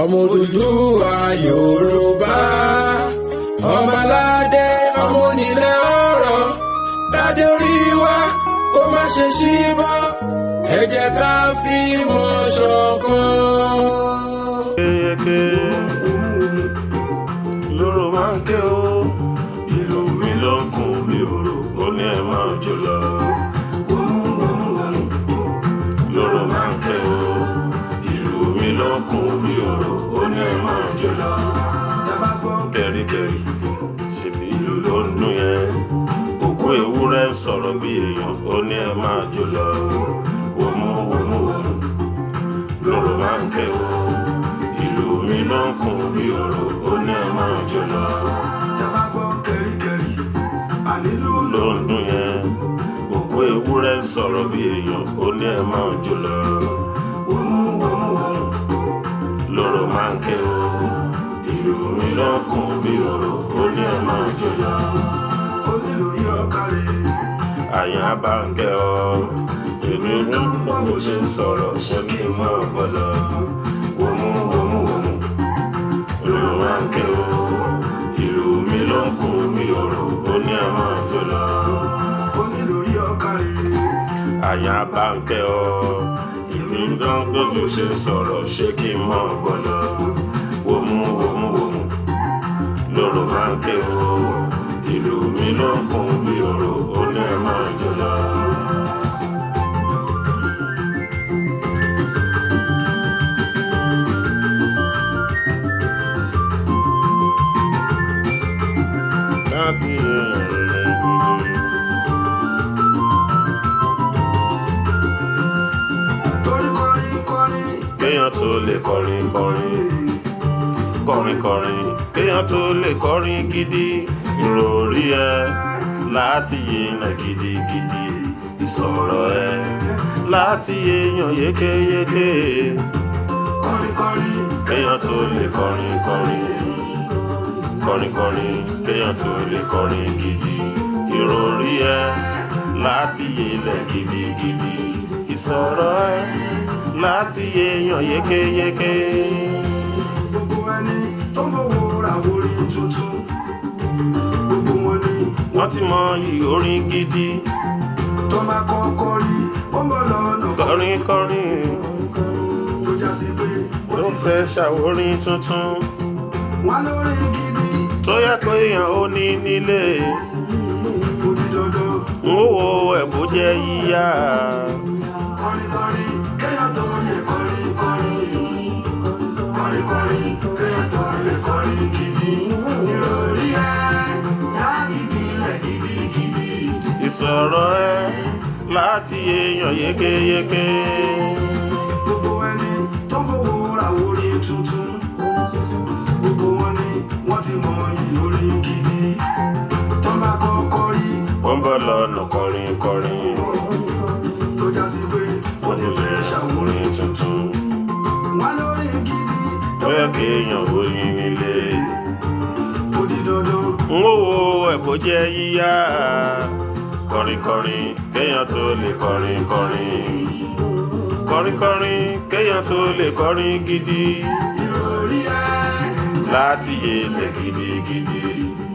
Ọmọ Odùduwà Yorùbá, ọmọládé, ọmọ onílẹ̀ ọ̀rọ̀ dádé orí wa kó má ṣe ṣíbọ́. Ẹ jẹ́ ká fìmọ̀ ṣọ̀kan. Yéké lóró máa ń ké o, ìlú mi ló ń kún mi òrò, ó ní ẹ máa jó lọ. Wòmú wòmú wòmú lóró máa ń ké o, ìlú mi ló ń kún mi òrò, ó ní ẹ máa jó lọ. Tẹ́ gbọ́ kẹ̀ríkẹ̀rí, ṣèbí ìlú ló ń dún yẹn. Òkú ewúrẹ́ sọ̀rọ̀ bí èèyàn, ó ní ẹ máa jó lọ. Wòmú wòmú wòmú lóró máa ń ké o, ìlú mi ló ń kún bí òrò, ó ní ẹ máa jó lọ. Tẹ́ bá gbọ́ kẹ̀ríkẹ̀rí, ànílù ló ń dún yẹn. Òkú ewúrẹ́ sọ̀rọ̀ bí èèyàn, ó ní ẹ máa jó lọ. Wòmú wòmú wòmú lóró máa ń ké o, ìlú mi ló ń kún bí òrò, ó ní ẹ máa jó lọ. Onílù yọ kárẹ̀. Àyàn abáǹkẹ́ ọ, èmi ń gbọ́ bó ṣe ń sọ̀rọ̀, ṣé kí n máa bọ̀ lọ. Wòmú wòmú wòmú lóró máa ń ké o, ìlú mi ló ń kún bí òrò, ó ní ẹ máa jó lọ. Onílù yọ kárẹ̀. Àyàn abáǹkẹ́ ọ, èmi ń gbọ́ bó ṣe ń sọ̀rọ̀, ṣé kí n máa bọ̀ lọ. Wòmú wòmú wòmú lóró máa ń ké o, ìlú mi ló ń kún bí òrò, ó ní ẹ máa jó lọ. Láti Torí kọrin kọrin, kéèyàn tó lè kọrin kọrin, kọrin kọrin, kéèyàn tó lè kọrin gidi, ìròrí ẹ láti yéèyàn gidigidi, ìsọ̀rọ̀ ẹ láti yéèyàn yékéyéké. Kọrin kọrin, Kéèyàn tó lè kọrin kọrin, kọrin kọrin, kéèyàn tó lè kọrin gidi, ìròrí ẹ láti yélẹ̀ gidigidi, ìsọ̀rọ̀ ẹ láti yéèyàn yékéyéké. Gbogbo ẹni tó ń fowó ra orí tuntun, gbogbo wọn ni wọ́n ti mọ iyì orin gidi. Tó bá kọ́kọ́ rí, ó ń bọ̀ lọ́nà. Kọrin kọrin, tó já sí pé ó ló ti fẹ́ ṣàwórin tuntun wá lórí gidi, tó yẹ kó èèyàn ó ní nílé. Ó di dandan. N ó wo ẹ̀bùn jẹ́ yíyá. Kọrin kọrin, kéèyàn tó lè kọrin kọrin, kọrin kọrin, kéèyàn tó lè kọrin gidi, ìròrí ẹ láti jinlẹ̀ gidigidi. Ìsọ̀rọ̀ ẹ láti yéèyàn yékéyéké. Gbogbo ẹni tó ń fowó ra orí tuntun, gbogbo wọn ni wọ́n ti mọ iyì orin gidi. Tó bá kọ́kọ́ rí, wọ́n bọ̀ lọ́nà kọrin kọrin, tó já sí pé ó wọ́n ti ti fẹ́ fẹ́ ṣàwórí ṣàwórin tuntun wá lórí gidi, tó yẹ kéèyàn ó ní nílé. Ó di dandan. N ó wo ẹ̀bùn jẹ́ yíyá. Kọrin kọrin, kéèyàn tó lè kọrin kọrin, kọrin kọrin, kéèyàn tó lè kọrin gidi, Ìròrí ẹ láti yélẹ̀ gidigidi,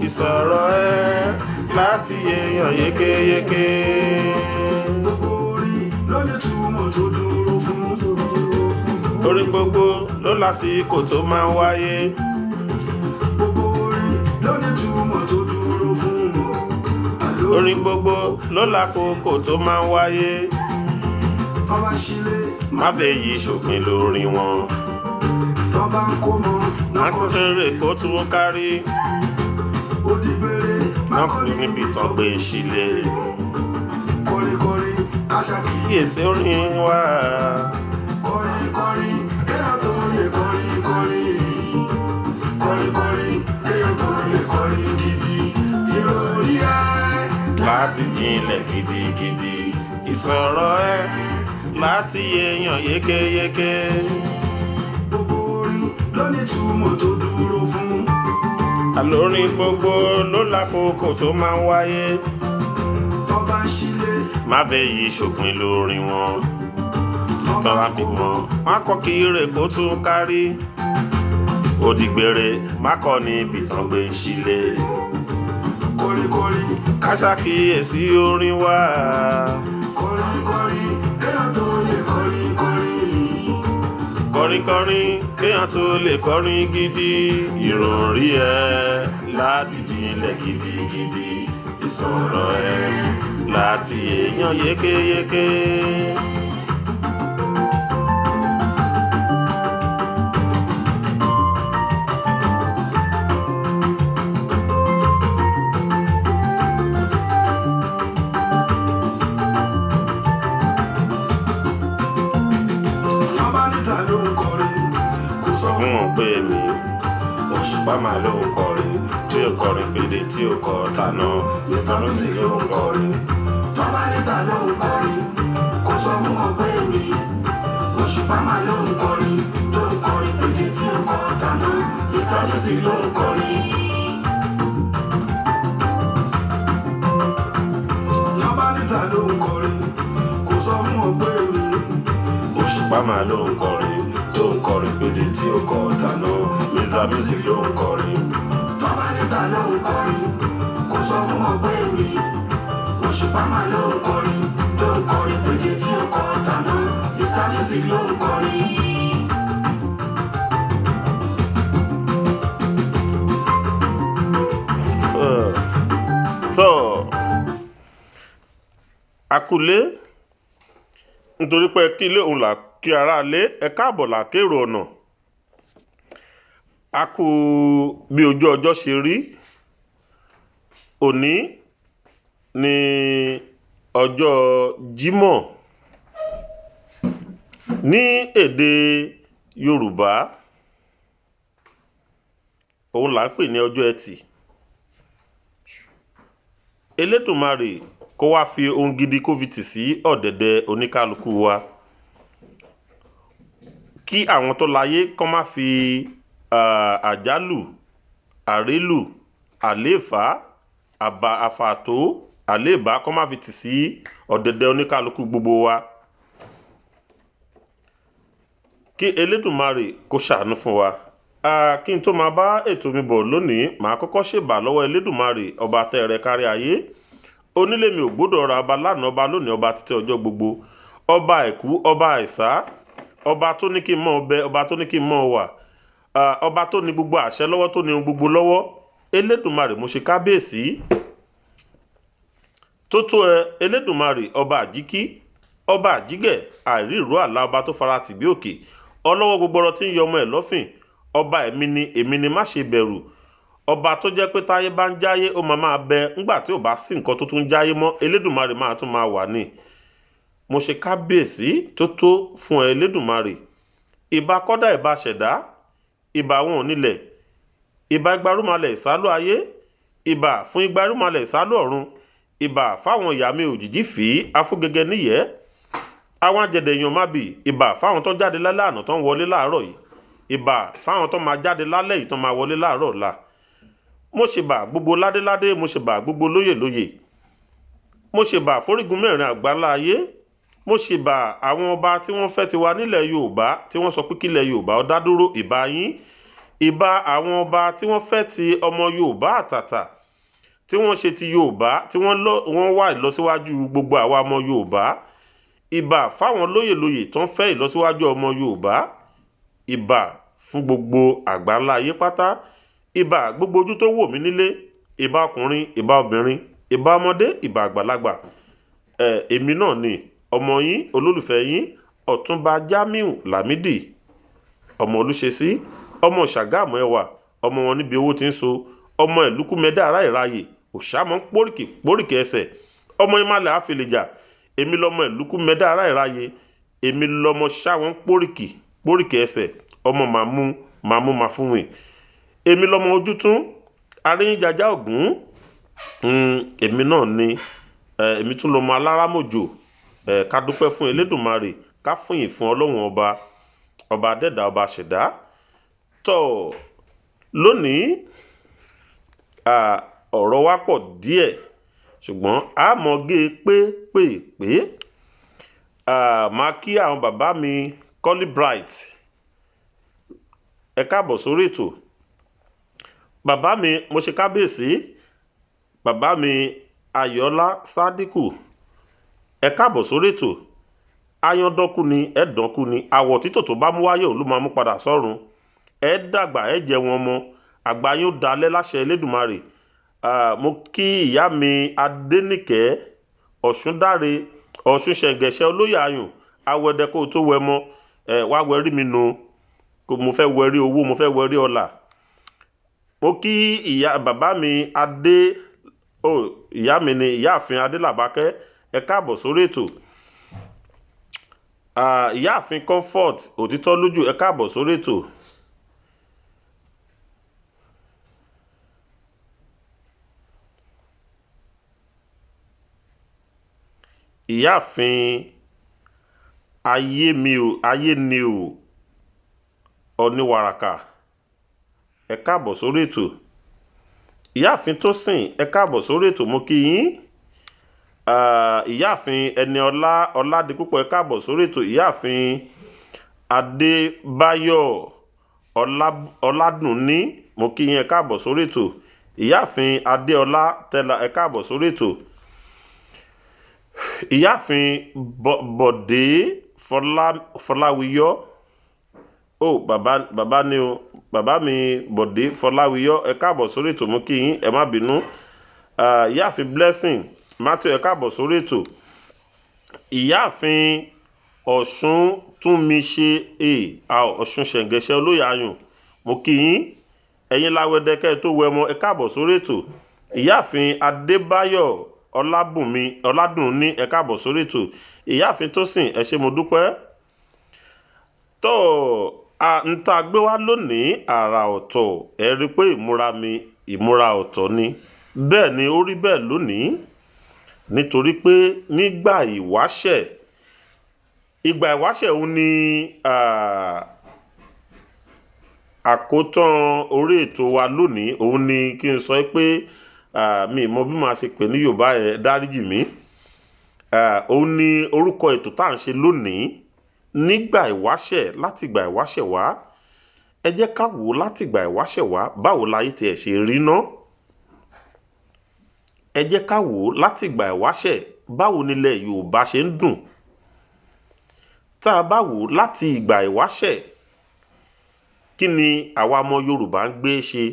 ìsọ̀rọ̀ ẹ láti yéèyàn yékéyéké. Gbogbo orin ló ní túmọ̀ tó dúró fún. Orin gbogbo ló lásìkò tó máa ń wáyé. Gbogbo orin ló ní túmọ̀ tó dúró fún. Orin gbogbo ló lákòókò tó máa ń wáyé. Tọ́ bá sílé, Má bẹ yí ṣòpin lórí wọn. Tọ́ bá ń kó mọ́, Mákòtèrè kó tún kárí. Ó di gbére, Má kú níbi tán gbé sílé. Kọrin kọrin, káṣákì. Kíyèsí orin wa. Kọrin kọrin, kéèyàn tó lè kọrin kọrin. Kọrin kọrin, kéèyàn tó lè kọrin gidi. Ìròrí ẹ Láti jinlẹ̀ gidigidi, ìsọ̀rọ̀ ẹ láti yéèyàn yékéyéké. Gbogbo orin ló ní túmọ̀ tó dúró fún. Àlórin gbogbo ló lákòókò tó máa ń wáyé. Tọ́ bá ń sílé, Má bẹ yí ṣòpin lórí wọn. Tọ́ bá bímọ, wọn kọ́ kí ire kó tún kárí. Òdìgbèrè mákọ́ni bìtàn gbé ń ṣílé. Kọrin Ká ṣàkíyèsí orin wa. kọrin kọrin kéèyàn tó lè kọrin kọrin. Kọrinkọrin kéèyàn tó lè kọrin gidi. Ìròrí ẹ láti jinlẹ̀ gidigidi. Ìsọ̀rọ̀ ẹ láti èèyàn yékéyéké. Tán bá níta ló ń kọrin kò sọ Fún wọn pé mi Òṣùpá máa ló ń kọrin tí ó kọrin pèdè tí ó kọ tànà Mr. Music ló ń kọrin. Tán bá níta ló ń kọrin kò sọ fún wọn pé mi Òṣùpá máa ló ń kọrin tó ń kọrin pèdè tí ó kọ tàná Mr. Music ló ń kọrin. Tán bá níta ló ń kọrin kò sọ fún wọn pé mi Òṣùpá máa ló ń kọrin tó ń kọrin pèdè tí ó kọ tànà Mr. Music ló ń kọrin. Tán bá níta ló ń kọrin kò sọ fún wọn pé mi Òṣùpá máa ló ń kọrin tó ń kọrin pèdè tí ó kọ tàná Mr. Music ló ń kọrin. Tó akulé nítorí pé kí ilé òun là kí ara lé ẹ káàbọ̀ là kérò ọ̀nà. A kú bí ojú ọjọ́ ṣe rí. Òní ní ọjọ́ Jímọ̀ ní èdè Yorùbá, òun là ń pè ní ọjọ́ Ẹtì. Elédùmarè kó wá fi ohun gidi kó fi tì sí ọ̀dẹ̀dẹ̀ oníkálukú wa, kí àwọn tó láyé kó má fi àjálù, àrélù, àléèfá, àbà àfààtó, àléèbá kó má fi tì sí ọ̀dẹ̀dẹ̀ oníkálukú gbogbo wa. Kí Elédùmarè kó ṣàánú fún wa. Kí n tó máa bá ètò mi bọ̀ lónìí, màá kọ́kọ́ ṣèbà lọ́wọ́ Elédùmarè ọba tẹ́rẹ kárí ayé. Onílé mi ò gbọ́dọ̀ ra ọba lánàá, ọba lónìí, ọba títí ọjọ́ gbogbo. Ọba àìkú, ọba àìsá, ọba tó ní kí n mọ́ ọbẹ̀, ọba tó ní kí n mọ́ wà. Ọba tó ní gbogbo àṣẹ lọ́wọ́, tó ní ohun gbogbo lọ́wọ́. Elédùmarè mo ṣe kábíyèsí. Tó tó ẹ Elédùmarè ọba àjíkí, ọba àjígẹ̀, àìríìró àlá, ọba tó fara tì bí òkè. Ọlọ́wọ́ gbogbo ọrọ̀ tí ń yọ ọmọ ẹ̀ lọ́fìn. Ọba èmi ni, èmi ni má ṣe bẹ̀rù. Ọba tó jẹ́ pé táyé bá ń jáyé, ó máa máa bẹ ńgbà tí ò bá sí nǹkan tó tún jáyé mọ́, Elédùmarè máa tún máa wà ní. Mo ṣe kábíyèsí tó tó fún ẹ Elédùmarè. Ìbà kọ́dá, ìbà ṣẹ̀dá, ìbà àwọn onílẹ̀, ìbà igbarúmalẹ̀ ìsálú ayé, ìbà fún igbarúmalẹ̀ ìsálú ọ̀run, ìbà fáwọn ìyá mi òjìjí fì í afúgẹgẹ níyẹ́. Àwọn ajẹ̀dẹ̀ èèyàn má bì, ìbà fáwọn tó jáde lálẹ́ àná tó ń wọlé láàárọ̀ yìí, ìbà fáwọn tó máa jáde lálẹ́ yìí tó máa wọlé láàárọ̀ ọ̀la. Mo ṣèbà gbogbo ládéládé, mo ṣèbà gbogbo lóyèlóyè. Mo ṣèbà forígun mẹ́rin àgbáńlá ayé. Mo ṣèbà àwọn ọba tí wọ́n fẹ́ tiwa nílẹ̀ Yorùbá tí wọ́n sọ pé kílẹ̀ Yorùbá ó dá dúró, ìbà yín. Ìbà àwọn ọba tí wọ́n fẹ́ ti ọmọ Yorùbá àtàtà, tí wọ́n ṣe ti Yorùbá, tí wọ́n wá ìlọsíwájú gbogbo àwa ọmọ Yorùbá. Ìbà fáwọn lóyèlóyè tó ń fẹ́ ìlọsíwájú ọmọ Yorùbá. Ìbà fún gbogbo àgbáńlá ayé pátá. Ìbà gbogbo ojú tó wò mí nílé. Ìbà ọkùnrin, ìbà obìnrin, ìbà ọmọdé, ìbà àgbàlagbà. Èmi náà ni ọmọ yín, olólùfẹ́ yín, Ọ̀túnba Jamiu Lámídì, ọmọ Olúṣesí, ọmọ Ṣàgámù ẹwà, ọmọ wọn níbi owó tí ń so, ọmọ ìlúkúmẹdá ará ìráyè, òṣàmọ́ póríkì póríkì ẹsẹ̀, ọmọ ìmàlẹ̀ àfẹlẹ̀jà, èmi lọmọ ìlúkúmẹdá ará ìráyè, èmi lọmọ ṣáwọn póríkì póríkì ẹsẹ̀, ọmọ màmú màmú màfúnwìn, èmi lọmọ ojútún, aríyìnjájá ògún, èmi náà ni, èmi tún lọmọ alárámọ̀jò. Ká dúpẹ́ fún Elédùmarè, ká fìyìn fún Ọlọ́run ọba, ọba adẹ́dà, ọba ṣẹ̀dá. Tọ́ lónìí, ọ̀rọ̀ wa pọ̀ díẹ̀, ṣùgbọ́n a mọ̀ gé pépèpé. Màá kí àwọn bàbá mi Colly Bright, Ẹ káàbọ̀ sórí ètò. Bàbá mi, mo ṣe kábíyèsí. Bàbá mi Ayọ̀ọ́lá Sádíkù, ẹ káàbọ̀ sórí ètò. Ayọ̀ndọ́kú ni, ẹ̀dọ́kú ni, àwọ̀ títò tó bá mú wáyé òun ló máa mú padà sọ́run. Ẹ dàgbà, ẹ jẹ wọn mọ, àgbà yóò dalẹ̀ láṣẹ Elédùmarè. Mo kí ìyá mi Adénìkẹ́ Ọ̀ṣúndáre Ọ̀ṣunṣẹ̀ǹgẹ̀ṣẹ̀ olóyè ayùn awẹ́dẹ kó o tó wẹ mọ́. Ẹ wá wẹrí mi nu, mo fẹ́ wẹrí owó, mo fẹ́ wẹrí ọlà. Mo kí ìyá bàbá mi Adé, ó ìyá mi ni ìyáàfin Adélàbákẹ́, ẹ káàbọ̀ sórí ètò. Ìyáàfin Comfort Òtítọ́ lójú, ẹ káàbọ̀ sórí ètò. Ìyáàfin ayé mi ò, ayé ni ò oníwàràkà, ẹ káàbọ̀ sórí ètò. Ìyáàfin Tósìn, ẹ káàbọ̀ sórí ètò, mo kí yín. Ìyáàfin Ẹniọlá Ọládipúpọ̀, ẹ káàbọ̀ sórí ètò. Ìyáàfin Adébáyọ̀ Ọládùnní, mo kí yín, ẹ káàbọ̀ sórí ètò. Ìyáàfin Adéọlá Tẹ́lá, ẹ káàbọ̀ sórí ètò. Ìyáàfin Bọ̀dé Fọláwíyọ́, ó bàbá ni o, bàbá mi Bọ̀dé Fọláwíyọ́, ẹ káàbọ̀ sórí ètò, mo kí yín, ẹ má bínú. Ìyáàfin Blessing Matthew, ẹ káàbọ̀ sórí ètò. Ìyáàfin Ọ̀ṣun Túnmiṣe, Ọ̀ṣun Ṣẹ̀ǹgẹ̀ṣẹ̀ olóyè ayùn, mo kí yín. Ẹ̀yin láwẹ́dẹ́kẹ́ tó wẹmọ, ẹ káàbọ̀ sórí ètò. Ìyáàfin Adébáyọ̀ Ọlábùnmi Ọládùnní, ẹ káàbọ̀ sórí ètò. Ìyáàfin Tósìn, ẹ ṣé mo dúpẹ́. Tó a ń tá a gbé wá lónìí àrà ọ̀tọ̀, ẹ rí i pé ìmúra mi ìmúra ọ̀tọ̀ ni. Bẹ́ẹ̀ ni ó rí bẹ́ẹ̀ lónìí, nítorí pé nígbà ìwáṣẹ̀, ìgbà ìwáṣẹ̀ òun ni àkótán orí ètò wa lónìí. Òun ni kí n sọ pé mi mọ bí màá ṣe pè ní Yorùbá, ẹ dáríjì mí. Òun ni orúkọ ètò tá à ń ṣe lónìí, nígbà ìwáṣẹ̀, láti ìgbà ìwáṣẹ̀ wá. Ẹ jẹ́ ká wò ó láti ìgbà ìwáṣẹ̀ wá, báwo láyé tiẹ̀ ṣe rí ná. Ẹ jẹ́ ká wò ó láti ìgbà ìwáṣẹ̀, báwo nílẹ̀ Yorùbá ṣe ń dùn. Tá a bá wò ó láti ìgbà ìwáṣẹ̀, kí ni àwa ọmọ Yorùbá ń gbé ṣe?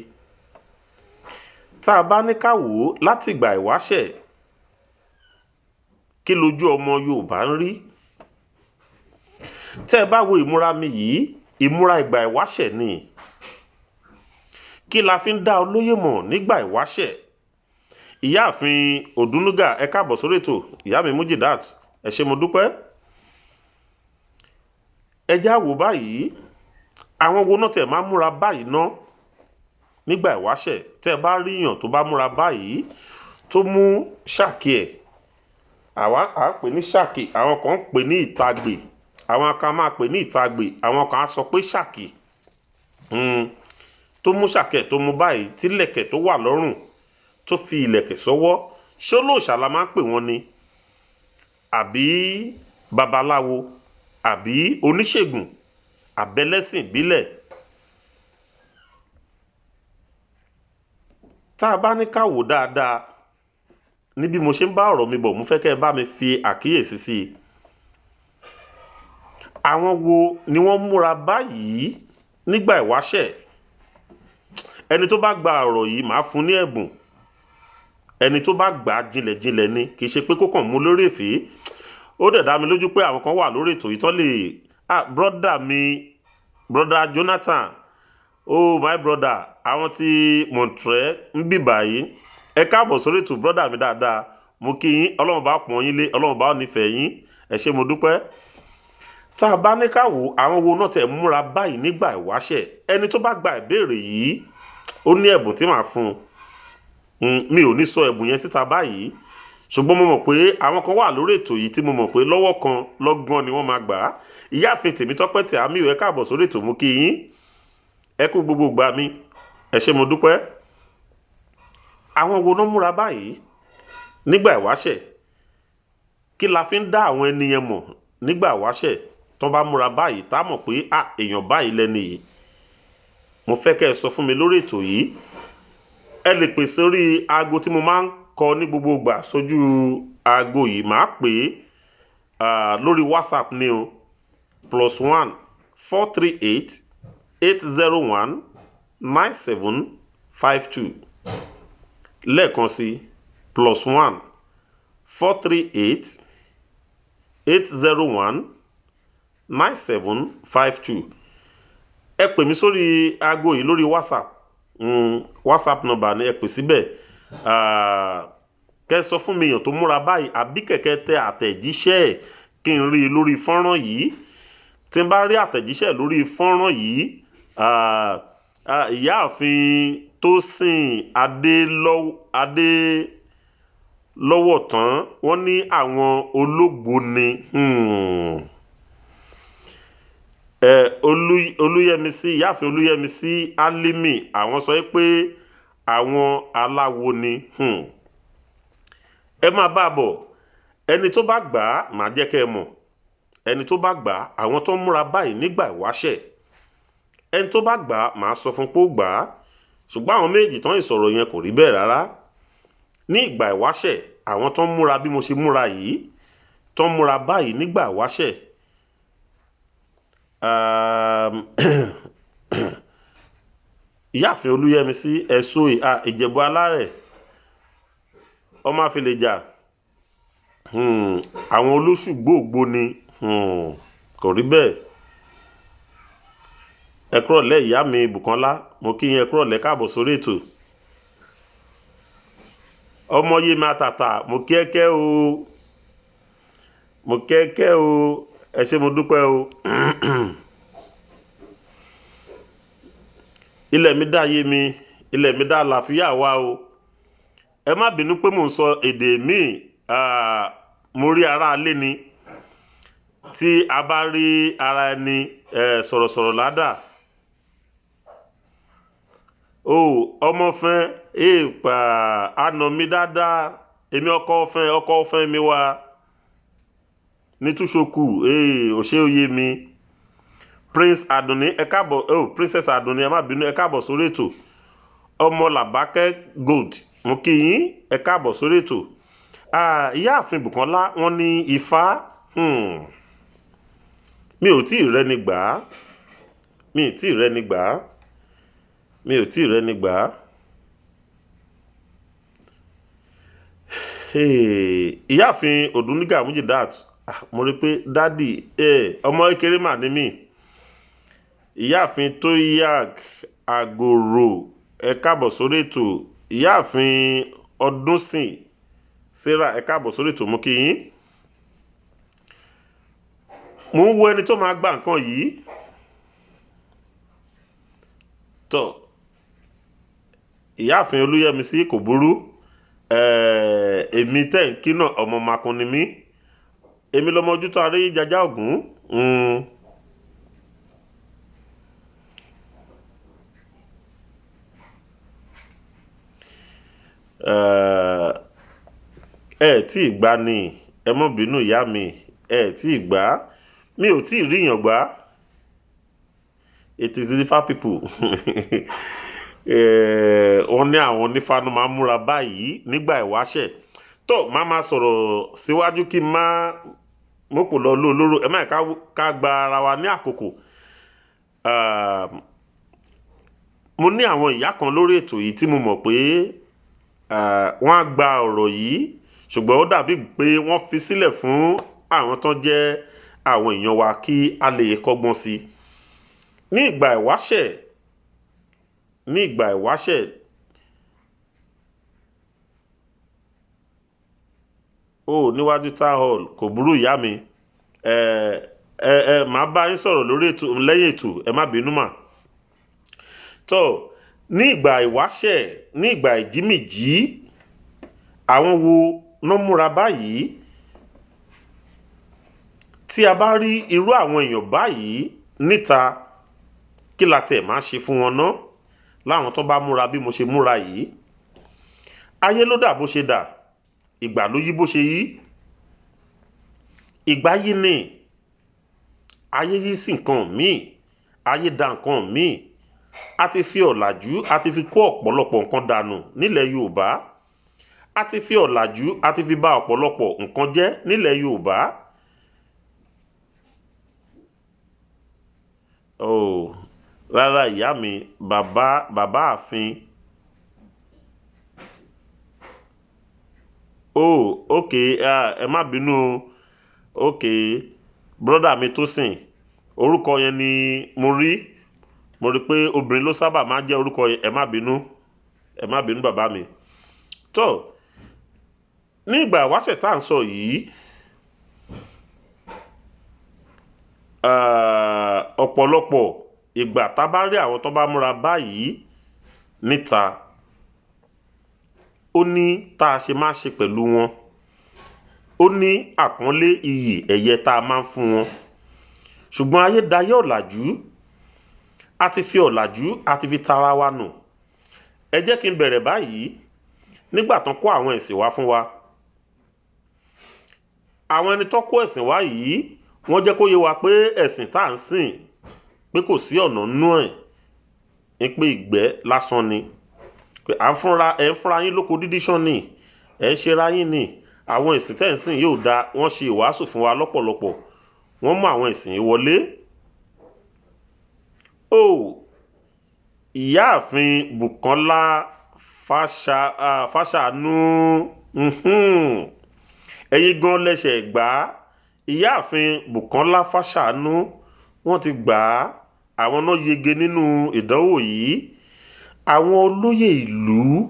Tá a bá ní ká wò ó láti ìgbà ìwáṣẹ̀, kí lójú ọmọ Yorùbá ń rí? Tẹ́ ẹ bá wo ìmúra mi yìí, ìmúra ìgbà ìwáṣẹ̀ ni. Kí la fi ń dá olóyè mọ̀ nígbà ìwáṣẹ̀? Ìyáàfin Òdúnúgà, ẹ káàbọ̀ sórí ètò. Ìyá mi Mujidat, ẹ ṣé mo dúpẹ́. Ẹ já wò báyìí, àwọn wo náà tẹ̀ máa múra báyìí ná nígbà ìwáṣẹ̀? Tẹ́ ẹ bá rí èèyàn tó bá múra báyìí, tó mú ṣàkí ẹ̀, àwa à ń pè ní ṣàkí, àwọn kan ń pè ní ìtagbè, àwọn kan máa pè ní ìtagbè, àwọn kan á sọ pé ṣàkí. Tó mú ṣàkí ẹ̀ tó mú báyìí, tí ìlẹ̀kẹ̀ tó wà lọ́rùn, tó fi ìlẹ̀kẹ̀ sọ́wọ́, ṣé olóòṣà la máa ń pè wọ́n ni? Àbí babaláwo, àbí oníṣègùn, àbẹ́lẹ́sìn ìbílẹ̀? Tá a bá ní ká wò dáadáa, ní bí mo ṣe ń bá ọ̀rọ̀ mi bọ̀, mo fẹ́ kẹ́ ẹ bá mi fi àkíyèsí sí i. Àwọn wo ni wọ́n múra báyìí nígbà ìwáṣẹ̀? Ẹni tó bá gba ọ̀rọ̀ yìí, màá fún ní ẹ̀bùn. Ẹni tó bá gbà á jinlẹ̀jinlẹ̀ ni, kì í ṣe pé kó kàn mú lórí èfé. Ó dẹ̀ dá mi lójú pé àwọn kan wà lórí ètò yìí tán lè. Brother mi, brother Jonathan, oh my brother, àwọn tí Montreal ń bì báyìí, ẹ káàbọ̀ sórí ètò brother mi dáadáa. Mo kí yín, Ọlọ́run bá pọ́n yín lé, Ọlọ́run bá nífẹ̀ẹ́ yín, ẹ ṣé mo dúpẹ́. Tá a bá ní ká wò, àwọn wo náà tẹ̀ múra báyìí nígbà ìwáṣẹ̀? Ẹni tó bá gba ìbéèrè yìí, ó ní ẹ̀bùn tí màá fún un. Mi ò ní sọ ẹ̀bùn yẹn síta báyìí, ṣùgbọ́n mo mọ̀ pé àwọn kan wà lórí ètò yìí tí mo mọ̀ pé lọ́wọ́ kan lọ́gán ni wọ́n máa gbà á. Ìyáàfin Tèmítọ́pẹ́ tí àmì ẹ káàbọ̀ sórí ètò, mú kí yín, ẹ kú gbogbo ìgbà mi, ẹ ṣé mo dúpẹ́. Àwọn wo ló múra báyìí nígbà ìwáṣẹ̀? Kí la fi ń dá àwọn ẹni yẹn mọ̀ nígbà ìwáṣẹ̀? Tó bá múra báyìí, tá mọ̀ pé à èèyàn báyìí lẹ́ni yìí. Mo fẹ́ kẹ́ ẹ sọ fún mi lórí ètò yìí. Ẹ lè pè sórí aago tí mo máa ń kọ ní gbogbo ìgbà sójú aago yìí. Màá pè é lórí WhatsApp ní o, +1 438 801 9752. Lẹ́ẹ̀kan sí, +1 438 801 9752. Ẹ pè mí sórí aago yìí lórí WhatsApp. WhatsApp number ni ẹ pè síbẹ̀. Kẹ́ sọ fún mi èèyàn tó múra báyìí, àbí kẹ̀kẹ́ tẹ àtẹ̀jíṣẹ́ ẹ̀ kí n rí i lórí fọ́nrán yìí. Tí n bá rí àtẹ̀jíṣẹ́ lórí fọ́nrán yìí, ìyáàfin Tósìn Adélọ́wọ̀ tán, wọ́n ní àwọn ológbò ni. Olúyẹmisí, ìyáàfin Olúyẹmisí Álímì, àwọn sọ pé àwọn aláwo ni. Ẹ máa bá a bọ̀. Ẹni tó bá gbà á, màá jẹ́ kẹ́ ẹ mọ̀. Ẹni tó bá gbà á, àwọn tó ń múra báyìí nígbà ìwáṣẹ̀, ẹni tó bá gbà á, màá sọ fún pé ó gbà á. Ṣùgbọ́n àwọn méjì tán ìsọ̀rọ̀ yẹn kò rí bẹ́ẹ̀ rárá. Ní ìgbà ìwáṣẹ̀, àwọn tó ń múra bí mo ṣe múra yìí, tó ń múra báyìí nígbà ìwáṣẹ̀. Ìyáàfin Olúyẹmisí ẹ̀sọ́ Ìjẹ̀bú Alárẹ̀, ọmọ àfẹlẹ̀jà, àwọn olóṣùgbòògbò ni. Kò rí bẹ́ẹ̀. Ẹ kúrọ̀lẹ́ ìyá mi Bùkọ́lá, mo kí yín, ẹ kúrọ̀lẹ́, káàbọ̀ sórí ètò. Ọmọ yé mi àtàtà, mo kí ẹ kẹ́ o, mo kí ẹ kẹ́ o, ẹ ṣé, mo dúpẹ́ o. Ilẹ̀ mi dá yé mi, ilẹ̀ mi dá àlàáfíà wá o. Ẹ má bínú pé mò ń sọ èdè míì, mo rí ara alé ni. Tí a bá rí ara ẹni sọ̀rọ̀sọ̀rọ̀ ládàá. O ọmọ fẹ́ èèpà àna mi dáadáa, èmi ọkọ ọfẹ́, ọkọ ọfẹ́ mi wá ní túṣokù, òṣè oyè mi. Prince Adunni, ẹ káàbọ̀. Oh, Princess Adunni, ẹ má bínú, ẹ káàbọ̀ sórí ètò. Ọmọ Làbákẹ́ Gold, mo kí yín, ẹ káàbọ̀ sórí ètò. Ìyáàfin Bùkọ́lá, wọ́n ní Ifá. Mi ò tí ì rẹ́ni gbà á, mi ì tí ì rẹ́ni gbà á, mi ò tí ì rẹ́ni gbà á. Ìyáàfin Odúnnígà Mujidat, mo rí i pé dádì ọmọ kékeré mà ní mí. Ìyáàfin Tóyàk Àgòrò, ẹ káàbọ̀ sórí ètò. Ìyáàfin Ọdúnsìn Sarah, ẹ káàbọ̀ sórí ètò, mú kí yín. Mo ń wo ẹni tó máa gba nǹkan yìí. Tọ́ ìyáàfin Olúyẹmisí, kò burú. Èmi tẹ̀ ń kí náà, ọmọ makun ni mí. Èmi lọmọ ojú tó arí jaja ògún. Ẹ tí ì gbà ni, ẹ mọ́ bínú ìyá mi, ẹ tí ì gbà, mi ò tí ì ríyàn gbà. It is the Ifá people. Wọ́n ní àwọn onífá ló máa ń múra báyìí nígbà ìwáṣẹ̀. Tó máa máa sọ̀rọ̀ síwájú kí n má mọ́pò lọ lóró, ẹ má ká gba ara wa ní àkókò. Mo ní àwọn ìyá kan lórí ètò yìí tí mo mọ̀ pé wọ́n á gba ọ̀rọ̀ yìí, ṣùgbọ́n ó dàbí pé wọ́n fi sílẹ̀ fún àwọn tó jẹ́ àwọn èèyàn wa kí a lè kọ́gbọ́n sí i. Ní ìgbà ìwáṣẹ̀, ní ìgbà ìwáṣẹ̀, ó níwájú town hall, kò burú ìyá mi. Ẹ ẹ ẹ màá bá yín sọ̀rọ̀ lórí ètò lẹ́yìn ètò, ẹ má bínú mà. Tó ní ìgbà ìwáṣẹ̀, ní ìgbà ìjímìjí, àwọn wo ló múra báyìí? Tí a bá rí irú àwọn èèyàn báyìí níta, kí la tẹ̀ máa ṣe fún wọn ná? Láwọn tó bá múra bí mo ṣe múra yìí. Ayé ló dà bó ṣe dà, ìgbà ló yí bó ṣe yí. Ìgbà yí ni ayé yí sí nǹkan míì, ayé da nǹkan míì. A ti fi ọ̀làjú, a ti fi kó ọ̀pọ̀lọpọ̀ nǹkan dànù nílẹ̀ Yorùbá. A ti fi ọ̀làjú, a ti fi bà ọ̀pọ̀lọpọ̀ nǹkan jẹ́ nílẹ̀ Yorùbá. Oh, rárá ìyá mi, bàbá ààfin. Oh, ok, ẹ má bínú o. Ok, brother mi Tósìn, orúkọ yẹn ni mo rí. Mo rí pé obìnrin ló sábà máa ń jẹ́ orúkọ yẹn. Ẹ má bínú, ẹ má bínú bàbá mi. Tó, ní ìgbà ìwáṣẹ̀ tá à ń sọ yìí, ọ̀pọ̀lọpọ̀ ìgbà tá a bá rí àwọn tó bá múra báyìí níta, ó ní tá a ṣe máa ṣe pẹ̀lú wọn, ó ní àpọ́nlé iyì ẹ̀yẹ tá a máa ń fún wọn. Ṣùgbọ́n ayé dayé ọ̀làjú, a ti fi ọ̀làjú, a ti fi tara wa nù. Ẹ jẹ́ kí n bẹ̀rẹ̀ báyìí. Nígbà tán kó àwọn ẹ̀sìn wá fún wa, àwọn ẹni tó kó ẹ̀sìn wá yìí, wọ́n jẹ́ kó yé wa pé ẹ̀sìn tá à ń sìn, pé kò sí ọ̀nà nú ẹ̀, ní pé ìgbẹ́ lásán ni, pé à ń fúnra, ẹ̀ ń fúnra yín lóko dídí ṣán ni, ẹ̀ ń ṣera yín ni, àwọn ẹ̀sìn tẹ́ ń sìn yóò da. Wọ́n ṣe ìwàásù fún wa lọ́pọ̀lọpọ̀, wọ́n mú àwọn ẹ̀sìn yìí wọlé. Ó, ìyáàfin Bùkọ́lá Fáṣàánú, ẹ̀yin gan lẹ́sẹ̀ gbà á. Ìyáàfin Bùkọ́lá Fáṣàánú, wọ́n ti gbà á. Àwọn náà yege nínú ìdánwò yìí. Àwọn olóyè ìlú,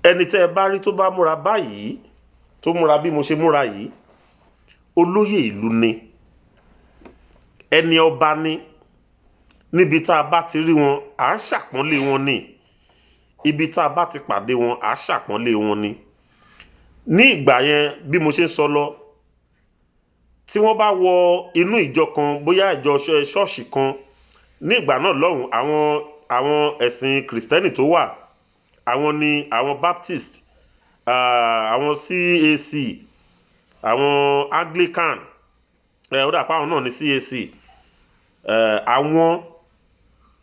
ẹni tẹ́ ẹ bá rí tó bá múra báyìí, tó múra bí mo ṣe múra yìí, olóyè ìlú ni, ẹni ọba ni. Níbi tá a bá ti rí wọn, à ń ṣàpọ́nlé wọn ni. Ibi tá a bá ti pàdé wọn, à ń ṣàpọ́nlé wọn ni. Ní ìgbà yẹn, bí mo ṣe ń sọ lọ, tí wọ́n bá wọ inú ìjọ kan, bóyá ìjọ ṣọ́ọ̀ṣì kan, ní ìgbà náà lọ́hùn, àwọn ẹ̀sìn Kìrìsìtẹ́nì tó wà, àwọn ni àwọn Baptist, àwọn CAC, àwọn Anglican, ó dà pé àwọn náà ni CAC. Àwọn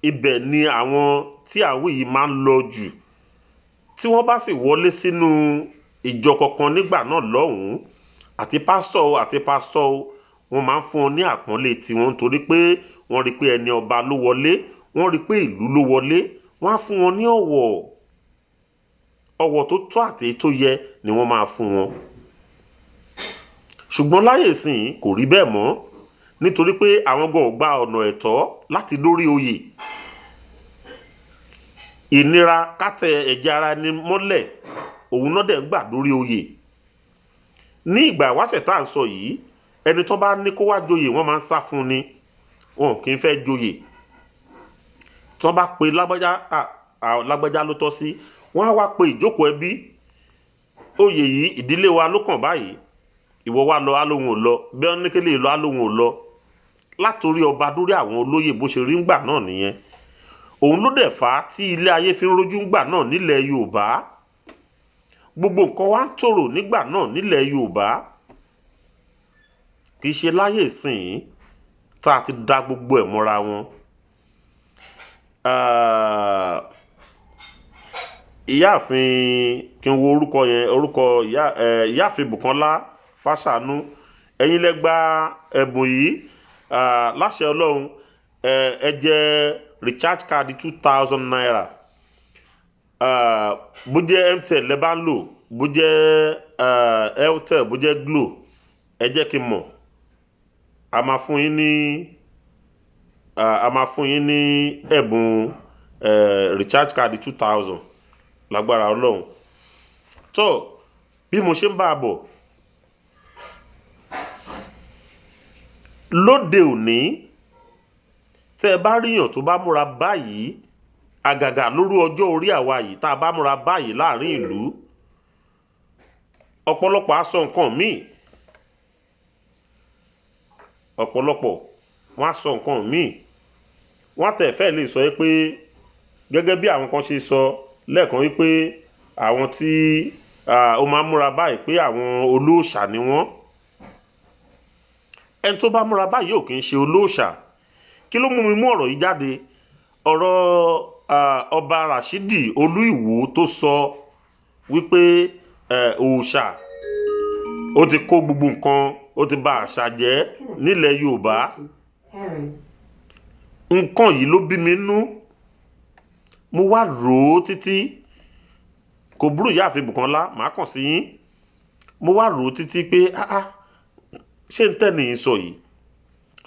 ibẹ̀ ni àwọn tí àwí yìí máa ń lọ jù. Tí wọ́n bá sì wọlé sínú ìjọ kankan nígbà náà lọ́hùn, àti pásítọ̀ o, wọ́n máa ń fún wọn ní àpọ́nlé tiwọn, nítorí pé wọ́n rí pé ẹni ọba ló wọlé, wọ́n rí pé ìlú ló wọlé, wọ́n á fún wọn ní ọ̀wọ̀. Ọ̀wọ̀ tó tọ́ àti èyí tó yẹ ni wọ́n máa fún wọn. Ṣùgbọ́n láyé ìsìn kò rí bẹ́ẹ̀ mọ́, nítorí pé àwọn gan ò gba ọ̀nà ẹ̀tọ́ láti dórí oyè. Ìnira kátẹ ẹ̀jẹ̀ ara ẹni mọ́lẹ̀, òun náà dẹ̀ ń gbà dórí oyè. Ní ìgbà ìwáṣẹ̀ tá à ń sọ yìí, ẹni tó bá ní kó wá joyè, wọ́n máa ń sá fún ni, wọn kì í fẹ́ joyè. Tí wọ́n bá pe lágbájá, lágbájá ló tọ́ sí, wọ́n á wá pe ìjókòó ẹbí. Oyè yìí ìdílé wa ló kàn báyìí, ìwọ wá lọ, á lóhun ò lọ, bí wọ́n ní kí lè lọ, á lóhun ò lọ. Látòrí ọba dórí àwọn olóyè, bó ṣe rí ńgbà náà nìyẹn. Òun ló dẹ̀ fà á tí ilé ayé fi ń rojú ńgbà náà nílẹ̀ Yorùbá. Gbogbo nǹkan wa ń tòrò nígbà náà nílẹ̀ Yorùbá. Kì í ṣe láyé ìsìn tá a ti da gbogbo ẹ̀ mọ́ra wọn. Ìyáàfin, kí n wo orúkọ yẹn, orúkọ ìyáàfin Bùkọ́lá Fáṣàánú, ẹ̀yin lẹ gba ẹ̀bùn yìí. Láṣẹ Ọlọ́run, ẹ jẹ recharge card 2000 naira. Bó jẹ́ MTN lẹ bá ń lò, bó jẹ́ Airtel, bó jẹ́ Glo, ẹ jẹ́ kí n mọ̀. A máa fún yín ní, a máa fún yín ní ẹ̀bùn recharge card 2000 lágbára Ọlọ́run. Tó, bí mo ṣe ń bá a bọ̀, lóde òní, tẹ́ ẹ bá ríyàn tó bá múra báyìí, àgàgà lóru ọjọ́ orí àwa yìí, tá a bá múra báyìí láàrin ìlú, ọ̀pọ̀lọpọ̀ á sọ nǹkan míì. Ọ̀pọ̀lọpọ̀ wọ́n á sọ nǹkan míì. Wọ́n á tẹ̀ fẹ́ lè sọ pé, gẹ́gẹ́ bí àwọn kan ṣe sọ lẹ́ẹ̀kan wípé àwọn tí ó máa ń múra báyìí pé àwọn olóòṣà ni wọ́n. Ẹni tó bá múra báyìí ò kì í ṣe olóòṣà. Kí ló mú mi mú ọ̀rọ̀ yìí jáde? Ọ̀rọ̀ ọba Rashidi Olúìwò tó sọ wípé òòṣà ó ti kó gbogbo nǹkan, ó ti bà àṣà jẹ́ nílẹ̀ Yorùbá. Nǹkan yìí ló bí mi nú. Mo wá rò ó títí, kò burú ìyáàfin Bùkọ́lá, màá kàn sí yín. Mo wá rò ó títí pé ṣé ń tẹ́ nìyí sọ yìí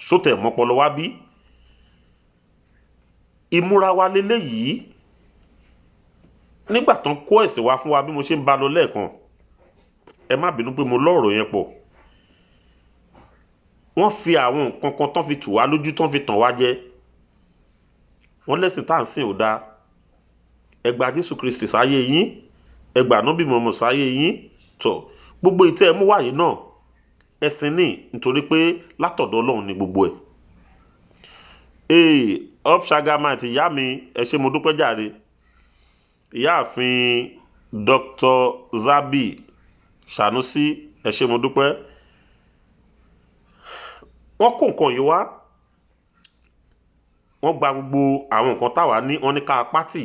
sótẹ̀ mọ́pọlọ wá bí? Ìmúra wa leléyìí nígbà tán kó ẹ̀sìn wá fún wa. Bí mo ṣe ń bá lọ lẹ́ẹ̀kan, ẹ má bínú pé mo lọ́rọ̀ yẹn pọ̀. Wọ́n fi àwọn nǹkan kan tán fi tù wá lójú, tán fi tàn wá jẹ. Wọ́n lẹ́sìn tá à ń sìn ò dáa, ẹ gba Jésù Kristi sáyé yín, ẹ gba Ànábì Mọ̀mọ́ sáyé yín. Tọ̀ gbogbo ìtẹ́ ẹ mú wáyé náà ẹ̀sìn ní, nítorí pé látọ̀dọ̀ Ọlọ́run ni gbogbo ẹ̀. Ee, up Ṣàgámà àti ìyá mi, ẹ ṣé, mo dúpẹ́ jàre. Ìyáàfin Dr. Zabi Sanusi, ẹ ṣé, mo dúpẹ́. Wọ́n kó nǹkan yìí wá, wọ́n gba gbogbo àwọn nǹkan táwa ní, wọ́n ní ká pátì.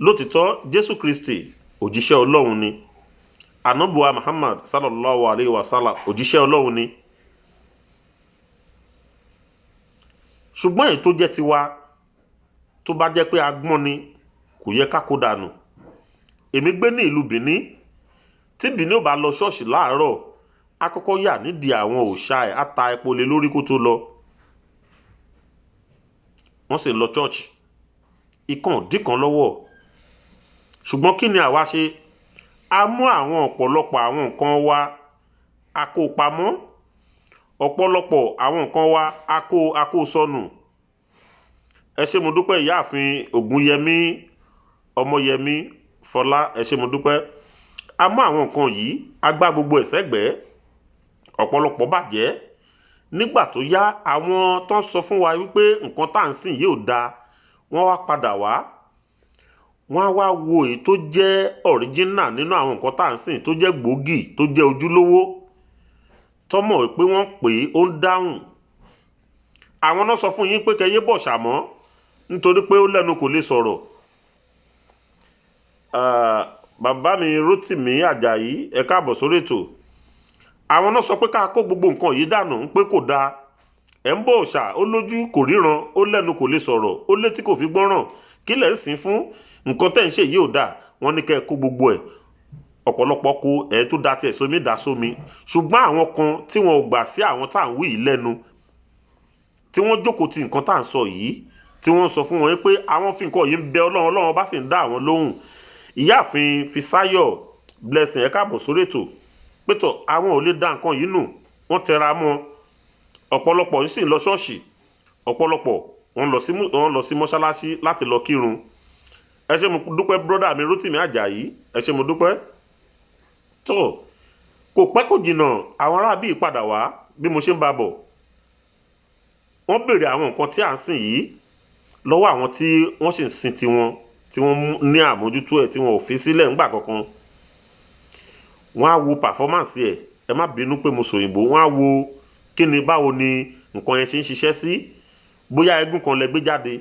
Lótìtọ́, Jésù Kristi òjíṣẹ́ Ọlọ́run ni, anabuwa Muhammad sallallahu alayhi wa sallam òjíṣẹ́ Ọlọ́run ni, ṣùgbọ́n èyí tó jẹ́ tiwa, tó bá jẹ́ pé agbọ́n ni, kò yẹ ká kó dànù. Èmi gbé ní ìlú Benin. Tí Benin ò bá lọ ṣọ́ọ̀ṣì láàárọ̀, á kọ́kọ́ yà nídìí àwọn òòṣà ẹ̀, á ta epo lé lórí kó tó lọ. Wọ́n sì lọ ṣọ́ọ̀ṣì, ikán ò dín kan lọ́wọ́. Ṣùgbọ́n kí ni àwa ṣe? A mú àwọn ọ̀pọ̀lọpọ̀ àwọn nǹkan wa, a kó pamọ́. Ọ̀pọ̀lọpọ̀ àwọn nǹkan wa, a kó sọnù. Ẹ ṣé, mo dúpẹ́. Ìyáàfin Ògúnyẹmí Ọmọyẹmí Fọlá, ẹ ṣé, mo dúpẹ́. A mú àwọn nǹkan yìí, a gbá gbogbo ẹ̀ sẹ́gbẹ̀ẹ́, ọ̀pọ̀lọpọ̀ bàjẹ́. Nígbà tó yá, àwọn tó ń sọ fún wa wípé nǹkan tá à ń sìn yìí ò dáa, wọ́n wá padà wá, wọ́n á wá wo èyí tó jẹ́ original nínú àwọn nǹkan tá à ń sìn, tó jẹ́ gbòógì, tó jẹ́ ojúlówó, tọ́mọ̀ pé wọ́n pè é, ó ń dáhùn. Àwọn náà sọ fún yín pé kẹyé bọ̀ ṣàmọ́ nítorí pé ó lẹ́nu, kò lè sọ̀rọ̀. Bàbá mi Rótìmí Àjàyí, ẹ káàbọ̀ sórí ètò. Àwọn náà sọ pé ká kó gbogbo nǹkan yìí dànù, ń pé kò dáa, ẹ̀ ń bọ̀ òòṣà, ó lójú kò ríran, ó lẹ́nu kò lè sọ̀rọ̀, ó létí kò fi gbọ́ràn, kí lẹ̀ ń sìn fún? Nǹkan tẹ́ ń ṣe yìí ò dáa. Wọ́n ní kẹ́ ẹ kó gbogbo ẹ̀. Ọ̀pọ̀lọpọ̀ kó ẹ̀ tó da tiẹ̀ sómi dà sómi. Ṣùgbọ́n àwọn kan tí wọn ò gbà sí àwọn tá à ń wí yìí lẹ́nu, tí wọ́n jókòó ti nǹkan tá à ń sọ yìí, tí wọ́n sọ fún wọn pé àwọn fi nǹkan yìí ń bẹ Ọlọ́run, Ọlọ́run bá sì ń dá àwọn lóhùn. Ìyáàfin Fisáyọ̀ Blessing, ẹ káàbọ̀ sórí ètò. Pétọ̀ àwọn ò lè dá nǹkan yìí nù, wọ́n tẹra mọ́. Ọ̀pọ̀lọpọ̀ ń sì lọ ṣọ́ọ̀ṣì, ọ̀pọ̀lọpọ̀ wọ́n lọ sí mọ́ṣáláṣí láti lọ kírun. Ẹ ṣé, mo dúpẹ́. Brọ́dà mi Rótìmí Àjàyí, ẹ ṣé, mo dúpẹ́. Tó kò pẹ́ kò jìnnà, àwọn aráabí padà wá. Bí mo ṣe ń bá bọ̀, wọ́n béèrè àwọn nǹkan tí à ń sìn yìí lọ́wọ́ àwọn tí wọ́n sì ń sin tiwọn, tí wọ́n ní àmójútó ẹ̀, tí wọ́n ò fi sílẹ̀ ńgbà kankan. Wọ́n á wo performance ẹ̀. Ẹ má bínú pé mo sòyìnbó. Wọ́n á wo kí ni, báwo ni nǹkan yẹn ṣe ń ṣiṣẹ́ sí. Bóyá eégún kan lẹ gbé jáde,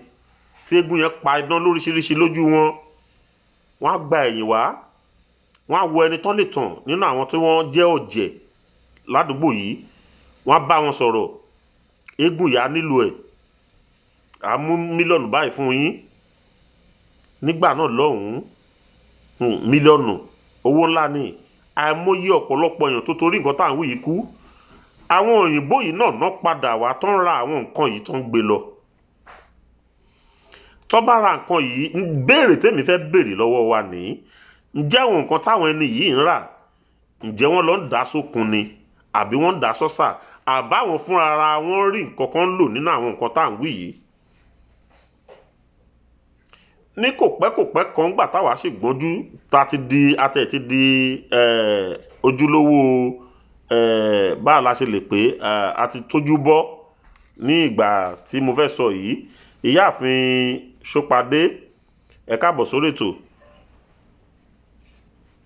tí eégún yẹn pa idán lóríṣiríṣi lójú wọn, wọ́n á gba ẹ̀yìn wá, wọ́n á wo ẹni tán lè tàn nínú àwọn tí wọ́n jẹ́ ọ̀jẹ̀ ládùúgbò yìí, wọ́n á bá wọn sọ̀rọ̀. Eégún yà á nílò ẹ̀, à mú mílíọ̀nù báyìí fún yín. Nígbà náà lọ́hùn-ún, mílíọ̀nù owó ńlá ni. Àìmọye ọ̀pọ̀lọpọ̀ èèyàn tó torí nǹkan tá à ń wí yìí kú. Àwọn òyìnbó yìí náà ná padà wá tó ń ra àwọn nǹkan yìí, tó ń gbé lọ. Tó bá ra nǹkan yìí, béèrè tèmi fẹ́ béèrè lọ́wọ́ wa nìyí: ǹjẹ́ àwọn nǹkan táwọn ẹni yìí ń rà, ǹjẹ́ wọ́n lọ ń dà sókun ni, àbí wọ́n ń dà sọ́sà, àbáwọn fúnra ara wọn rí nǹkan kan lò nínú àwọn nǹkan tá à ń wí yìí? Ní kò pẹ́ kò pẹ́ kan gbà táwa sì gbọ́njú, ta ti di atẹ̀ ti di ojúlówó, báà la ṣe lè pé a ti tójú bọ́ ní ìgbà tí mo fẹ́ sọ yìí. Ìyáàfin Ṣópadé, ẹ káàbọ̀ sórí ètò.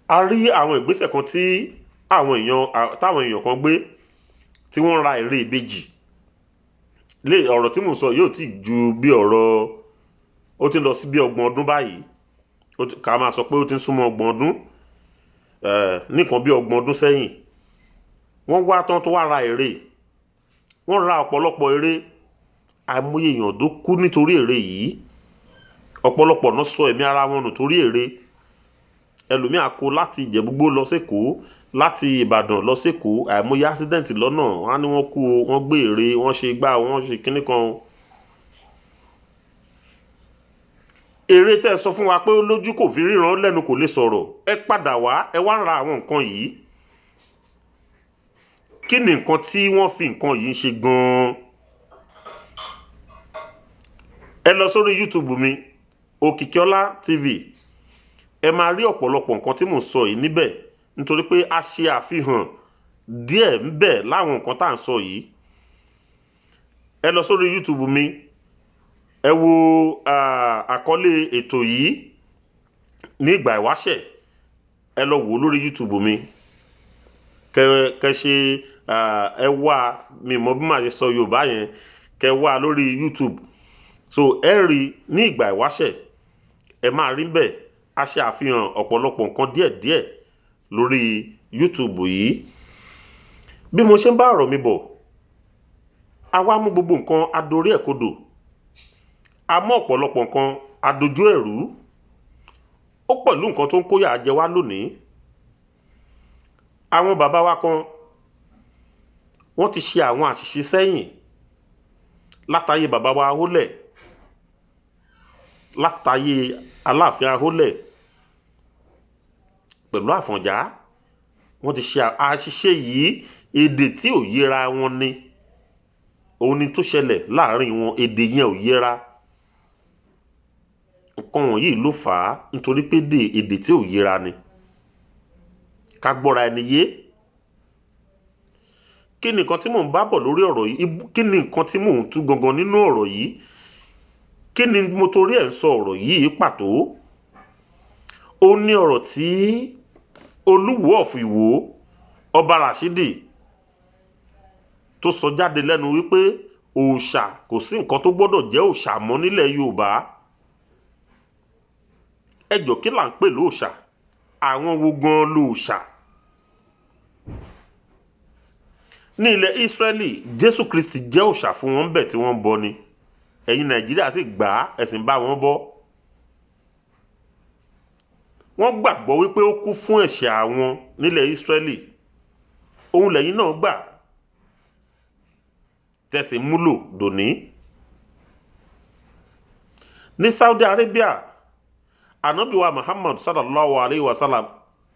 A rí àwọn ìgbésẹ̀ kan tí àwọn èèyàn táwọn èèyàn kan gbé, tí wọ́n ra ère ìbejì. Lé ọ̀rọ̀ tí mò ń sọ yóò ti ju bí ọ̀rọ̀ ó ti ń lọ sí bí 30 ọdún báyìí. Ká máa sọ pé ó ti ń súnmọ́ 30 ọdún, nìkan bí 30 ọdún sẹ́yìn. Wọ́n wá tán tó wá ra ère, wọ́n ra ọ̀pọ̀lọpọ̀ ère. Àìmọye èèyàn tó kú nítorí ère yìí. Ọ̀pọ̀lọpọ̀ náà sọ ẹ̀mí ara wọn nù torí ère. Ẹlòmíà kó láti Ìjẹ̀búgbó lọ sÉkòó, láti Ìbàdàn lọ sÉkòó, àìmọye accident lọ́nà. Wọ́n á ní wọ́n kú o, wọ́n gbé ère, wọ́n ṣe gbá, wọ́n ṣe kíní kan o. Ère tẹ́ ẹ sọ fún wa pé ó lójú kò fi ríran, lẹ́nu kò lè sọ̀rọ̀, ẹ padà wá, ẹ wá ń ra àwọn nǹkan yìí. Kí ni nǹkan tí wọ́n fi nǹkan yìí ń ṣe gan-an? Ẹ lọ sórí YouTube mi, Òkìkíọlá TV, ẹ máa rí ọ̀pọ̀lọpọ̀ nǹkan tí mò ń sọ yìí níbẹ̀, nítorí pé a ṣe àfihàn díẹ̀ ńbẹ̀ láwọn nǹkan tá à ń sọ yìí. Ẹ lọ sórí YouTube mi, ẹ wo àkọlé ètò yìí ní ìgbà ìwáṣẹ̀. Ẹ lọ wò ó lórí YouTube mi, kẹ ṣe ẹ wá mi mọ bí màá ṣe sọ Yorùbá yẹn, kẹ wá lórí YouTube. So ẹ rí ní ìgbà ìwáṣẹ̀, ẹ máa rí bẹ́ẹ̀. A ṣe àfihàn ọ̀pọ̀lọpọ̀ nǹkan díẹ̀díẹ̀ lórí YouTube yìí. Bí mo ṣe ń bá ọ̀rọ̀ mi bọ̀, a wá mú gbogbo nǹkan adorí ẹ̀ kodò, a mú ọ̀pọ̀lọpọ̀ nǹkan adojú ẹ̀rú. Ó pẹ̀lú nǹkan tó ń kóyà jẹ wá lónìí. Àwọn bàbá wa kan, wọ́n ti ṣe àwọn àṣìṣe sẹ́yìn látàyè bàbá wa Ahólẹ̀, látàyè Aláàfin Ahólẹ̀ pẹ̀lú Àfọ̀njá. Wọ́n ti ṣe àṣìṣe yìí. Èdè tí ò yéra wọn ni òun ni tó ṣẹlẹ̀ láàrin wọn. Èdè yẹn ò yéra. Nǹkan wọ̀nyí ló fà á, nítorí pé èdè tí ò yéra ni. Ká gbọ́ra ẹni yé. Kí ni nǹkan tí mò ń bá bọ̀ lórí ọ̀rọ̀ yìí? Kí ni nǹkan tí mò ń tú gangan nínú ọ̀rọ̀ yìí? Kí ni mo torí ẹ̀ ń sọ ọ̀rọ̀ yìí pàtó? Ó ní ọ̀rọ̀ tí Olúwo of Ìwó, Ọba Rashidi, tó sọ jáde lẹ́nu wípé òòṣà, kò sí nǹkan tó gbọ́dọ̀ jẹ́ òòṣà mọ́ nílẹ̀ Yorùbá. Ẹ jọ̀ọ́, kí là ń pè lóòṣà? Àwọn wo gan lóòṣà? Ní ilẹ̀ Ísírẹ́lì, Jésù Kristi jẹ́ òòṣà fún wọn bẹ̀ tí wọ́n ń bọ ni. Ẹ̀yin Nàìjíríà sì gbà á, ẹ̀sìn bá wọn bọ́. Wọ́n gbàgbọ́ wípé ó kú fún ẹ̀ṣẹ̀ àwọn nílẹ̀ Ísírẹ́lì. Òun lẹ́yìn náà gbà tẹ̀sí múlò dòní. Ní Saudi Arabia, Ànábì wa Muhammad sallallahu alayhi wa sallam,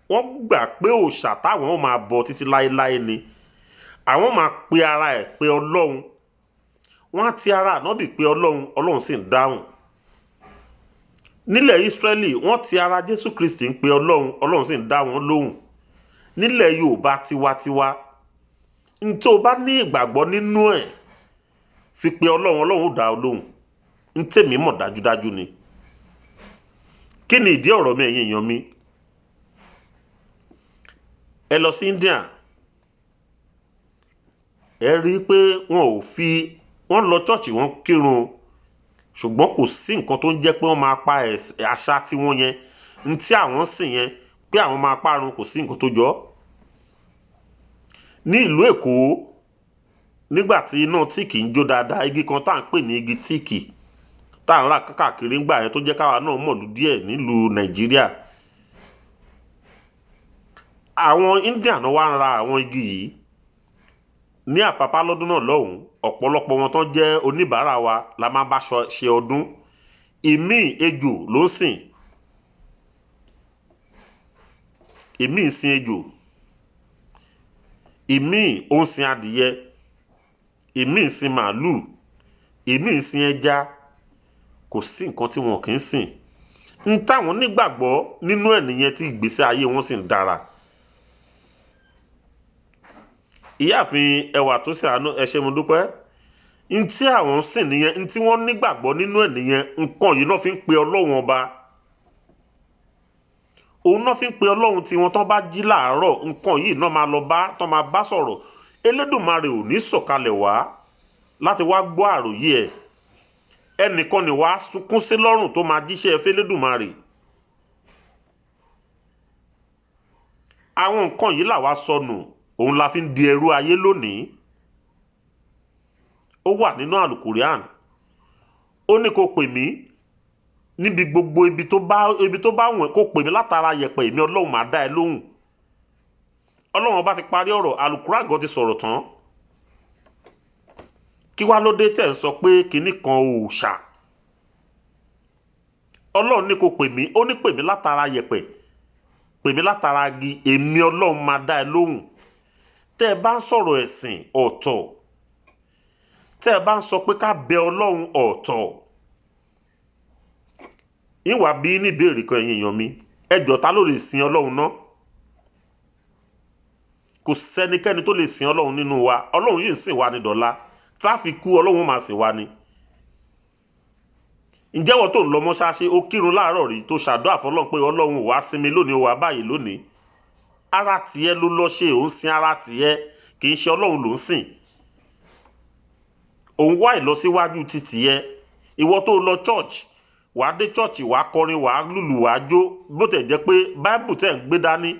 wọ́n gbà pé òòṣà táwọn ó máa bọ títí láéláé ni. Àwọn máa pe ara ẹ̀ pé Ọlọ́run. Wọ́n á ti ara Ànábì pé Ọlọ́run, Ọlọ́run sì ń dáhùn. Nílẹ̀ Ísírẹ́lì, wọ́n ti ara Jésù Kristi ń pe Ọlọ́run, Ọlọ́run sì ń dá wọn lóhùn. Nílẹ̀ Yorùbá tiwantiwa, n tó bá ní ìgbàgbọ́ nínú ẹ̀, fi pe Ọlọ́run, Ọlọ́run ó dá ọ lóhùn. N tèmi mọ̀ dájúdájú ni. Kí ni ìdí ọ̀rọ̀ mi, ẹ̀yin èèyàn mi? Ẹ lọ sí India, ẹ rí i pé wọn ò fi wọ́n lọ church, wọ́n kírun, ṣùgbọ́n kò sí nǹkan tó ń jẹ́ pé wọ́n máa pa àṣà tiwọn yẹn, n tí àwọn sìn yẹn, pé àwọn máa parun. Kò sí nǹkan tó jọ. Ní ìlú Èkó, nígbà tí iná tíìkì ń jó dáadáa, igi kan tá à ń pè ní igi tíìkì tá à ń rà káàkiri ńgbà yẹn, tó jẹ́ káwa náà mọ̀lú díẹ̀ nílùú Nàìjíríà, àwọn India náà wá ń ra àwọn igi yìí ní Àpápá lọ́dún náà lọ́hùn. Ọ̀pọ̀lọpọ̀ wọn tó jẹ́ oníbàárà wa la máa bá ṣe ọdún. Ìmíì, ejò ló ń sìn. Ìmíì ń sin ejò, ìmíì ó ń sin adìyẹ, ìmíì ń sin màálùú, ìmíì ń sin ẹja. Kò sí nǹkan tí wọn kì í sìn. N táwọn nígbàgbọ́ nínú ẹ̀ nìyẹn, tí ìgbésí ayé wọn sì ń dára. Ìyáàfin Ẹwà tó sì àánú, ẹ ṣé, mo dúpẹ́. N tí àwọn ń sìn nìyẹn, n tí wọ́n nígbàgbọ́ nínú ẹ̀ nìyẹn. Nǹkan yìí náà fi ń pe Ọlọ́run Ọba, òun náà fi ń pe Ọlọ́run tí wọ́n. Tán bá jí láàárọ̀, nǹkan yìí náà máa lọ bá tán, máa bá sọ̀rọ̀. Elédùmarè ò ní sọ̀kalẹ̀ wá. láti wá gbọ́ àròyé ẹ̀. Ẹnìkan ni wàá sunkún sí lọ́rùn tó máa jíṣẹ́ fẹ́lẹ́dùmarè. Àwọn nǹkan yìí làwa sọnù, òun la fi ń di ẹrú ayé lónìí. Ó wà nínú àlùkùránì, ó ní kó pè mí níbi gbogbo ibi tó bá wùn ẹ́, kó pè mí látara yẹ̀pẹ̀, èmi Ọlọ́run máa dá ẹ lóhùn. Ọlọ́run ọba ti parí ọ̀rọ̀, àlùkùránì gan ti sọ̀rọ̀ tán. Kí wá ló dé tẹ̀ ń sọ pé kinní kan òòṣà? Ọlọ́run ní kó pè mí, ó ní pè mí látara yẹ̀pẹ̀, pè mí látara igi, èmi Ọlọ́run máa dá ẹ lóhùn. Tẹ́ ẹ bá ń sọ̀rọ̀ ẹ̀sìn ọ̀tọ̀, tẹ́ ẹ bá ń sọ pé ká bẹ Ọlọ́run ọ̀tọ̀. Ìwà bí ní ìbéèrè kan, ẹ̀yin èèyàn mi, ẹ jọ̀ọ́, ta ló lè sin Ọlọ́run náà? Kò sẹ́nikẹ́ni tó lè sin Ọlọ́run nínú wa. Ọlọ́run yìí ń sìn wá ní dọ̀la tá a fi kú, Ọlọ́run máa sìn wá ni. Ǹjẹ́ wọ́n tó ń lọ mọ́ṣáláṣí, ó kírun láàárọ̀ rí tó ṣàdúrà fọlọ́run pé Ọlọ́run wàá sinmi lónìí, wàá báyìí lónìí? Ara tiẹ̀ ló lọ ṣe, òun sin ara tiẹ̀, kì í ṣe Ọlọ́run ló ń sìn. Òun wá ìlọsíwájú ti tiẹ̀. Ìwọ tó lọ church, wàá dé church, wàá kọrin, wàá lùlù, wàá jó, bó tẹ̀ jẹ́ pé Bible tẹ̀ ń gbé dání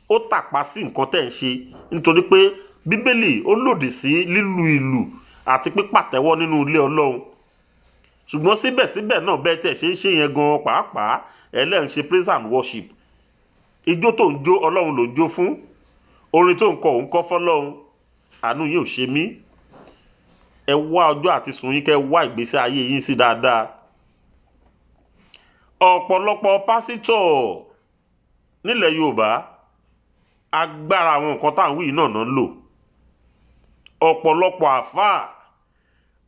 ó tàpá sí nǹkan tẹ̀ ń ṣe, nítorí pé Bíbélì ó lòdì sí lílu ìlù àti pípàtẹ́wọ́ nínú ilé Ọlọ́run. Ṣùgbọ́n síbẹ̀síbẹ̀ náà, bẹ́ẹ̀ tẹ̀ ṣe ń ṣe yẹn gan-an pàápàá, ẹlẹ́rìn ṣe praise and worship. Ijó tó ń jó, Ọlọ́run ló ń jó fún. Orin tó ń kọ, òun kọ́ fọ́lọ́run. Àánú yìí ò ṣe mí. Ẹ wá ọjọ́ àti sùn yín, kẹ́ wá ìgbésí ayé yín sí dáadáa. Ọ̀pọ̀lọpọ̀ pásítọ̀ nílẹ̀ Yorùbá, agbára àwọn nǹkan tá à ń wí náà náà ń lò. Ọ̀pọ̀lọpọ̀ àfáà,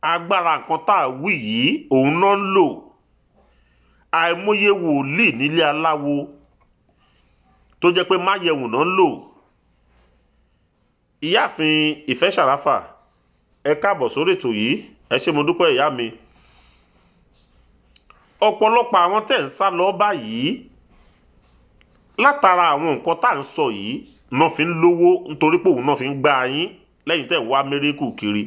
agbára nǹkan tá à wí yìí òun náà ń lò. Àìmọye wòlíì nílé aláwo tó jẹ́ pé máyẹ̀wò náà ń lò. Ìyáàfin Ìfẹ́ Ṣàráfà, ẹ káàbọ̀ sórí ètò yìí, ẹ ṣé, mo dúpẹ́ ìyá mi. Ọ̀pọ̀lọpọ̀ àwọn tẹ̀ ń sá lọ báyìí látara àwọn nǹkan tá à ń sọ yìí náà fi ń lówó, nítorí pé òun náà fi ń gbá yín lẹ́yìn tẹ̀ ń wá mérékù kiri.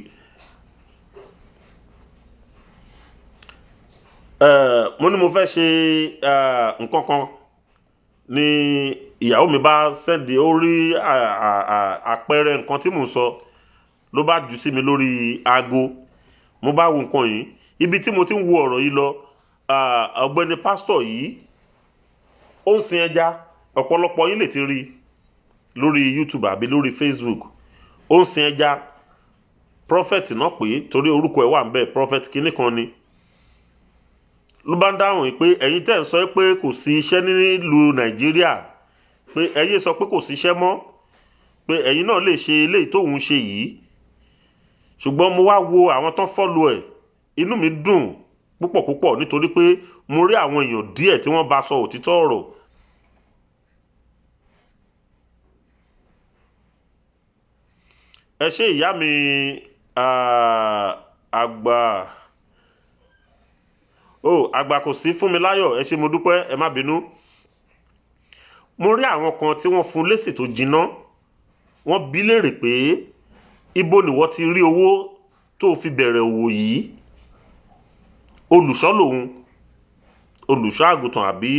Mo ní mo fẹ́ ṣe nǹkan kan ni ìyàwó mi bá sẹ́ndì, ó rí àpẹẹrẹ nǹkan tí mò ń sọ, ló bá jù sí mi lórí aago. Mo bá wo nǹkan yìí, ibi tí mo ti ń wo ọ̀rọ̀ yìí lọ, ọ̀gbẹ́ni pásítọ̀ yìí ó ń sin ẹja. Ọ̀pọ̀lọpọ̀ yín lè ti rí lórí YouTube àbí lórí Facebook. Ó ń sin ẹja. Prophet náà pé, torí orúkọ ẹ̀ wà ń bẹ̀, prophet kinní kan ni. Ló bá ń dáhùn pé ẹ̀yin tẹ́ ń sọ pé kò sí iṣẹ́ nílùú Nàìjíríà, pé ẹ̀yin sọ pé kò sí iṣẹ́ mọ́, pé ẹ̀yin náà lè ṣe eléyìí tóun ṣe yìí. Ṣùgbọ́n mo wá wo àwọn tán fọ́lù ẹ̀, inú mi dùn púpọ̀ púpọ̀, nítorí pé mo rí àwọn èèyàn díẹ̀ tí wọ́n bá sọ òtítọ́ ọ̀rọ̀. Ẹ ṣé ìyá mi, àgbà o, àgbà kò sí fún mi láyọ̀, ẹ ṣé, mo dúpẹ́, ẹ má bínú. Mo rí àwọn kan tí wọ́n fún lésì tó jiná. Wọ́n bi léèrè pé ibo ni wọ́n ti rí owó tó fi bẹ̀rẹ̀ òwò yìí? Olùṣọ́ lòun, olùṣọ́ àgùntàn àbí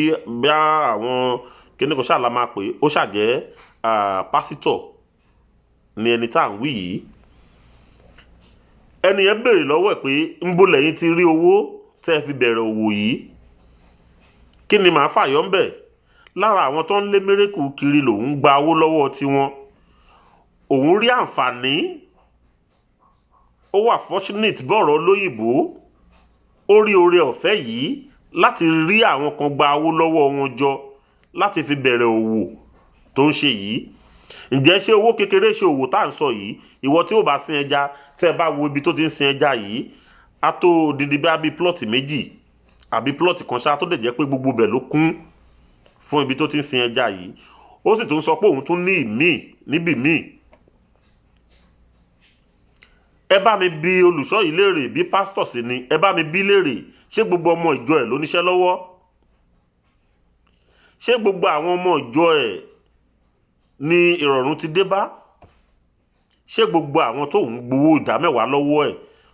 bí àwọn kíní kan ṣáà la máa pè é, ó ṣàjẹ́ pásítọ̀ ni ẹni tá à ń wí yìí. Ẹni yẹn béèrè lọ́wọ́ ẹ̀ pé ńbo lẹ́yìn ti rí owó tẹ́ ẹ fi bẹ̀rẹ̀ òwò yìí? Kí ni màá fàyọ́ ńbẹ̀? Lára àwọn tó ń lé mérékù kiri lòun gba owó lọ́wọ́ tiwọn. Òun rí àǹfààní, ó wà fortunate bọ́ọ̀rọ̀ lóyìnbó, ó rí oore ọ̀fẹ́ yìí láti rí àwọn kan gba owó lọ́wọ́ wọn jọ láti fi bẹ̀rẹ̀ òwò tó ń ṣe yìí. Ǹjẹ́ ṣé owó kékeré ṣe òwò tá à ń sọ yìí? Ìwọ tí ó bá sin ẹja, tẹ́ ẹ bá wo ibi tó ti ń sin ẹja yìí, á tó odidi bí i plọ̀tì méjì àbí plọ̀tì kan ṣá, tó dẹ̀ jẹ́ pé gbogbo bẹ̀ ló kún fún ibi tó ti ń sin ẹja yìí. Ó sì tún sọ pé òun tún ní ìmíì níbì míì. Ẹ bá mi bi olùṣọ́ yìí léèrè, bí pásítọ̀ sì ni, ẹ bá mi bi léèrè, ṣé gbogbo ọmọ ìjọ ẹ̀ ló níṣẹ́ lọ́wọ́? Ṣé gbogbo àwọn ọmọ ìjọ ẹ̀ ni ìrọ̀rùn ti dé bá? Ṣé gbogbo àwọn tó ń gbowó ìdámẹ́wàá lọ́wọ́ ẹ̀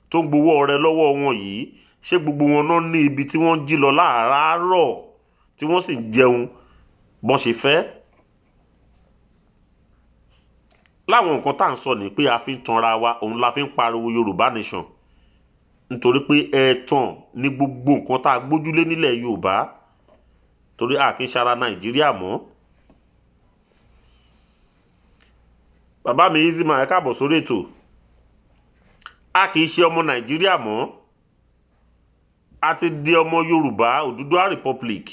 tó ń gbowó ọrẹ lọ́wọ́ wọn yìí, ṣé gbogbo wọn náà ní ibi tí wọ́n ń jí lọ láàárọ̀ tí wọ́n sì ń jẹun bọ́n ṣe fẹ́? Láwọn nǹkan tá à ń sọ ni pé a fi ń tanra wa, òun la fi ń pariwo Yorùbá nation, nítorí pé ẹ̀tàn ní gbogbo nǹkan tá a gbójúlé nílẹ̀ Yorùbá, torí a kì í ṣara Nàìjíríà mọ́. Bàbá mi Izima, ẹ káàbọ̀ sórí ètò. A kì í ṣe ọmọ Nàìjíríà mọ́, a ti di ọmọ Yorùbá, Odùduwà Republic,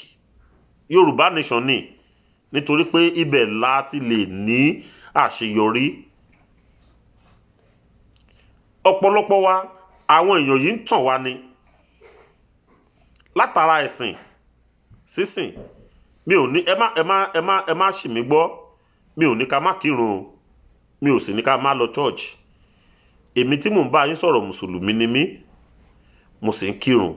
Yorùbá nation ni, nítorí pé ibẹ̀ la ti lè ní àṣeyọrí. Ọ̀pọ̀lọpọ̀ wa, àwọn èèyàn yìí ń tàn wá ni látara ẹ̀sìn sísìn. Mi ò ní ẹ má ẹ má ẹ má ẹ má ṣì mí gbọ́, mi ò ní ká má kírun o, mi ò sì ní ká má lọ church. Èmi tí mò ń bá yín sọ̀rọ̀, mùsùlùmí ni mí, mo sì ń kírun,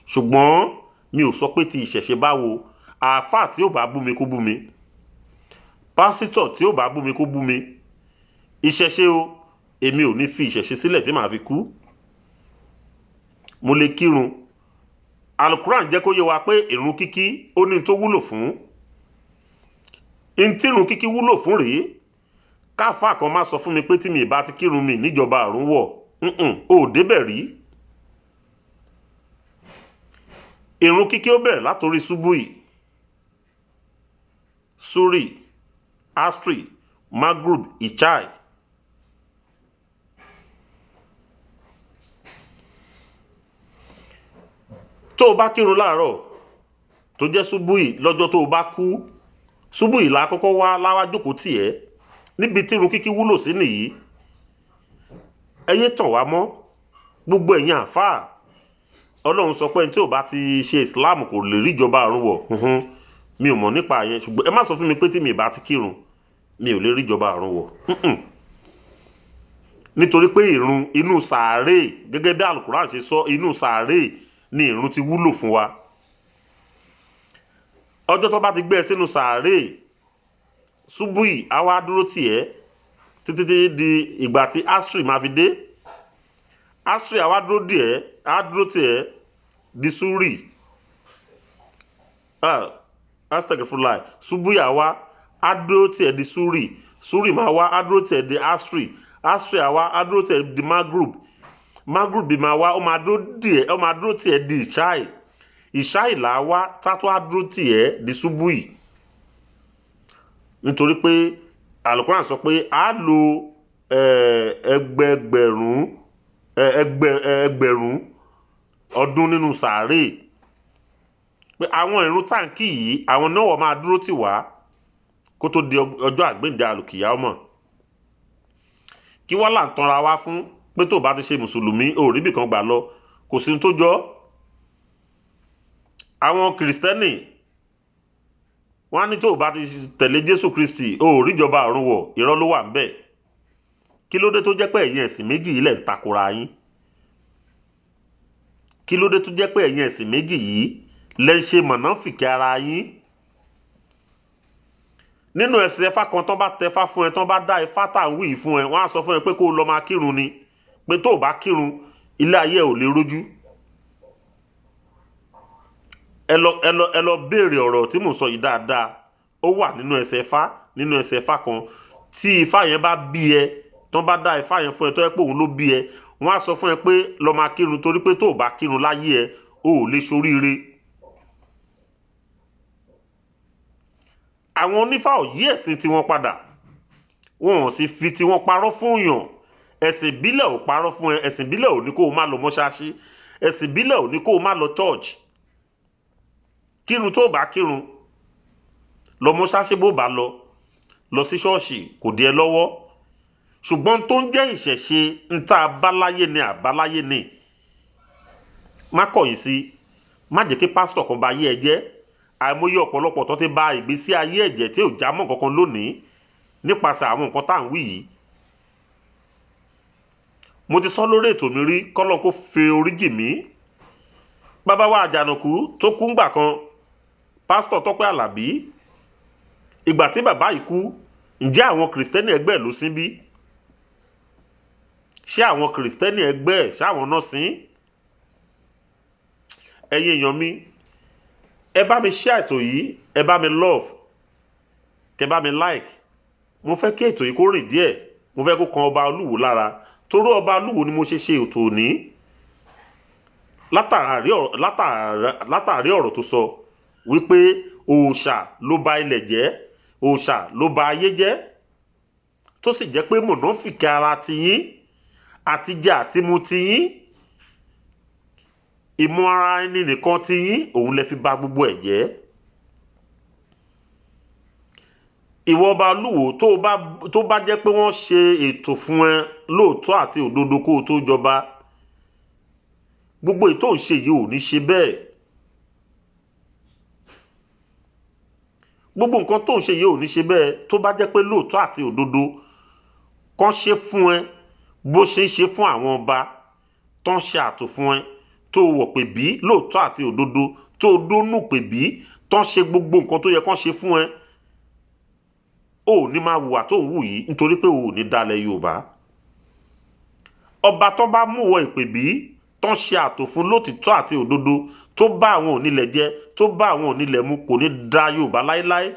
ṣùgbọ́n mi ò sọ pé ti ìṣẹ̀ṣe báwo. Àáfàá tí ò bá bú mi kó bú mi, pásítọ̀ tí ò bá bú mi kó bú mi. Ìṣẹ̀ṣe o, èmi ò ní fi ìṣẹ̀ṣe sílẹ̀ tí màá fi kú. Mo lè kírun. Alukuran jẹ́ kó yé wa pé ìrun kíkí ó ní tó wúlò fún, n tí ìrun kíkí wúlò fún rèé. Káfá kan má sọ fún mi pé tí mi ìbá ti kírun mi níjọba àrùn wọ̀, ò débẹ̀ rí. Ìrun kíkí ó bẹ̀rẹ̀ látòrí ṣubúì, suri, astri, magrub, ichai. Tó o bá kírun láàárọ̀ tó jẹ́ ṣubúì, lọ́jọ́ tó o bá kú, ṣubúì la kọ́kọ́ wá láwá jókòó tì ẹ́ níbi tí irun kíkí wúlò sí nìyí. Ẹ yé tàn wá mọ́, gbogbo ẹ̀yin àáfàá. Ọlọ́run sọ pé ẹni tí ò bá ti ṣe Islam kò lè rí ìjọba ọ̀run wọ̀. Mi ò mọ̀ nípa yẹn, ṣùgbọ́n ẹ má sọ fún mi pé tí mi ì bá ti kírun mi ò lè rí ìjọba ọ̀run wọ̀, nítorí pé ìrun inú sàárè, gẹ́gẹ́ bí Alukuran ṣe sọ, inú sàárè ni ìrun ti wúlò fún wa. Ọjọ́ tó bá ti gbé ẹ sínú sàárè, ṣubúì àwa dúró tì ẹ́ títí di ìgbà tí astri máa fi dé. Astri àwa dúró dì ẹ́, á dúró tì ẹ́ di suri, astagfirullah, ṣubúì àwa á dúró tì ẹ́ di suri, suri máa wá á dúró tì ẹ́ di astri, astri àwa á dúró tì ẹ́ di magrub, magrub máa wá, ó máa dúró dì ẹ́, ó máa dúró tì ẹ́ di ìṣáì, ìṣáì là á wá tátó á dúró tì ẹ́ di ṣubúì. Nítorí pé Alukuran sọ pé a lo ẹgbẹgbẹ̀rún ẹgbẹ̀rún ọdún nínú sàárè, pé àwọn ìrun táǹkì yìí, àwọn náà wọ́n máa dúró tì wá kó tó di ọjọ́ àgbéǹde àlùkìyà. Ọmọ kí wọ́n là ń tanra wá fún pé tó bá ti ṣe mùsùlùmí ò rí bìkan gbà lọ, kò sí tó jọ. Àwọn kìrìsìtẹ́nì wọ́n á ní tó bá ti tẹ̀lé Jésù Kristi ò ríjọba ọ̀run wọ̀, irọ́ ló wà ńbẹ̀. Kí ló dé tó jẹ́ pé ẹ̀yin ẹ̀sìn méjì yìí lẹ̀ ń takora yín? Kí ló dé tó jẹ́ pé ẹ̀yin ẹ̀sìn méjì yìí lẹ̀ ń ṣe mọ̀nàfìkì ara yín? Nínú ẹ̀sìn ẹ̀fà kan, tán bá tẹfá fún ẹ, tán bá dá ifá tá à ń wí yìí fún ẹ, wọ́n á sọ fún ẹ pé kó o lọ máa kírun ni, pé tó o bá kírun ilé ayé ẹ ò lè rójú. Ẹ lọ ẹ lọ ẹ lọ béèrè ọ̀rọ̀ tí mò ń sọ yìí dáadáa. Ó wà nínú ẹsẹ̀ ifá, nínú ẹsẹ̀ ifá kan tí ifá yẹn bá bí ẹ, tán bá dá ifá yẹn fún ẹ tó yẹ pé òun ló bí ẹ, wọ́n á sọ fún ẹ pé lọ máa kírun, torí pé tó o bá kírun láyé ẹ, o ò lè ṣoríire. Àwọn onífá ò yí ẹ̀sìn tiwọn padà, wọn ò sì fi tiwọn parọ́ fún yàn. Ẹ̀sìn ìbílẹ̀ ò parọ́ fún ẹ. Ẹ̀sìn ìbílẹ̀ ò ní kó o má lọ mọ́ṣáláṣí, ẹ̀sìn ìbílẹ̀ ò ní kó o má lọ church. Kírun tó bá kírun, lọ mọ́ṣáláṣí, bó bá lọ lọ sí ṣọ́ọ̀ṣì, kò dí ẹ lọ́wọ́. Ṣùgbọ́n tó ń jẹ́ ìṣẹ̀ṣe ń tá abáláyé ni, àbáláyé ni, má kọ̀yìn sí, má jẹ́ kí pásítọ̀ kan ba ayé ẹ jẹ́. Àìmọye ọ̀pọ̀lọpọ̀ tó ti ba ìgbésí ayé ẹ̀jẹ̀ tí ò já mọ́ kankan lónìí nípasẹ̀ àwọn nǹkan tá à ń wí yìí. Mo ti sọ lórí ètò mi rí, kọ́lọ́n kó fi oríjì mí, bàbá wa Àjànàkú tó kú ńgbà kan, pásítọ̀ Tọ́pẹ́ Àlàbí. Ìgbà tí bàbá yìí kú, ǹjẹ́ àwọn kìrìsìtẹ́nì ẹgbẹ́ ẹ̀ ló sín bí? Ṣé àwọn Kìrìsìtẹ́nì ẹgbẹ́ ẹ̀ ṣáwọn náà sìn? Ẹ̀yin èèyàn mi, ẹ bá mi share ètò yìí, ẹ bá mi love, kẹ bá mi like. Mo fẹ́ kí ètò yìí kó rìn díẹ̀. Mo fẹ́ kó kan ọba Olúwo lára, torí ọba Olúwo ni mo ṣe ṣe ètò òní, látàrí ọ̀rọ̀ tó sọ wípé òòṣà ló ba ilẹ̀ jẹ́, òòṣà ló ba ayé jẹ́, tó sì jẹ́ pé mọ̀nàfìkì ara tiyín àtijẹ àtimu tiyín, ìmọ̀ ara ẹni nìkan tiyín, òun lẹ fi ba gbogbo ẹ̀ jẹ́. Ìwọ ọba Olúwo, tó bá jẹ́ pé wọ́n ṣe ètò fún ẹ lóòótọ́ àti òdodo kó o tó jọba, gbogbo ètò ń ṣe yìí ò ní ṣe bẹ́ẹ̀. Gbogbo nǹkan tó ń ṣe yìí ò ní ṣe bẹ́ẹ̀. Tó bá jẹ́ pé lóòótọ́ àti òdodo kàn ṣe fún ẹ bó ṣe ń ṣe fún àwọn ọba tó ń ṣe àtò fún ẹ, tó wọ̀ pè bí lóòótọ́ àti òdodo, tó dónú pè bí, tó ń ṣe gbogbo nǹkan tó yẹ kàn ṣe fún ẹ, ò ní máa hùwà tó ń hù yìí, nítorí pé ò ní dalẹ̀ Yorùbá. Ọba tó bá mú wọ ìpè bí, tó ń ṣe àtò fún lótìtọ́ àti òdodo, tó bá àwọn onílẹ̀ jẹ, tó bá àwọn onílẹ̀ mu, kò ní da Yorùbá láéláé.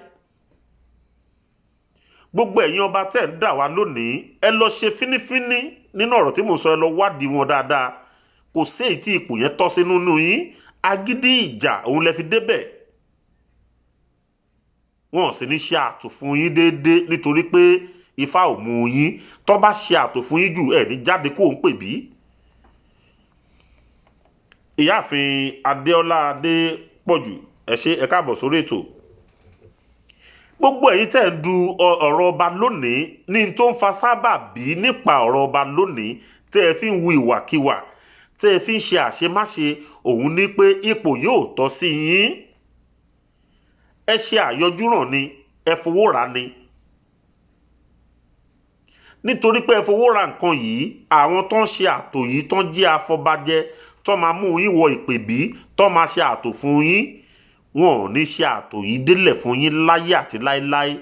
Gbogbo ẹ̀yin ọba tẹ̀ ń dà wá lónìí, ẹ lọ ṣe fínífíní nínú ọ̀rọ̀ tí mo sọ, ẹ lọ wádìí wọn dáadáa. Kò sí èyí tí ipò yẹn tọ́ sí nínú yín. Agídí ìjà òun lẹ fi débẹ̀. Wọn ò sì ní ṣe àtò fún yín déédéé, nítorí pé Ifá ò mú yín. Tó bá ṣe àtò fún yín jù, ẹ̀ ní jáde kó ń pè bí. Ìyáàfin Adéọlá Adépọ̀jù, ẹ ṣé, ẹ káàbọ̀ sórí ètò. Gbogbo ẹ̀yin tẹ́ ń du ọ̀rọ̀ ọba lónìí, ní tó ń fa sábàbí nípa ọ̀rọ̀ ọba lónìí tẹ́ ẹ fi ń hu ìwàkiwà, tẹ́ ẹ fi ń ṣe àṣemáṣe, òun ní pé ipò yóò tọ́ sí yín. Ẹ ṣe àyọjúràn ni, ẹ fowó rà ni. Nítorí pé ẹ fowó ra nǹkan yìí, àwọn tó ń ṣe àtò yìí, tó ń jẹ́ afọbajẹ, tó máa mú yín wọ ìpè bí, tó máa ṣe àtò fún yín, wọn ò ní ṣe àtò yìí délẹ̀ fún yín láyé àti láéláé.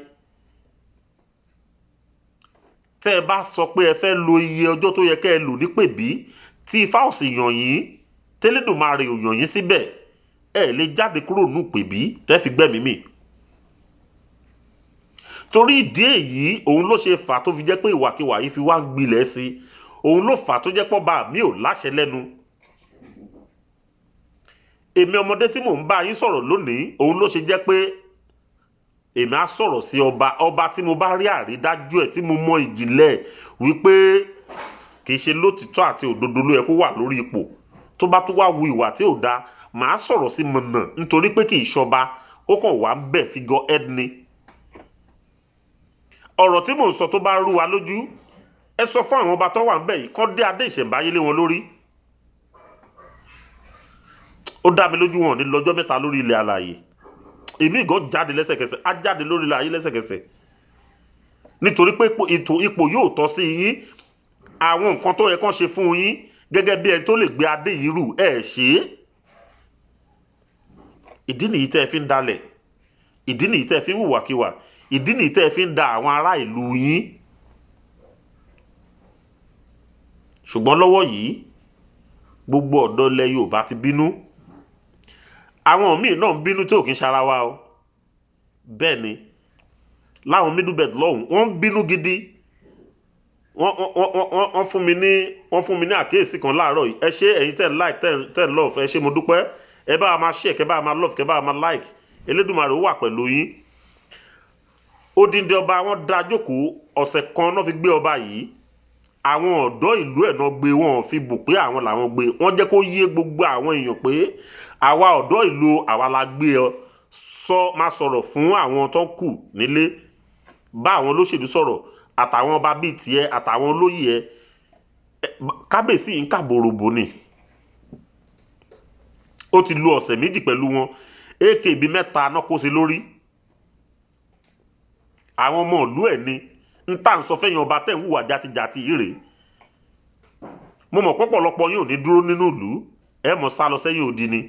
Tẹ́ ẹ bá sọ pé ẹ fẹ́ lo iye ọjọ́ tó yẹ kẹ́ ẹ lò nípè bí, tí Ifá ò sì yàn yín, tẹ́lẹ̀dùmarè ò yàn yín síbẹ̀, ẹ lè jáde kúrò nù pè bí tẹ́ fi gbẹ́mìí mì. Torí ìdí èyí, òun ló ṣe fà tó fi jẹ́ pé ìwàkiwà yìí fi wá ń gbilẹ̀ sí i. Òun ló fà tó jẹ́ pọ́ba mi ò láṣẹ lẹ́nu. Èmi ọmọdé tí mò ń bá yín sọ̀rọ̀ lónìí, òun ló ṣe jẹ́ pé èmi á sọ̀rọ̀ sí ọba. Ọba tí mo bá rí àrídájú ẹ̀, tí mo mọ ìjìnlẹ̀ wípé kì í ṣe lótìtọ́ àti òdodo ló yẹ kó wà lórí ipò, tó bá tún wá wu ìwà tí ò dáa, màá sọ̀rọ̀ sí mọ̀nà, nítorí pé kì í ṣọba, ó kàn wá ń bẹ̀ figure head ni. Ọ̀rọ̀ tí mò ń sọ tó bá rú wa lójú, ẹ sọ fún àwọn ọba tó wà ń bẹ̀ yìí kọ́ dé adé ìṣẹ̀ǹbáyé lé wọn lórí. Ó dá mi lójú, wọn ò ní lọ́jọ́ mẹ́ta lórí ilẹ̀ alààyè. Èmi gan jáde lẹ́sẹ̀kẹsẹ̀, á jáde lórí ilẹ̀ ayé lẹ́sẹ̀kẹsẹ̀, nítorí pé ètò ipò yóò tọ́ sí yín. Àwọn nǹkan tó yẹ kán ṣe fún yín gẹ́gẹ́ bí ẹni tó lè gbé adé yìí rù, ẹ̀ ṣe é. Ìdí nìyí tẹ́ ẹ fi ń dalẹ̀, ìdí nìyí tẹ́ ẹ fi ń hùwàkiwà, ìdí nìyí tẹ́ ẹ fi ń da àwọn ará ìlú yín. Ṣùgbọ́n lọ́wọ́ yìí, gbogbo ọ̀dọ́ ilẹ̀ Yorùbá ti bínú. Àwọn míì náà ń bínú tí ò kí ń ṣara wa o. Bẹ́ẹ̀ ni, láwọn middle belt lọ́hùn, wọ́n ń bínú gidi. Wọ́n fún mi ní àkíyèsí kan láàárọ̀ yìí. Ẹ ṣé ẹ̀yin tẹ́ ń like, tẹ́ ń love, ẹ ṣé, mo dúpẹ́. Ẹ bá wa máa share, kẹ́ bá wa máa love, kẹ́ bá wa máa like. Elédùmarè ó wà pẹ̀lú yín. Odindi ọba wọn dá jókòó, ọ̀sẹ̀ kan náà fi gbé ọba yìí. Àwọn ọ̀dọ́ ìlú ẹ̀ náà gbé, wọn fi bò pé àwọn làwọn gbé. Wọ́n jẹ́ kó yé gbogbo àwọn èèyàn pé àwa ọ̀dọ́ ìlú, àwa la gbé ọ. Sọ máa sọ̀rọ̀ fún àwọn tó kù nílé, bá àwọn olóṣèlú sọ̀rọ̀, àtàwọn ọba bíi tiẹ̀, àtàwọn olóyè ẹ. Kábíyèsí ń kà bòròbò ni. Ó ti lu ọ̀sẹ̀ 2 pẹ̀lú wọn. AK bíi 3 náà kó sí lórí. Àwọn ọmọ ìlú ẹ̀ ni ń tà ń sọ fẹ́yìn ọba tẹ̀ ń hùwà jatijàti yìí rèé. Mo mọ̀ pọ̀pọ̀lọpọ̀ yín ò ní dúró nínú ìlú, ẹ mọ̀ sá lọ sẹ́yìn odi ni.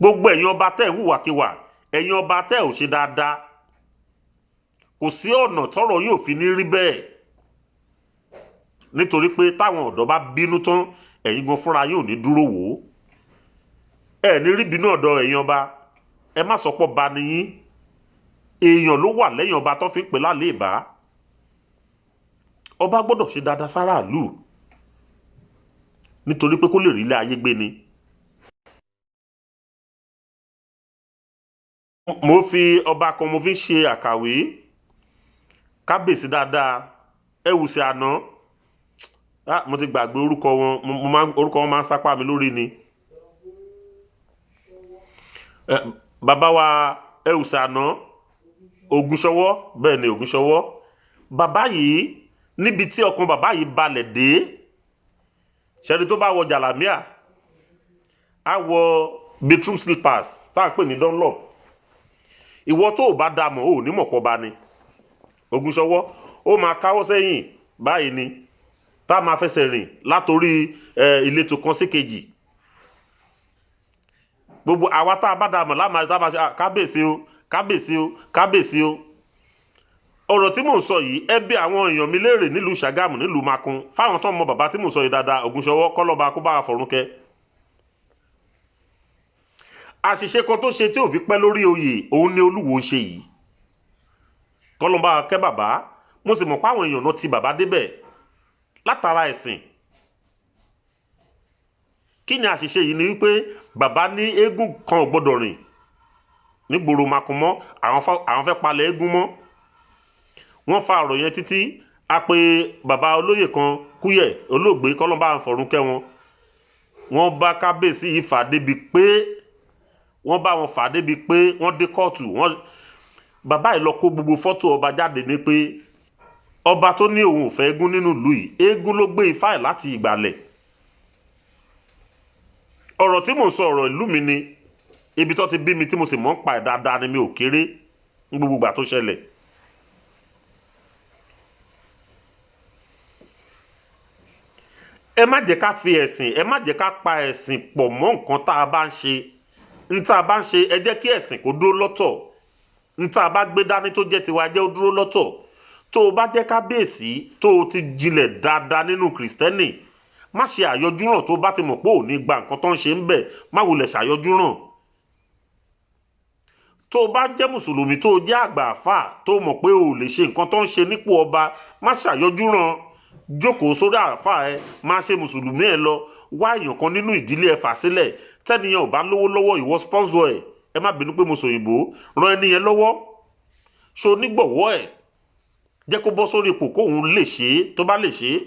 Gbogbo ẹ̀yin ọba tẹ̀ ń hùwàkiwà, ẹ̀yin ọba tẹ̀ ò ṣe dáadáa, kò sí ọ̀nà tọ́rọ̀ yóò fi ní rí bẹ́ẹ̀. Nítorí pé táwọn ọ̀dọ́ bá bínú tán, ẹ̀yin gan fúnra yóò ní dúró wò ó. Ẹ ní rí bínú ọ̀dọ̀ ẹ̀yin ọba. Ẹ má sọ pọ̀ ba ni yín. Èèyàn ló wà lẹ́yìn ọba tó fi ń pè lálẹ́ ìbá. Ọba gbọ́dọ̀ ṣe dáadáa sáràlú, nítorí pé kó lè rí ilé ayé gbé ni. Mo fi ọba kan mo fi ń ṣe àkàwé. Kábíyèsí dáadáa, Ẹwùsì àná. Mo ti gbàgbé orúkọ wọn, orúkọ wọn máa ń sápá mi lórí ni. Bàbá wa Ẹwùsì àná Ògúnṣọwọ́, bẹ́ẹ̀ ni Ògúnṣọwọ́. Bàbá yìí, níbi tí ọkàn bàbá yìí balẹ̀ dé, ṣẹ́ni tó bá wọ jàlámíà, á wọ bedroom slippers tá à ń pè ní Dunlop. Ìwọ tó o bá dá mọ̀, ò ní mọ̀ pọ̀ bá ni. Ògúnṣọwọ́ ó máa káwọ́ sẹ́yìn báyìí ni, tá a máa fẹsẹ̀ rìn látòrí ìletò kan sí kejì. Gbogbo àwa tá a bá dá mọ̀ láàmú tá a bá ṣe kábíyèsí o, kábíyèsí o, kábíyèsí o. Ọ̀rọ̀ tí mò ń sọ yìí, ẹ bí àwọn èèyàn mi léèrè nílùú Ṣàgámù, nílùú Makun, fáwọn tó ń mọ bàbá tí mò ń sọ yìí dáadáa. Ògúnṣọwọ́, kọ́lọ́ba kó bá wa fọ̀run kẹ́. Àṣìṣe kan tó ṣe tí ò fi pẹ́ lórí oyè òun ni Olúwo ń ṣe yìí. Kọ́lọ́ba kẹ́ bàbá. Mo sì mọ̀ pé àwọn èèyàn náà ti bàbá débẹ̀ látara ẹ̀sìn. Kí ni àṣìṣe yìí? Ni wípé bàbá ní eégún kan ò gbọ́dọ̀ rìn nígboro Makun mọ́, àwọn fẹ́ palẹ̀ eégún mọ́. Wọ́n fa ọ̀rọ̀ yẹn títí a pé bàbá olóyè kan Kúyẹ̀ olóògbé, kọ́lọ́ba fọ̀run kẹ́ wọn. Wọ́n bá kábíyèsí yìí fà débi pé wọ́n bá wọn fà débi pé wọ́n dé kóòtù. Wọ́n bàbá yìí lọ kó gbogbo fọ́tò ọba jáde ní pé ọba tó ní òun ò fẹ́ eégún nínú ìlú yìí, eégún ló gbé ifá ẹ̀ láti ìgbàlẹ̀. Ọ̀rọ̀ tí mò ń sọ, ọ̀rọ̀ ìlú mi ni, ibi tó ti bí mi tí mo sì mọ̀ ń pa ẹ̀ dáadáa ni, mi ò kéré ní gbogbo ìgbà tó ṣẹlẹ̀. Ẹ má jẹ́ ká fi ẹ̀sìn, ẹ má jẹ́ ká pa ẹ̀sìn pọ̀ mọ́ nǹkan tá a bá ń ṣe. N tá a bá ń ṣe, ẹ jẹ́ kí ẹ̀sìn kó dúró lọ́tọ̀. N tá a bá gbé dání tó jẹ́ tiwa, jẹ́ ó dúró lọ́tọ̀. Tó o bá jẹ́ kábíyèsí tó o ti jinlẹ̀ dáadáa nínú kìrìsìtẹ́nì, má ṣe àyọjúràn. Tó bá ti mọ̀ pé ò ní gba nǹkan tó ń ṣe ń bẹ̀, má wulẹ̀ ṣàyọjúràn. Tó o bá jẹ́ mùsùlùmí tó o jẹ́ àgbà àfà tó o mọ̀ pé o ò lè ṣe nǹkan tó ń ṣe nípò ọba, má ṣàyọjúràn. Jókòó sórí àfà ẹ, má ṣe mùsùlùmí ẹ lọ. Wá èèyàn kan nínú ìdílé ẹ fà sílẹ̀. Tẹ́niyàn ò bá lówó lọ́wọ́, ìwọ sponsor ẹ̀. Ẹ má bínú pé mo sòyìnbó. Ran ẹni yẹn lọ́wọ́, ṣo onígbọ̀wọ́ ẹ̀, jẹ́ kó bọ́ sórí ipò kóun lè ṣe é. Tó bá lè ṣe é,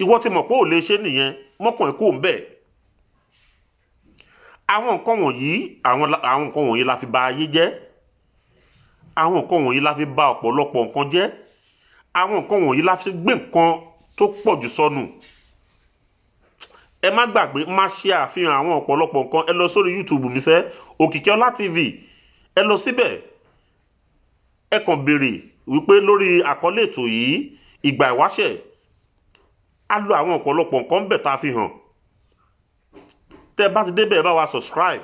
ìwọ ti mọ̀ pé ò lè ṣe nìyẹn, mọ́kàn ẹ̀ kó ń bẹ̀. Àwọn nǹkan wọ̀nyí, àwọn nǹkan wọ̀nyí la fi ba ayé jẹ́. Àwọn nǹkan wọ̀nyí la fi ba ọ̀pọ̀lọpọ̀ nǹkan jẹ́. Àwọn nǹkan wọ̀nyí la fi gbé nǹkan tó pọ̀ jù sọnù. Ẹ má gbàgbé, má ṣe àfihàn àwọn ọ̀pọ̀lọpọ̀ nǹkan. Ẹ lọ sórí YouTube mi sẹ́, Òkìkíọlá TV, ẹ lọ síbẹ̀, ẹ kàn béèrè wípé lórí àkọlé ètò yìí, ìgbà ìwáṣẹ̀, á lo àwọn ọ̀pọ̀lọpọ̀ nǹkan ń bẹ̀ tá a fi hàn. Tẹ́ bá ti débẹ̀, ẹ bá wa subscribe,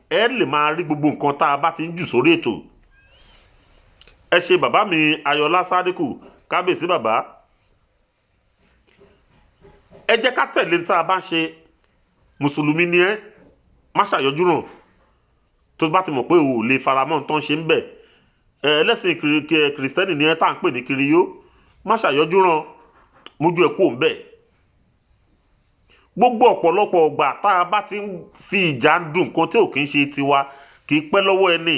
ẹ lè máa rí gbogbo nǹkan tá a bá ti ń jù sórí ètò. Ẹ ṣe bàbá mi Ayọ̀lá Sádíkù, kábíyèsí bàbá. Ẹ jẹ́ ká tẹ̀lé tá a bá ń ṣe. Mùsùlùmí ni ẹ́, má ṣàyọjú ràn tó bá ti mọ̀ pé o ò lè faramọ́ tó ń ṣe ń bẹ̀. Ẹlẹ́sìn kìrìsìtẹ́nì ni ẹ́ tá à ń pè ní kiriyó, má ṣàyọjú ràn, mójú ẹ kú òun bẹ̀. Gbogbo ọ̀pọ̀lọpọ̀ ọgbà tá a bá ti ń fi ìjà ń dùn nǹkan tí ò kì í ṣe tiwa, kì í pẹ́ lọ́wọ́ ẹni.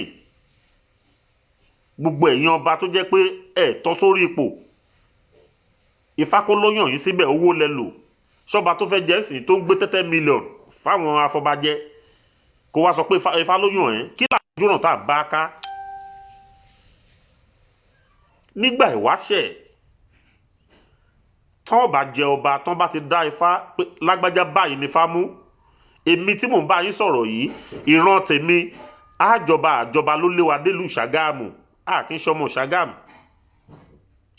Gbogbo ẹ̀yin ọba tó jẹ́ pé ẹ̀ tọ́ sórí ipò, Ifá kó ló yàn yín síbẹ̀, owó lẹ lò. Ṣọba tó fẹ́ jẹ́ sìn tó ń gbé tẹ́tẹ́ mílíọ̀nù fáwọn afọbajẹ, kó wá sọ pé Ifá ló yàn ẹ́, kí làjúràn tá a bá ká nígbà ìwáṣẹ̀? Tán bá jẹ ọba, tán bá ti dá Ifá pé lágbájá báyìí ní Ifá mú. Èmi tí mò ń bá yín sọ̀rọ̀ yìí, ìran tèmi àjọba àjọba ló lé wa délùú Ṣàgámù. A kì í ṣọmọ Ṣàgámù,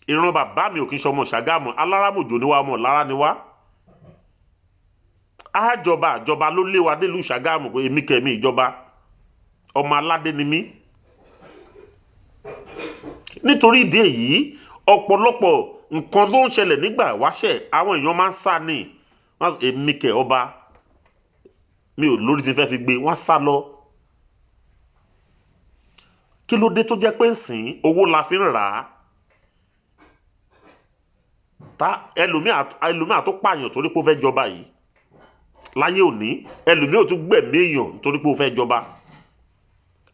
ìran bàbá mi ò kì í ṣọmọ Ṣàgámù. Alárámòjò ni wá, ọmọ lára ni wá. Àjọba àjọba ló lé wa délùú Ṣàgámù pé èmi kẹ̀mí ìjọba, ọmọ aládé ni mí. Nítorí ìdí èyí, ọ̀pọ̀lọpọ̀ Nǹkan ló ń ṣẹlẹ̀ nígbà ìwáṣẹ̀, àwọn èèyàn máa ń sá ni. Èmi kẹ̀ ọba mi ò lórí tí fẹ́ fi gbé, wọ́n sá lọ. Kí ló dé tó jẹ́ pé nsìn owó la fi ń rà á? Ta ẹlòmíà tó pààyàn torí pé ó fẹ́ jọba yìí láyé òní, ẹlòmíà ò tún gbẹ̀mí èèyàn torí pé ó fẹ́ jọba.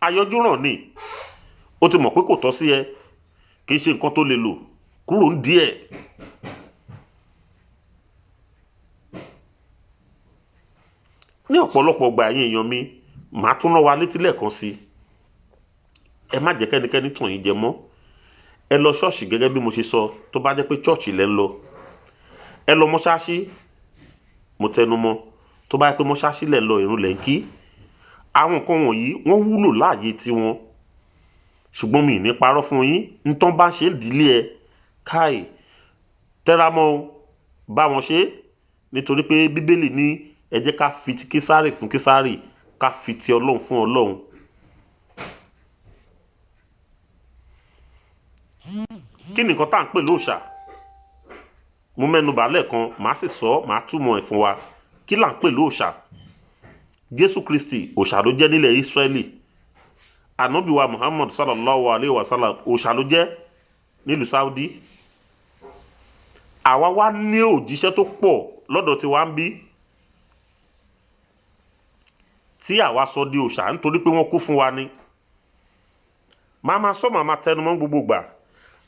Ayọjúràn ni, ó ti mọ̀ pé kò tọ́ sí ẹ, kì í ṣe nǹkan tó lè lò kúrò ń díẹ̀. Ní ọ̀pọ̀lọpọ̀ ọgbà ẹ̀yin èèyàn mi, màá tún rán wa létí lẹ́ẹ̀kan sí i. Ẹ má jẹ́ kẹ́nikẹ́ni tàn yín jẹ mọ́. Ẹ lọ ṣọ́ọ̀ṣì gẹ́gẹ́ bí mo ṣe sọ, tó bá jẹ́ pé ṣọ́ọ̀ṣì lẹ́ ń lọ. Ẹ lọ mọ́ṣáṣí, mo tẹnu mọ́, tó bá jẹ́ pé mọ́ṣáṣí lẹ́ ń lọ, ìrun lẹ́ ń kí. Àwọn nǹkan wọ̀nyí wọ́n wúlò láàyè tiwọn. Ṣùgbọ́n mi ì ní parọ́ fún yín, ntán bá ṣe ń dílé ẹ, káì, tẹ́ra mọ́ o, bá wọn ṣe, nítorí pé Bíbélì ní ẹ jẹ́ ká fi ti Késárì fún Késárì, ká fi ti Ọlọ́run fún Ọlọ́run. Kí ni nǹkan tá à ń pè lóòṣà? Mo mẹ́nu bà lẹ́ẹ̀kan, màá sì sọ, màá túmọ̀ ẹ̀ fún wa. Kí là ń pè lóòṣà? Jésù Kristi òòṣà ló jẹ́ nílẹ̀ Ísírẹ́lì. Ànábì wa Muhammad sallallahu alayhi wa sallam òòṣà ló jẹ́ nílùú Saudi. Àwa wá ní òjíṣẹ́ tó pọ̀ lọ́dọ̀ tí wá ń bí, tí àwa sọ di òòṣà nítorí pé wọ́n kú fún wa ni. Màá máa sọ, màá máa tẹnumọ́ gbogbo gbà.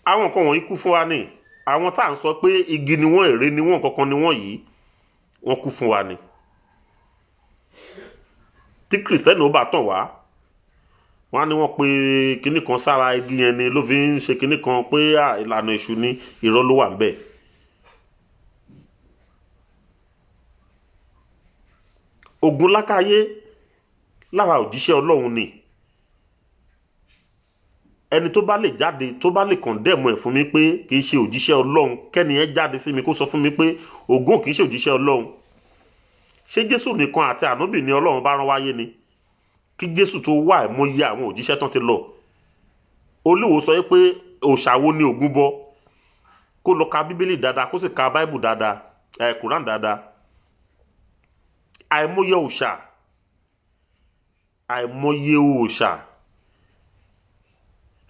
Àwọn nǹkan wọ̀nyí kú fún wa ni. Àwọn tá à ń sọ pé igi ni wọ́n, ère ni wọ́n, kankan ni wọ́n yìí, wọ́n kú fún wa ni. Tí Kìrìsìtẹ́nì ó bá tàn wá, wọ́n á ní wọ́n pe kinní kan sára igi yẹn ni ló fi ń ṣe kinní kan pé ìlànà èṣù ni, irọ́ ló wà ńbẹ̀. Ògún lákàyé lára òjíṣẹ́ Ọlọ́run ni. Ẹni tó bá lè jáde, tó bá lè kọ̀ndẹ́mù ẹ̀ fún mi pé kì í ṣe òjíṣẹ́ Ọlọ́run, kẹ́ni ẹ jáde sí mi kó sọ fún mi pé Ògún kì í ṣe òjíṣẹ́ Ọlọ́run. Ṣé Jésù nìkan àti ànábì ni Ọlọ́run bá rán wáyé ni? Kí Jésù tó wà, mọ iye àwọn òjíṣẹ́ tán ti lọ. Olúwo sọ pé òòṣà wo ni Ògún bọ? Kó lọ ka Bíbélì dáadáa, kó sì ka Báíbù dáadáa, Kùránì dáadáa. Àìmọye òòṣà, àìmọye òòṣà.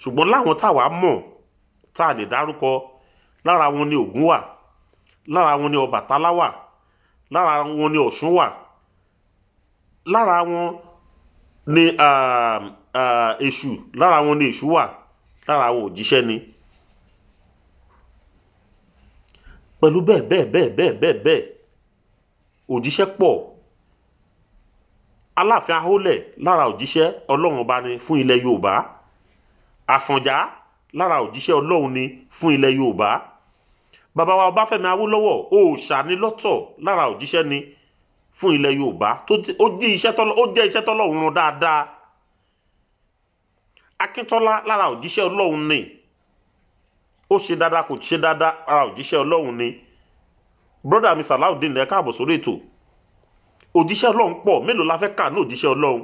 Ṣùgbọ́n láwọn táwa mọ̀, tá a lè dárúkọ, lára wọn ni Ògún wà, lára wọn ni Ọbàtálá wà, lára wọn ni Ọ̀ṣun wà, lára wọn ni Èṣù, lára wọn ni Èṣù wà, lára wọn òjíṣẹ́ ni. Pẹ̀lú bẹ́ẹ̀ bẹ́ẹ̀ bẹ́ẹ̀ bẹ́ẹ̀ bẹ́ẹ̀ bẹ́ẹ̀, òjíṣẹ́ pọ̀. Aláàfin Ahólẹ̀ lára òjíṣẹ́ Ọlọ́run ọba ni fún ilẹ̀ Yorùbá. Àfọ̀njá lára òjíṣẹ́ Ọlọ́run ni fún ilẹ̀ Yorùbá. Bàbá wa Ọbáfẹ́mi Awólọ́wọ̀ òòṣà ni lọ́tọ̀, lára òjíṣẹ́ ni fún ilẹ̀ Yorùbá, tó ó jẹ́ iṣẹ́ tọ́lọ́run rán dáadáa. Akíntọ́lá lára òjíṣẹ́ Ọlọ́run ni. Ó ṣe dáadáa, kò ṣe dáadáa, lára òjíṣẹ́ Ọlọ́run ni. Brọ́dà mi Salaudeen, ẹ káàbọ̀ sórí ètò. Òjíṣẹ́ Ọlọ́run pọ̀, mélòó la fẹ́ kà ní òjíṣẹ́ Ọlọ́run?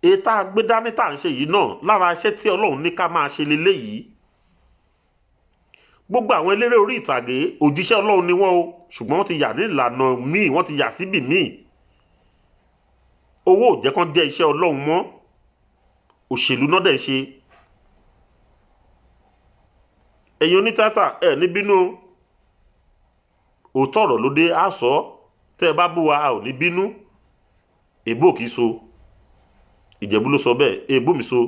Èyí tá a gbé dání tá à ń ṣe yìí náà, lára iṣẹ́ tí Ọlọ́run ní ká máa ṣe leléyìí. Gbogbo àwọn eléré orí ìtàgé òjíṣẹ́ Ọlọ́run ni wọ́n o, ṣùgbọ́n wọ́n ti yà ní ìlànà míì, wọ́n ti yà síbì míì. Owó ò jẹ́ kán jẹ́ iṣẹ́ Ọlọ́run mọ́, òṣèlú náà dẹ̀ ṣe. Ẹ̀yin onítìátà ẹ̀ ní bínú, òótọ́ ọ̀rọ̀ ló dé, á sọ, tẹ́ ẹ bá bú wa a ò ní bínú. Èbó kì í so, Ìjẹ̀bú ló sọ bẹ́ẹ̀, èbó mi so.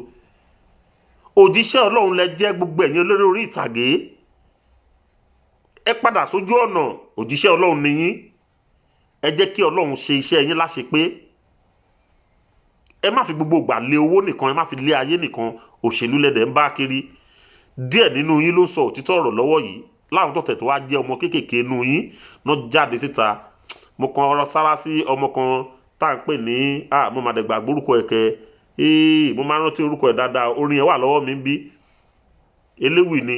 Òjíṣẹ́ Ọlọ́run lẹ jẹ́ gbogbo ẹ̀yin olórí orí ìtàgé. Ẹ padà sójú ọ̀nà, òjíṣẹ́ Ọlọ́run ni yín. Ẹ jẹ́ kí Ọlọ́run ṣe iṣẹ́ yín láṣepé. Ẹ má fi gbogbo ìgbà lé owó nìkan, ẹ má fi lé ayé nìkan, òṣèlú lẹ́dẹ̀ ń bá kiri. Díẹ̀ nínú yín ló ń sọ òtítọ́ ọ̀rọ̀ lọ́wọ́ yìí. Láwọn tó tẹ̀ tó wá jẹ́ ọmọ kéékèèké nínú yín náà jáde síta. Mo kan ọ̀rọ̀ sára sí ọmọ kan tá à ń pè ní, mo mà dẹ̀gbà gbórúkọ ẹ̀ kẹ́. Mo máa ń rántí orúkọ ẹ̀ dáadáa, orin ẹ̀ wà lọ́wọ́ mi ń bí. Eléwì ni.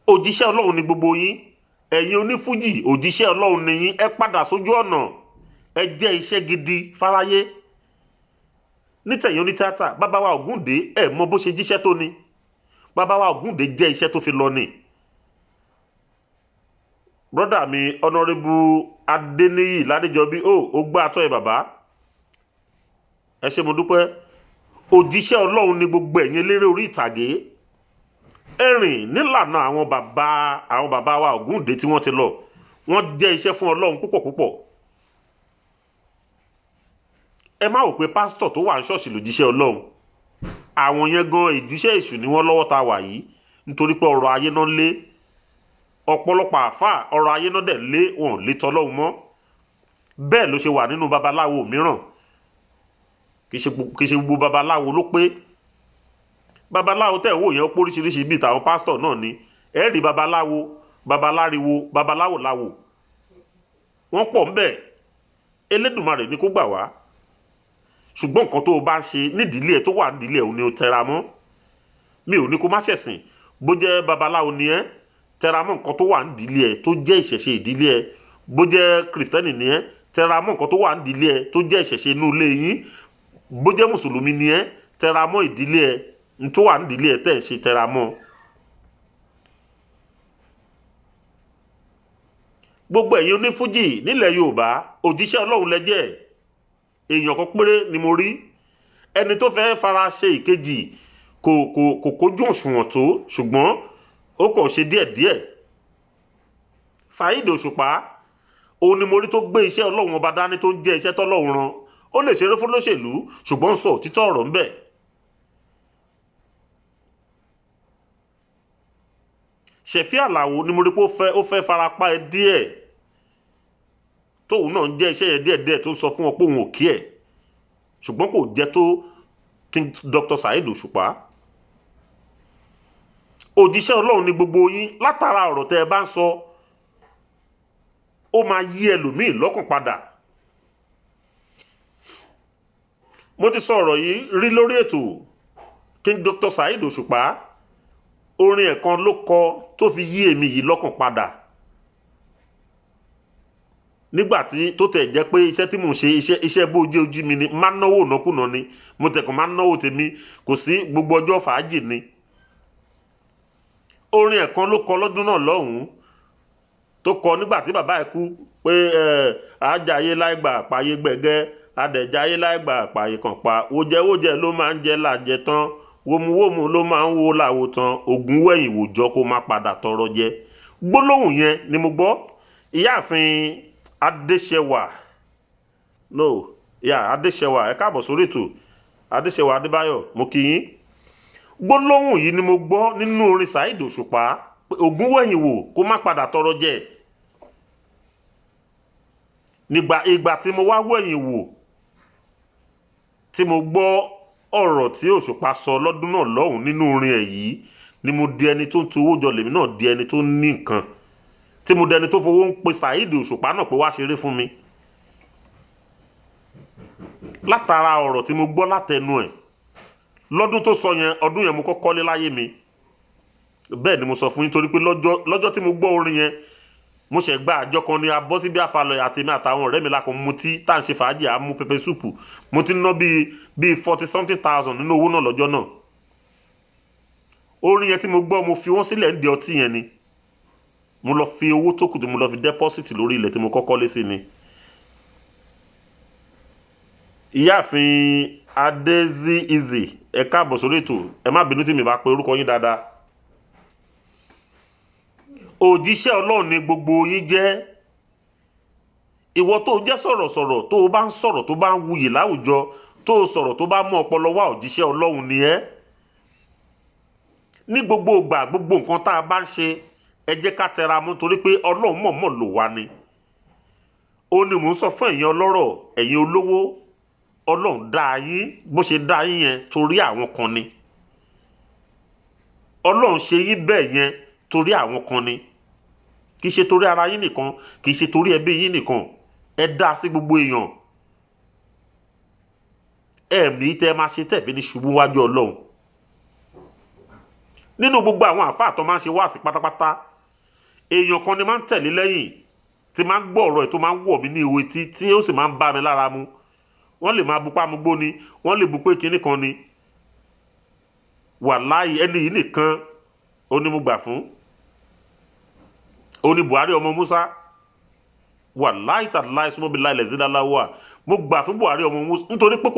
Òjíṣẹ́ Ọlọ́run ni gbogbo yín. Ẹ̀yin onífújì, òjíṣẹ́ Ọlọ́run ni yín. Ẹ padà sójú ọ̀nà. Ẹ jẹ́ iṣẹ́ gidi fáráyé. Nítẹ̀yìn onítìátà, bàbá wa Ògúndé, ẹ mọ bó ṣe jíṣẹ́ tó ni. Bàbá wa Ògúndé jẹ́ iṣẹ́ tó fi lọ ni. Brọ́dà mi Ọ̀nàrẹ́bù Adéníyì Ládéjọbí, ó gbá atọ́ ẹ bàbá, ẹ ṣé mo dúpẹ́. Òjíṣẹ́ Ọlọ́run ni gbogbo ẹ̀yin eléré orí ìtàgé. Ẹ rìn nílànà àwọn bàbá wa Ògúndé tí wọ́n ti lọ. Wọ́n jẹ́ iṣẹ́ fún Ọlọ́run púpọ̀ púpọ̀. Ẹ má wò pé pásítọ̀ tó wà ní ṣọ́ọ̀ṣì lòjíṣẹ́ Ọlọ́run. Àwọn yẹn gan ìjíṣẹ́ èṣù ni wọ́n lọ́wọ́ ta wà yìí, nítorí pé ọrọ̀ ayé náà lé. Ọ̀pọ̀lọpọ̀ àáfàá ọrọ̀ ayé náà dẹ̀ lé, wọn ò lè tọ́lọ́hun mọ́. Bẹ́ẹ̀ ló ṣe wà nínú babaláwo mìíràn. Kì í ṣe gbogbo babaláwo ló pé. Babaláwo tẹ̀ wò yẹn ó póríṣiríṣi bíi tàwọn pásítọ̀ náà ni. Ẹ rí babaláwo, babaláriwo, babaláwo láwo. Wọ́n pọ̀ ń bẹ̀. Elédùmarè ni kó gbà wá. Ṣùgbọ́n nǹkan tó o bá ń ṣe nídìílé ẹ tó wà nídìílé ẹ ò ní o tẹra mọ́. Mi ò ní kó má ṣẹ̀sìn. Bó jẹ́ babaláwo ni ẹ́, tẹra mọ́ nǹkan tó wà nídìílé ẹ tó jẹ́ ìṣẹ̀ṣe ìdílé ẹ. Bó jẹ́ kìrìsìtẹ́nì ni ẹ́, tẹra mọ́ nǹkan tó wà nídìílé ẹ tó jẹ́ ìṣẹ̀ṣe inú ilé yín. Bó jẹ́ mùsùlùmí ni ẹ́, tẹra mọ́ ìdílé ẹ tó wà nídìílé ẹ tẹ́ ẹ̀ ṣe, tẹra mọ́. Gbogbo ẹ̀yin onífújì nílẹ̀ Yorùbá, òjíṣẹ́ Ọlọ́run lẹ jẹ́. Èèyàn kan péré ni mo rí ẹni tó fẹ́ fara ṣe ìkejì, kò kójú òṣùwọ̀n tó, ṣùgbọ́n ó kàn ṣe díẹ̀díẹ̀. Saheed Òṣùpá òun ni mo rí tó gbé iṣẹ́ Ọlọ́run ọba dání, tó ń jẹ́ iṣẹ́ tọ́lọ́run rán. Ó lè ṣeré fún lóṣèlú, ṣùgbọ́n ń sọ òtítọ́ ọ̀rọ̀ ńbẹ̀. Ṣẹ̀fí Àlàó ni mo rí pé ó fẹ́ fara pa ẹ díẹ̀, tóun náà ń jẹ́ iṣẹ́ yẹn díẹ̀díẹ̀, tó ń sọ fún wọn pé òun ò kí ẹ̀, ṣùgbọ́n kò jẹ́ tó King Dr. Saheed Òṣùpá. Òjíṣẹ́ Ọlọ́run ni gbogbo yín. Látara ọ̀rọ̀ tẹ́ ẹ bá ń sọ, ó máa yí ẹlòmíì lọ́kàn padà. Mo ti sọ ọ̀rọ̀ yìí rí lórí ètò. King Dr. Saheed Òṣùpá, orin ẹ̀kan ló kọ tó fi yí èmi yìí lọ́kàn padà. Nígbà tí tó tẹ̀ jẹ́ pé iṣẹ́ tí mò ń ṣe, iṣẹ́ bó jẹ́ ojú mi ni, máa náwó nákúnà ni, mo tẹ̀kọ̀ máa náwó tèmi, kò sí gbogbo ọjọ́ fàájì ni. Orin ẹ̀kan ló kọ lọ́dún náà lọ́hùn-ún tó kọ nígbà tí bàbá ẹ̀ kú pé àjàyè láìgbà pààyè gbẹ̀gẹ́, adẹ̀jàyè láìgbà pààyè kàn pa, wòjẹ́wòjẹ́ ló máa ń jẹ́ làjẹ tán, wòmùwòmù ló máa ń wo làwò tán, ògùn wẹ̀yìn wòjọ́ kó má padà tọrọ jẹ. Gbólóhùn yẹn ni mo gbọ́. Ìyáàfin Adéṣẹwà, no, ìyá Adéṣẹwà, ẹ káàbọ̀ sórí ètò. Adéṣẹwà Adébáyọ̀, mo kí yín. Gbólóhùn yìí ni mo gbọ́ nínú orin Saheed Òṣùpá, ògùn wẹ̀yìn wò kó má padà tọrọ jẹ. Nígbà ìgbà tí mo wá wẹ̀yìn wò, tí mo gbọ́ ọ̀rọ̀ tí Òṣùpá sọ lọ́dún náà lọ́hùn nínú orin ẹ̀ yìí, ni mo di ẹni tó ń tu owó jọ, lèmi náà di ẹni tó ń ní nǹkan, tí mo dẹni tó fowó ń pe Saheed Òṣùpá náà pé wá ṣeré fún mi. Látara ọ̀rọ̀ tí mo gbọ́ látẹnu ẹ̀ lọ́dún tó sọ yẹn, ọdún yẹn mo kọ́ kọ́lé láyé mi. Bẹ́ẹ̀ ni mo sọ fún yín, torí pé lọ́jọ́ tí mo gbọ́ orin yẹn, mo ṣẹ̀ gba àjọ kan ní abọ́ síbi àfàlọ́ àtèmi àtàwọn ọ̀rẹ́ mi lákàn mutí tá à ń ṣe fàájì, à ń mú pẹpẹ súpù. Mo ti ná bíi 40-something thousand nínú owó náà lọ́jọ́ náà. Orin yẹn tí mo gbọ́, mo fi wọ́n sílẹ̀ ń di ọtí yẹn ni. Mo lọ fi owó tó kù tí mo lọ fi deposit lórí ilẹ̀ tí mo kọ́kọ́ lé sí ni. Ìyáàfin Adézí Izzy, ẹ káàbọ̀ sórí ètò. Ẹ má bínú tí mi bá pe orúkọ yín dáadáa. Òjíṣẹ́ Ọlọ́run ni gbogbo yín jẹ́. Ìwọ tó jẹ́ sọ̀rọ̀sọ̀rọ̀, tó o bá ń sọ̀rọ̀ tó bá ń wuyì láwùjọ, tó o sọ̀rọ̀ tó bá mú ọpọlọ wá, òjíṣẹ́ Ọlọ́run ni ẹ́. Ní gbogbo ìgbà, gbogbo nǹkan tá a bá ń ṣe, ẹ jẹ́ ká tẹra mọ́, torí pé Ọlọ́run mọ̀ọ́mọ̀ lò wá ni. Ó ní mò ń sọ fún ẹ̀yin ọlọ́rọ̀, ẹ̀yin olówó, Ọlọ́run dá yín bó ṣe dá yín yẹn torí àwọn kan ni. Ọlọ́run ṣe yín bẹ́ẹ̀ yẹn torí àwọn kan ni. Kì í ṣe torí ara yín nìkan, kì í ṣe torí ẹbí yín nìkan. Ẹ dá sí gbogbo èèyàn. Ẹ̀mí tẹ́ máa ṣe tẹ̀fí ní ṣubú wájú Ọlọ́run. Nínú gbogbo àwọn àfáà tó máa ń ṣe wáàsí pátápátá, èèyàn kan ni máa ń tẹ̀lé lẹ́yìn, tí máa ń gbọ́ ọ̀rọ̀ ẹ̀ tó máa ń wọ̀ mí ní ìwé tí ó sì máa ń bá mi lára mu. Wọ́n lè máa bu pámugbó ni, wọ́n lè bu pé kinní kan ni. Wàláhì, ẹni yìí nìkan ó ní mo gbà fún, ó ní Buhari ọmọ Musa. Wàláhì tàláhì súnmọ́ bíi láìlẹ̀ síláláwà, mo gbà fún Buhari ọmọ Musa nítorí pé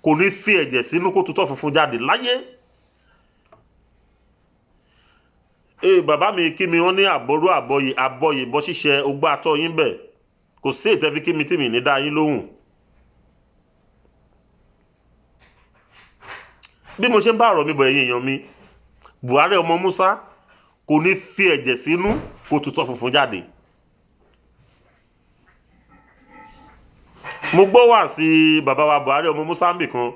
kò ní fi ẹ̀jẹ̀ sínú kó tutọ́ funfun jáde láyé. Ee, bàbá mi kí mi, wọ́n ní àbọ̀rú àbọ̀yè àbọ̀yè bọ́ ṣíṣe ogbó atọ́ yín bẹ̀. Kò sí ìtẹ́fi kí mi tí mi ní dá yín lóhùn. Bí mo ṣe ń bá ọ̀rọ̀ mi bọ̀, ẹ̀yin èèyàn mi, Buhari ọmọ Musa kò ní fi ẹ̀jẹ̀ sínú kó tutọ́ funfun jáde. Mo gbọ́ wá sí bàbá wa Buhari ọmọ Musa ń bì kan.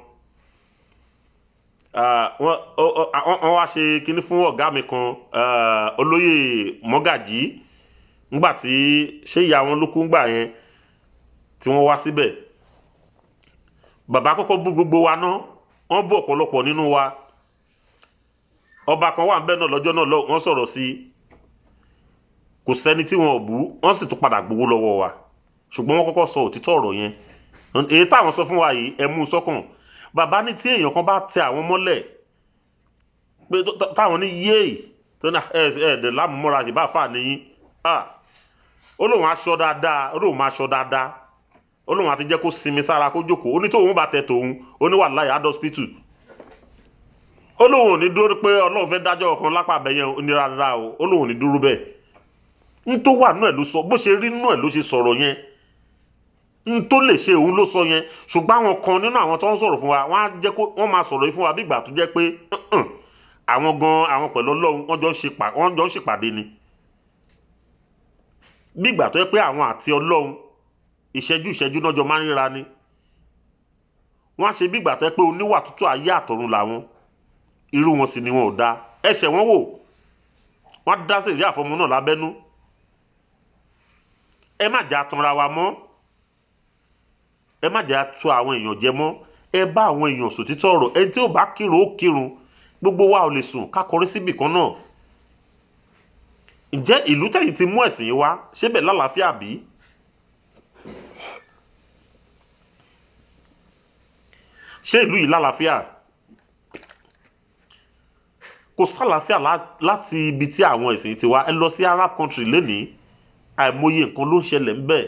Wọ́n wá ṣe kinní fún ọ̀gá mi kan, olóyè Mọ́gàjí, ńgbà tí ṣé ìyá wọn ló kú ńgbà yẹn tí wọ́n wá síbẹ̀. Bàbá kọ́kọ́ bú gbogbo wa ná, wọ́n bú ọ̀pọ̀lọpọ̀ nínú wa. Ọba kan wà ńbẹ̀ náà lọ́jọ́ náà, wọ́n sọ̀rọ̀ sí i. Kò sẹ́ni tí wọn ò bú, wọ́n sì tún padà gbowó lọ́wọ́ wa, ṣùgbọ́n wọ́n kọ́kọ́ sọ òtítọ́ ọ̀rọ̀ yẹn. Èyí táwọn sọ fún wa yìí, ẹ mú un sọ́kàn. Bàbá ní tí èèyàn kan bá tẹ àwọn mọ́lẹ̀ pé táwọn ní yéè tó ní ẹ ẹ dẹ̀ lámúmọ́ra ṣe bá fà níyìn, ó lóun aṣọ dáadáa, ó lóun aṣọ dáadáa, ó lóun àti jẹ́ kó sinmi sára, kó jókòó. Ó ní tóun bá tẹ tòun, ó ní wàláhì hospital. Ó lóun ò ní dúró pé Ọlọ́run fẹ́ dájọ́ ọ̀kan lápá abẹ́yẹn. Ó ní rárá o, ó lóun ò ní dúró bẹ́ẹ̀. N tó wà nú ẹ̀ ló sọ, bó ṣe rí nú ẹ̀ ló ṣe sọ̀rọ̀ yẹn, n tó lè ṣe òun ló sọ yẹn. Ṣùgbọ́n àwọn kan nínú àwọn tó ń sọ̀rọ̀ fún wa, wọ́n á jẹ́ kó wọ́n máa sọ̀rọ̀ yìí fún wa bí ìgbà tó jẹ́ pé àwọn gan, àwọn pẹ̀lú Ọlọ́run, wọ́n jọ ń ṣèpàdé ni, bí ìgbà tó jẹ́ pé àwọn àti Ọlọ́run ìṣẹ́jú ìṣẹ́jú náà jọ máa ń ríra ni. Wọ́n á ṣe bí ìgbà tó jẹ́ pé oníwà tútù ayé àtọ̀run làwọn. Irú wọn sì ni wọn ò dáa. Ẹsẹ̀ wọn wò, wọ́n á dá sèrí àfọmọ náà lábẹ́nú. Ẹ má jà tanra wa mọ́, ẹ má jà tú àwọn èèyàn jẹ mọ́. Ẹ bá àwọn èèyàn sòtítọ́ ọ̀rọ̀. Ẹni tí ò bá kírun, ó kírun. Gbogbo wa ò lè sùn ká kọrí síbì kan náà. Ǹjẹ́ ìlú tẹ̀yìn ti mú ẹ̀sìn yìí wá, ṣé bẹ́ẹ̀ lálàáfíà bí? Ṣé ìlú yìí lálàáfíà? Kò sálàáfíà láti ibi tí àwọn ẹ̀sìn ti wá. Ẹ lọ sí Arab country lénìí, àìmọye nǹkan ló ń ṣẹlẹ̀ ńbẹ̀.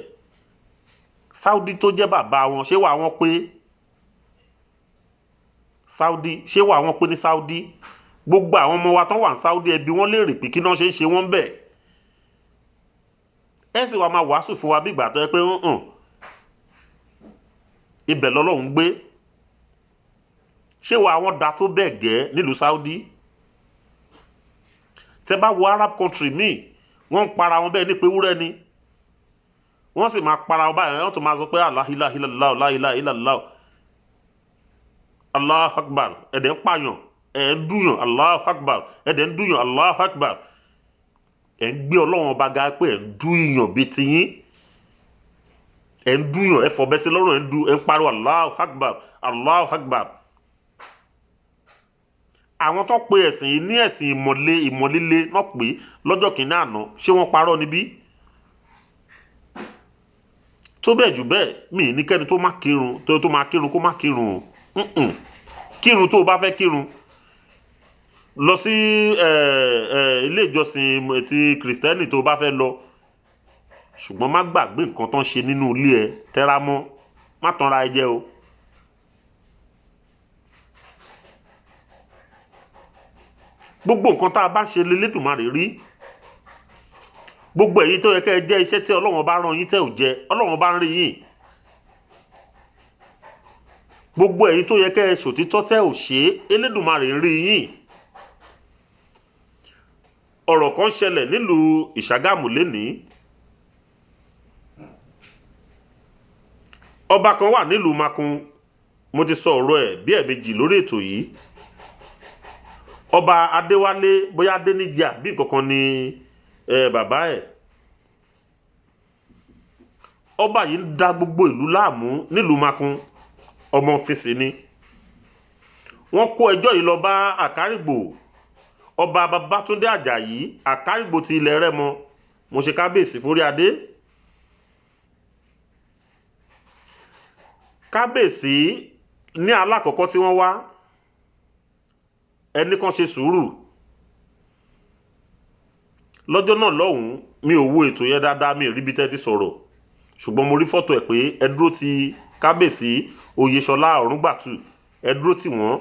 Saudi tó jẹ́ bàbá wọn, ṣé wà wọ́n pé Saudi? Ṣé wà wọ́n pé ní Saudi? Gbogbo àwọn ọmọ wa tán wà ní Saudi, ẹbí wọn léèrè pé kí náà ṣe ń ṣe wọ́n bẹ̀. Ẹ sì wá máa wàásù fún wa bí ìgbà tó yẹ pé hàn ibẹ̀ lọ́lọ́run gbé. Ṣé wà wọ́n da tó bẹ́ẹ̀ gẹ́ nílùú Saudi? Tẹ bá wo Arab country míì, wọ́n ń para wọn bẹ́ẹ̀ ní pé wúrẹ́ ni. Wọ́n sì máa para wọn báyìí, wọ́n tún máa sọ pé la ilaha illallah, la ilaha illallah, Allahu akbar. Ẹ̀dẹ̀ ń pààyàn, ẹ̀ ń dúyàn, Allahu akbar. Ẹ̀dẹ̀ ń dúyàn, Allahu akbar. Ẹ̀ ń gbé Ọlọ́run ọba ga pé ẹ̀ ń dúyàn bíi tiyín. Ẹ̀ ń dúyàn, ẹ̀ fọ̀bẹ sí lọ́rùn, ẹ̀ ń du, ẹ̀ ń pariwo Allahu akbar, Allahu akbar. Àwọn tó pe ẹ̀sìn yìí ní ẹ̀sìn ìmọ̀le, ìmọ̀lélé náà pé lọ́jọ́ kìíní àná, ṣé wọ́n parọ́ níbí? Tó bẹ́ẹ̀ jù bẹ́ẹ̀, mi ní kẹ́ni tó má kírun, tó máa kírun, kó má kírun o. Kírun tó o bá fẹ́ kírun, lọ sí ilé ìjọsìn ti kìrìsìtẹ́nì tó o bá fẹ́ lọ, ṣùgbọ́n má gbàgbé nǹkan tó ń ṣe nínú ilé ẹ. Tẹ́ra mọ́, má tanra ẹ jẹ o. Gbogbo nǹkan tá a bá ṣe l'Elédùmarè rí. Gbogbo èyí tó yẹ kẹ́ ẹ jẹ́, iṣẹ́ tí Ọlọ́run bá rán yín tẹ́ ò jẹ́, Ọlọ́run bá ń rí yín. Gbogbo èyí tó yẹ kẹ́ ẹ ṣòtítọ́ tẹ́ ò ṣe é, Elédùmarè ń rí yín. Ọ̀rọ̀ kan ṣẹlẹ̀ nílùú Ìṣàgámù lénìí. Ọba kan wà nílùú Makun, mo ti sọ ọ̀rọ̀ ẹ̀ bí ẹ̀ẹ̀mejì lórí ètò yìí. Ọba Adéwálé, bóyá Adéníjà bí nǹkan ni bàbá ẹ̀. Ọba yìí ń da gbogbo ìlú láàmú nílùú Makun. Ọmọ ọ́fíìsì ni. Wọ́n kó ẹjọ́ yìí lọ bá Àkárìgbò, Ọba Babátúndé Àjàyí, Àkárìgbò ti ilẹ̀ Rẹ́mọ. Mo ṣe kábíyèsí fórí adé. Kábíyèsí ní alákọ̀ọ́kọ́ tí wọ́n wá Ẹni kan ṣe sùúrù lọ́jọ́ náà lọ́hùn-ún. Mi ò wo ètò yẹn dáadáa, mi ò ríbi tẹ́ ti sọ̀rọ̀, ṣùgbọ́n mo rí fọ́tò ẹ̀ pé ẹ dúró ti kábíyèsí Oyèṣọlá Ọ̀rúngbàtù, ẹ dúró tì wọ́n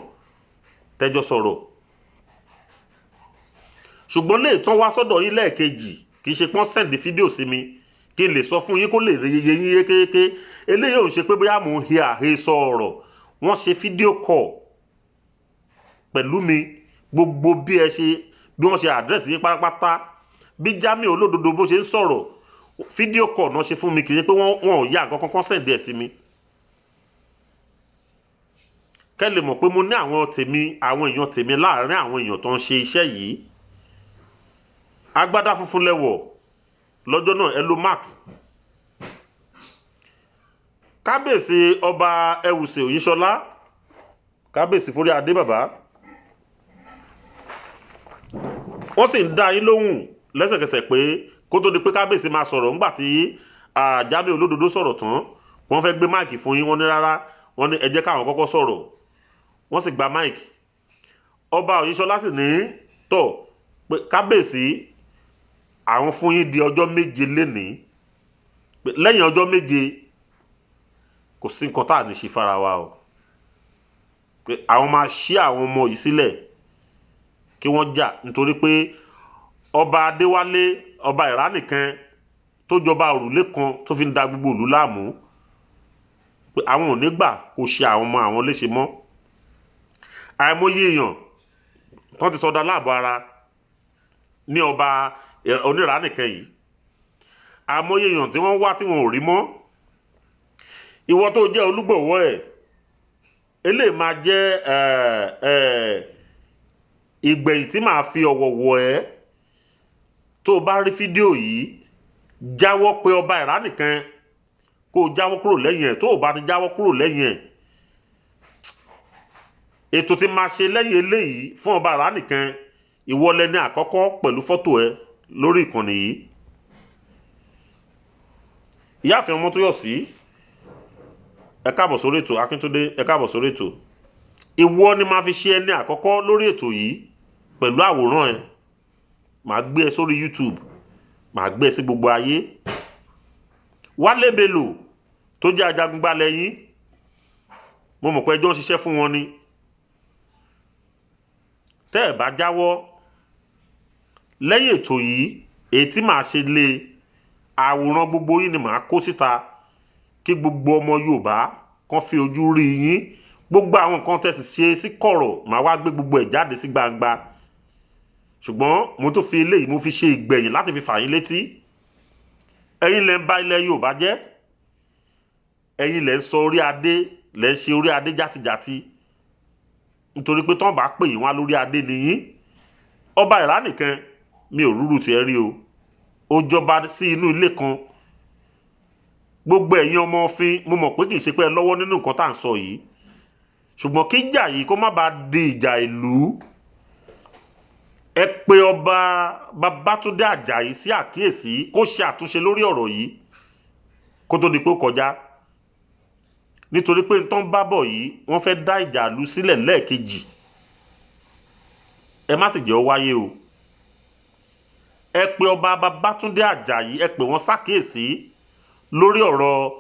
tẹ́jọ́ sọ̀rọ̀. Ṣùgbọ́n lè tán wá sọ́dọ̀ yín lẹ́ẹ̀kejì, kì í ṣe pọ́n send fídíò sí mi kí n lè sọ fún yín kó lè rí iye yín yékéyéké. Eléyìí ò ń ṣe pé bóyá mò ń he àhesọ ọ̀rọ̀. Wọ́n ṣe fídíò call pẹ̀lú mi, gbogbo bí ẹ ṣe, bí wọ́n ṣe address yín pátápátá, bí Jamiu Olódodo bó ṣe ń sọ̀rọ̀, fídíò call náà ṣe fún mi. Kì í ṣe pé wọ́n ò yá nǹkan kankan send ẹ̀ sí mi. Kẹ́ lè mọ̀ pé mo ní àwọn tèmi, àwọn èèyàn tèmi láàárín àwọn èèyàn tó ń ṣe iṣẹ́ yìí. Agbádá funfun lẹ́wọ̀ lọ́jọ́ náà, ẹ lo mask. Kábíyèsí ọba Ẹwùsì Òyìnṣọlá, kábíyèsí forí adé bàbá, wọ́n sì ń dá yín lóhùn lẹ́sẹ̀kẹsẹ̀ pé kó tó di pé kábíyèsí máa sọ̀rọ̀, ńgbà tí Jamiu Olódodo sọ̀rọ̀ tán, wọ́n fẹ́ gbé máìkì fún yín, wọ́n ní rárá, wọ́n ní ẹ jẹ́ káwọn kọ́kọ́ sọ̀rọ̀. Wọ́n sì gba máìkì. Ọba Òyìnṣọlá sì ní tọ̀ pé kábíyèsí, àwọn fún yín di ọjọ́ 7 lénìí, lẹ́yìn ọjọ́ 7 kò sí nǹkan tá à ní ṣe fara wa o, pé àwọn máa ṣí àwọn ọmọ yìí sílẹ̀ kí wọ́n jà, nítorí pé ọba Adéwálé, ọba Ìránìkan tó jọba òrùlé kan tó fi ń da gbogbo ìlú láàmú, pé àwọn ò ní gbà kó ṣe àwọn ọmọ àwọn léṣe mọ́. Àìmọye èèyàn tó ti sọdá láàbọ̀ ara ní ọba Onírànìkan yìí, àìmọye èèyàn tí wọ́n wá tí wọn ò rí mọ́. Ìwọ tó jẹ́ olúgbọ̀wọ́ ẹ̀, eléyìí máa jẹ́ ìgbẹ̀yìn tí màá fi ọ̀wọ̀ wọ̀ ẹ́. Tó o bá rí fídíò yìí, jáwọ́ pé ọba Ìránìkan kó o jáwọ́ kúrò lẹ́yìn ẹ̀. Tó o bá ti jáwọ́ kúrò lẹ́yìn ẹ̀, ètò tí máa ṣe lẹ́yìn eléyìí fún ọba Ìránìkan, ìwọ lẹni àkọ́kọ́ pẹ̀lú fọ́tò ẹ lórí ìkànnì yìí. Ìyáàfin Ọmọ́tóyọ̀sí, ẹ káàbọ̀ sórí ètò. Akíntúndé, ẹ káàbọ̀ sórí ètò. Ìwọ ni máa fi ṣe ẹni àkọ́kọ́ lórí ètò yìí pẹ̀lú àwòrán ẹ. Màá gbé ẹ sórí YouTube, màá gbé ẹ sí gbogbo ayé. Wálé Bello tó jẹ́ ajagunbalẹ̀ yín, mo mọ̀ pé ẹjọ́ ń ṣiṣẹ́ fún wọn ni. Tẹ́ ẹ̀ bá jáwọ́ lẹ́yìn ètò yìí, èyí tí màá ṣe lé àwòrán gbogbo yín ni màá kó síta kí gbogbo ọmọ Yorùbá kan fi ojú rí yín. Gbogbo àwọn nǹkan tẹ́ sì ṣe sí kọ̀rọ̀, màá wá gbé gbogbo ẹ̀ jáde sí gbangba. Ṣùgbọ́n mo tún fi eléyìí, mo fi ṣe ìgbẹ̀yìn láti fi fà yín létí. Ẹ̀yin lẹ ń ba ilẹ̀ Yorùbá jẹ́, ẹ̀yin lẹ ń sọ orí adé, lẹ ń ṣe orí adé játijàti, nítorí pé tán bá pè yín wá lórí adé nìyín. Ọba Ìránìkan, mi ò rúrú tiẹ̀ rí o. Ó jọba sí inú ilé kan. Gbogbo ẹ̀yin ọmọ ọ̀fin, mo mọ̀ pé kì í ṣe pé ẹ lọ́wọ́ nínú nǹkan tá à ń sọ yìí, ṣùgbọ́n kí ìjà yìí kó má bàa di ìjà ìlú, ẹ pe ọba Babátúndé Àjàyí sí àkíyèsí kó ṣe àtúnṣe lórí ọ̀rọ̀ yìí kó tó di pé ó kọjá, nítorí pé nǹkan bá bọ̀ yìí, wọ́n fẹ́ dá ìjà ìlú sílẹ̀ lẹ́ẹ̀kejì. Ẹ má sì jẹ́ ó wáyé o. Ẹ pe ọba Babátúndé Àjàyí, ẹ pè wọ́n sákíyèsí lórí ọ̀rọ̀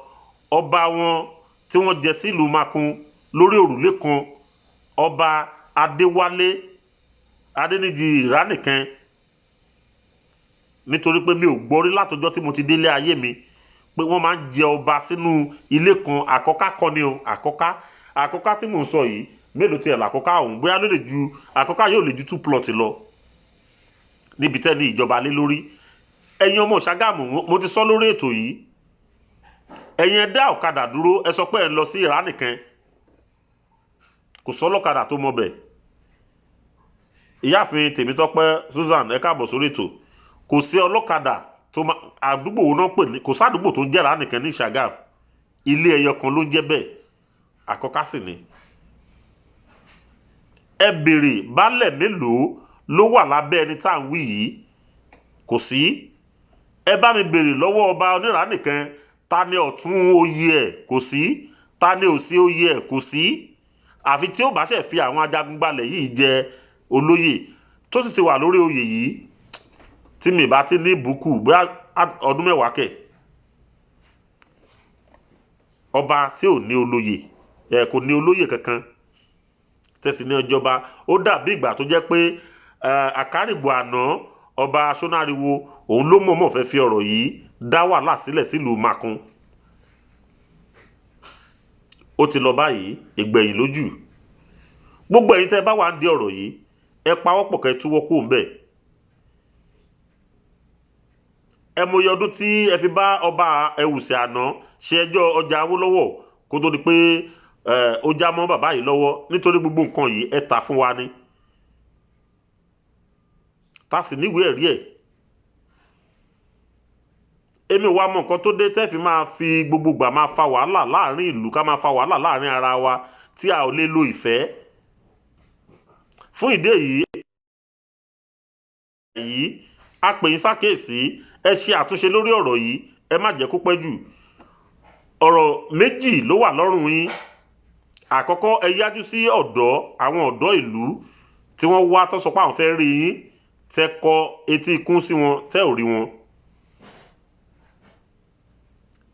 ọba wọn tí wọ́n jẹ sílùú Makun lórí òrùlé kan, ọba Adéwálé Adéníjì Ìránìkan, nítorí pé mi ò gbọ́ rí látọjọ́ tí mo ti délé ayé mi pé wọ́n máa ń jẹ ọba sínú ilé kan. Àkọ́ká kọ́ ni o, àkọ́ká, àkọ́ká tí mò ń sọ yìí, mélòó tiẹ̀ làkọ́ká ọ̀hún? Bóyá ló lè ju àkọ́ká yóò lè ju 2 plot lọ níbi tẹ́ ní ìjọba lé lórí. Ẹ̀yin ọmọ Ṣàgámù, mo ti sọ lórí ètò yìí, ẹ̀yin ẹ dá ọ̀kadà dúró, ẹ sọ pé ẹ lọ sí Ìránìkan, kò sọ ọlọ́kadà tó mọ bẹ̀. Ìyáàfin Tèmítọ́pẹ́ Susan, ẹ káàbọ̀ sórí ètò. Kò sí ọlọ́kadà tó ma àdúgbò wo náà pè ní, kò sádùúgbò tó ń jẹ́ Ìránìkan ní Ṣàgámù, ilé ẹyọ kan ló ń jẹ́ bẹ́ẹ̀, àkọ́ká sì ni. Ẹ béèrè baálẹ̀ mélòó ló wà lábẹ́ ẹni tá à ń wí yìí, kò sí. Ẹ bá mi béèrè lọ́wọ́ ọba Onírànìkan, ta ni ọ̀tún oyè ẹ̀? Kò sí. Ta ni òsì oyè ẹ̀? Kò sí. Àfi tí ó bá ṣẹ̀ fi àwọn ajagunbalẹ̀ yìí jẹ olóyè tó sì ti wà lórí oyè yìí tí mi bá ti ní ìbùkù bóyá ọdún 10 kẹ̀. Ọba tí ò ní olóyè, ẹ kò ní olóyè kankan tẹ̀sí ní ọjọba. Ó dàbí ìgbà tó jẹ́ pé Àkárìgbò àná ọba Ṣónáriwo òun ló mọ̀ọ́mọ̀ fẹ́ fi ọ̀rọ̀ yìí dá wàhálà sílẹ̀ sílùú Makun. Ó ti lọ báyìí, ìgbẹ̀yìn lójú. Gbogbo ẹ̀yin tẹ́ bá wà ń di ọ̀rọ̀ yìí, ẹ pawọ́pọ̀ kẹ́ túwọ́ kó ń bẹ̀. Ẹ mọyì ọdún tí ẹ fi bá ọba Ẹwùsì àná ṣe ẹjọ́ ọjà Awólọ́wọ̀ kó tó di pé ó já mọ́ bàbá yìí lọ́wọ́, nítorí gbogbo nǹkan yìí ẹ tà fún wa ni. Ta sì níwèé ẹ̀rí ẹ̀. Èmi wá mọ nǹkan tó dé tẹ́ fi máa fi gbogbo gbà máa fa wàhálà láàrin ìlú, ká máa fa wàhálà láàrin ara wa tí a ò lè lo ìfẹ́. Fún ìdí èyí a pè yín sákèésí, ẹ ṣe àtúnṣe lórí ọ̀rọ̀ yìí, ẹ má jẹ́ kó pẹ́ jù. Ọ̀rọ̀ méjì ló wà lọ́rùn yín. Àkọ́kọ́, ẹ yájú sí ọ̀dọ́, àwọn ọ̀dọ́ ìlú tí wọ́n wá tó sọ pé àwọn fẹ́ rí yín, tẹ́ kọ etí ikún sí wọn, tẹ́ ò rí wọn.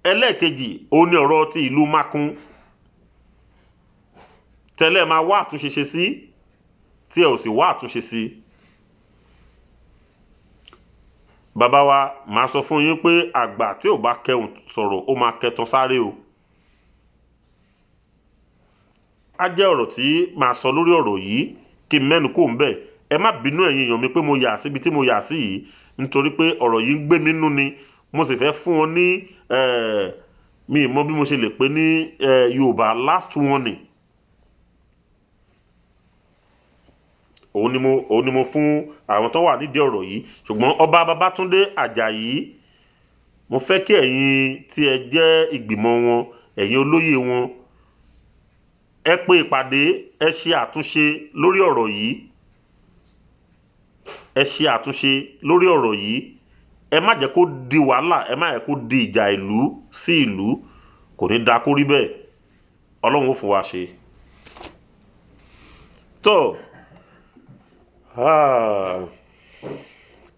Ẹlẹ́ẹ̀kejì, òun ni ọ̀rọ̀ ti ìlú Makun tẹ́lẹ̀ máa wá àtúnṣe ṣe sí, tí ẹ ò sì wá àtúnṣe sí. Bàbá wa, màá sọ fún yín pé àgbà tí ò bá kẹhùn sọ̀rọ̀ ó máa kẹtàn sáré o. Á jẹ́ ọ̀rọ̀ tí màá sọ lórí ọ̀rọ̀ yìí kí n mẹ́nu kò ń bẹ̀. Ẹ má bínú ẹ̀yin èèyàn mi pé mo yà síbi tí mo yà sí yìí, nítorí pé ọ̀rọ̀ yìí ń gbé mi nú ni. Mo sì fẹ́ fún wọn ní mi mọ bí mo ṣe lè pè ní Yorùbá last warning. Òun ni mo fún àwọn tó wà nídìí ọ̀rọ̀ yìí. Ṣùgbọ́n ọba Babátúndé Àjàyí, mo fẹ́ kí ẹ̀yin tí ẹ jẹ́ ìgbìmọ̀ wọn, ẹ̀yin olóyè wọn, ẹ pe ìpàdé, ẹ ṣe àtúnṣe lórí ọ̀rọ̀ yìí. Ẹ ṣe àtúnṣe lórí ọ̀rọ̀ yìí. Ẹ má jẹ́ kó di wàhálà, ẹ má jẹ́ kó di ìjà ìlú sí ìlú. Kò ní da kó rí bẹ́ẹ̀. Ọlọ́run ó fún wa ṣe. Tó,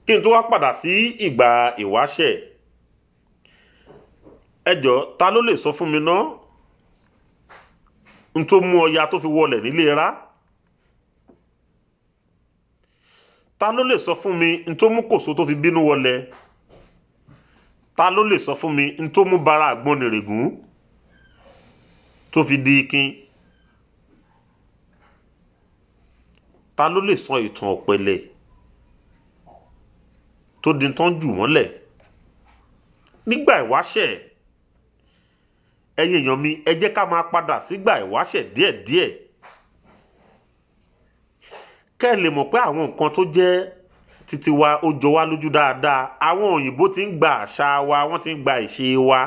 kí n tó wá padà sí ìgbà ìwáṣẹ̀, ẹ jọ̀ọ́, ta ló lè sọ fún mi ná n tó mú Ọya tó fi wọlẹ̀ nílé rá? Ta ló lè sọ fún mi n tó mú Kòso tó fi bínú wọlẹ̀? Ta ló lè sọ fún mi n tó mú bara Àgbọnnìrègún tó fi di ikin? Ta ló lè sọ ìtàn Ọ̀pẹ̀lẹ̀ tó di tán jù mọ́lẹ̀ nígbà ìwáṣẹ̀? Ẹ̀yin èèyàn mi, ẹ jẹ́ ká máa padà sígbà ìwáṣẹ̀ díẹ̀díẹ̀, kẹ́ ẹ lè mọ̀ pé àwọn nǹkan tó jẹ́ titi wa ó jọ wá lójú dáadáa. Àwọn òyìnbó ti ń gba àṣà wa, wọ́n ti ń gba ìṣe wa.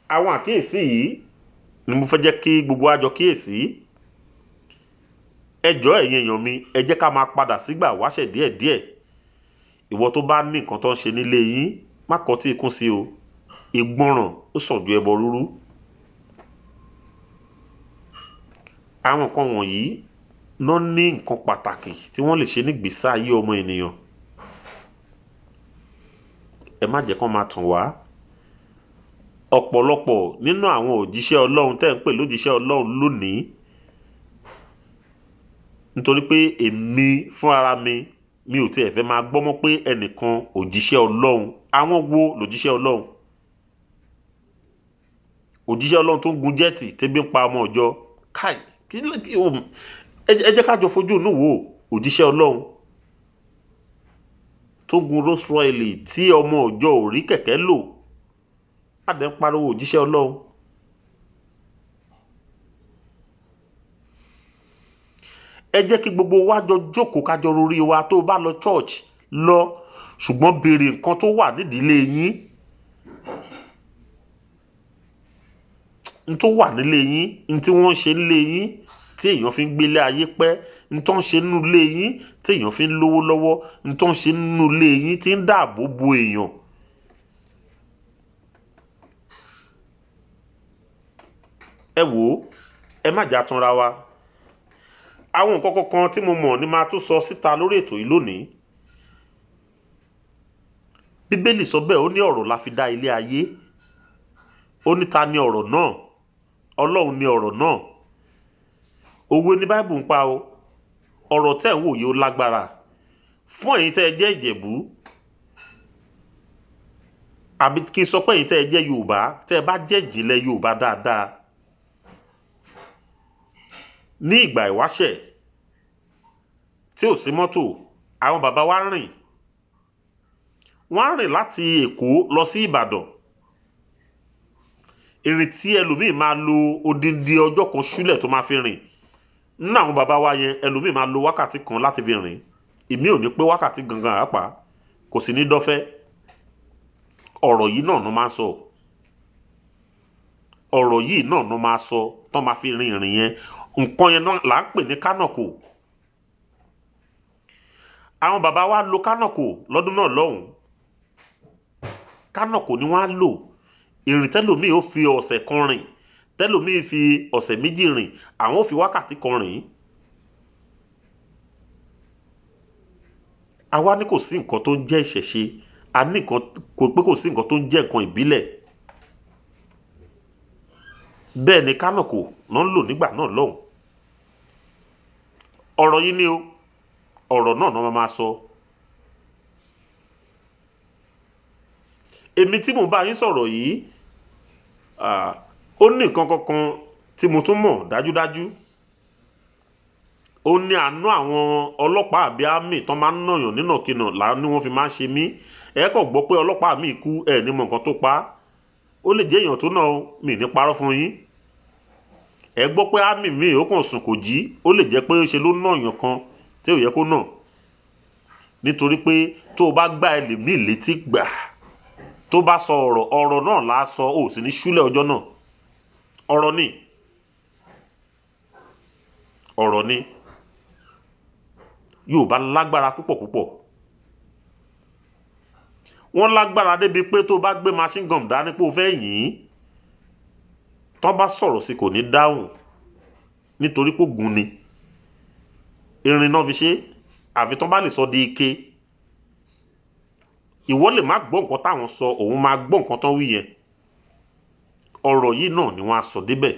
Àwọn àkíyèsí yìí ni mo fẹ́ jẹ́ kí gbogbo wa jọ kíyèsí. Ẹ jọ̀ọ́ ẹ̀yin èèyàn mi, ẹ jẹ́ ká máa padà sígbà wáṣẹ̀ díẹ̀díẹ̀. Ìwọ tó bá ní nǹkan tó ń ṣe nílé yín, má kọtí ikún sí o. Ìgbọràn ó sàn ju ẹbọ rúrú. Àwọn nǹkan wọ̀nyí ló ní nǹkan pàtàkì tí wọ́n lè ṣe nígbésí ayé ọmọ ènìyàn. Ẹ má jẹ́ kán máa tàn wá. Ọ̀pọ̀lọpọ̀ nínú àwọn òjíṣẹ́ Ọlọ́run tẹ́ ń pè lójíṣẹ́ Ọlọ́run lónìí, nítorí pé èmi fún ara mi, mi ò tiẹ̀ fẹ́ máa gbọ́ mọ́ pé ẹnìkan òjíṣẹ́ Ọlọ́run. Àwọn wo lòjíṣẹ́ Ọlọ́run? Òjíṣẹ́ Ọlọ́run tó ń gun jẹ́ẹ̀tì tẹ́bí ń pa ọmọ ọjọ́. Káì, kí ló kí o ẹ jẹ́ ká jọ fojú inú wo òjíṣẹ́ Ọlọ́run tó gun Rolls Royce tí ọmọ ọjọ́ ò rí kẹ̀kẹ́ lò. Adé ń pariwo òjíṣẹ́ Ọlọ́run. Ẹ jẹ́ kí gbogbo wa jọ jókòó ká jọ rorí wa. Tó bá lọ church lọ, ṣùgbọ́n béèrè nǹkan tó wà nídìílé yín, n tó wà nílé yín, n tí wọ́n ń ṣe nílé yín tí èèyàn fi ń gbélé ayé pẹ́, n tó ń ṣe nínú ilé yín tí èèyàn fi ń lówó lọ́wọ́, n tó ń ṣe nínú ilé yín tí ń dáàbò bo èèyàn. Ẹ wò ó, ẹ má jà tanra wa. Àwọn nǹkan kankan tí mo mọ̀ ni máa tún sọ síta lórí ètò yìí lónìí. Bíbélì sọ bẹ́ẹ̀, ó ní ọ̀rọ̀ la fi dá ilé ayé. Ó ní ta ni ọ̀rọ̀ náà? Ọlọ́run ni ọ̀rọ̀ náà. Òwe ní Báíbù ń pa o. Ọ̀rọ̀ tẹ́ ń wò yìí ó lágbára. Fún ẹ̀yin tẹ́ ẹ jẹ́ Ìjẹ̀bú, àbí kí n sọ pé ẹ̀yin tẹ́ ẹ jẹ́ Yorùbá, tẹ́ ẹ bá jẹ́ ìjìnlẹ̀ Yorùbá dáadáa, ní ìgbà ìwáṣẹ̀ tí ò sí mọ́tò, àwọn bàbá wa rìn. Wọ́n á rìn láti Èkó lọ sí Ìbàdàn. Ìrìn tí ẹlòmíì máa lo odindi ọjọ́ kan ṣúlẹ̀ tó máa fi rìn. Nínú àwọn bàbá wa yẹn, ẹlòmíì máa lo wákàtí kan láti fi rìn. Ìmí ò ní pé wákàtí gangan àápàá, kò sì ní dọ́fẹ́. Ọ̀rọ̀ yìí náà ló máa ń sọ. Ọ̀rọ̀ yìí náà ló máa sọ tó máa fi rin ìrìn yẹn. Nǹkan yẹn náà là ń pè ní kánàkò. Àwọn bàbá wa lo kánàkò lọ́dún náà lọ́hùn. Kánàkò ni wọ́n á lò. Ìrìn tẹ́lòmíì ó fi ọ̀sẹ̀ kan rìn, tẹ́lòmíì fi ọ̀sẹ̀ méjì rìn, àwọn ó fi wákàtí kan rìn. Àwa ní kò sí nǹkan tó ń jẹ́ ìṣẹ̀ṣe, a ní nǹkan kò pé kò sí nǹkan tó ń jẹ́ nǹkan ìbílẹ̀. Bẹ́ẹ̀ ni kánàkò náà ń lò nígbà náà lọ́hùn. Ọ̀rọ̀ yìí ni o, ọ̀rọ̀ náà náà máa sọ. Èmi tí mò ń bá yín sọ̀rọ̀ yìí, ó ní nǹkan kankan tí mo tún mọ̀ dájúdájú. Ó ní àánú àwọn ọlọ́pàá àbí àmì tán máa ń nàyàn nínàkínà là ní wọ́n fi máa ń ṣe mí. Ẹ kàn gbọ́ pé ọlọ́pàá mi kú, ẹ ní mọ nǹkan tó pa á. Ó lè jẹ́ èèyàn tó náà, mi ní parọ́ fún yín. Ẹ gbọ́ pé àmì mi ò kàn sùn kò jí, ó lè jẹ́ pé ṣe ló nàyàn kan tí ò yẹ kó nà. Nítorí pé tó o bá gbá ẹlòmíì létí gbà, tó bá sọ ọ̀rọ̀, ọ̀rọ̀ náà là á sọ, ò sì ní ṣúlẹ̀ ọjọ́ náà. Ọ̀rọ̀ ni. Ọ̀rọ̀ ni. Yorùbá lágbára púpọ̀ púpọ̀. Wọ́n lágbára débi pé tó bá gbé machine gun dání pé o fẹ́ yìn ín, tó bá sọ̀rọ̀ sí kò ní dáhùn nítorí pé ògùn ni. Irin náà fi ṣe, àfi tó bá lè sọ di ike. Ìwọ lè má gbọ́ nǹkan táwọn sọ, òun máa gbọ́ nǹkan tán wí yẹn. Ọ̀rọ̀ yìí náà ni wọ́n á sọ débẹ̀.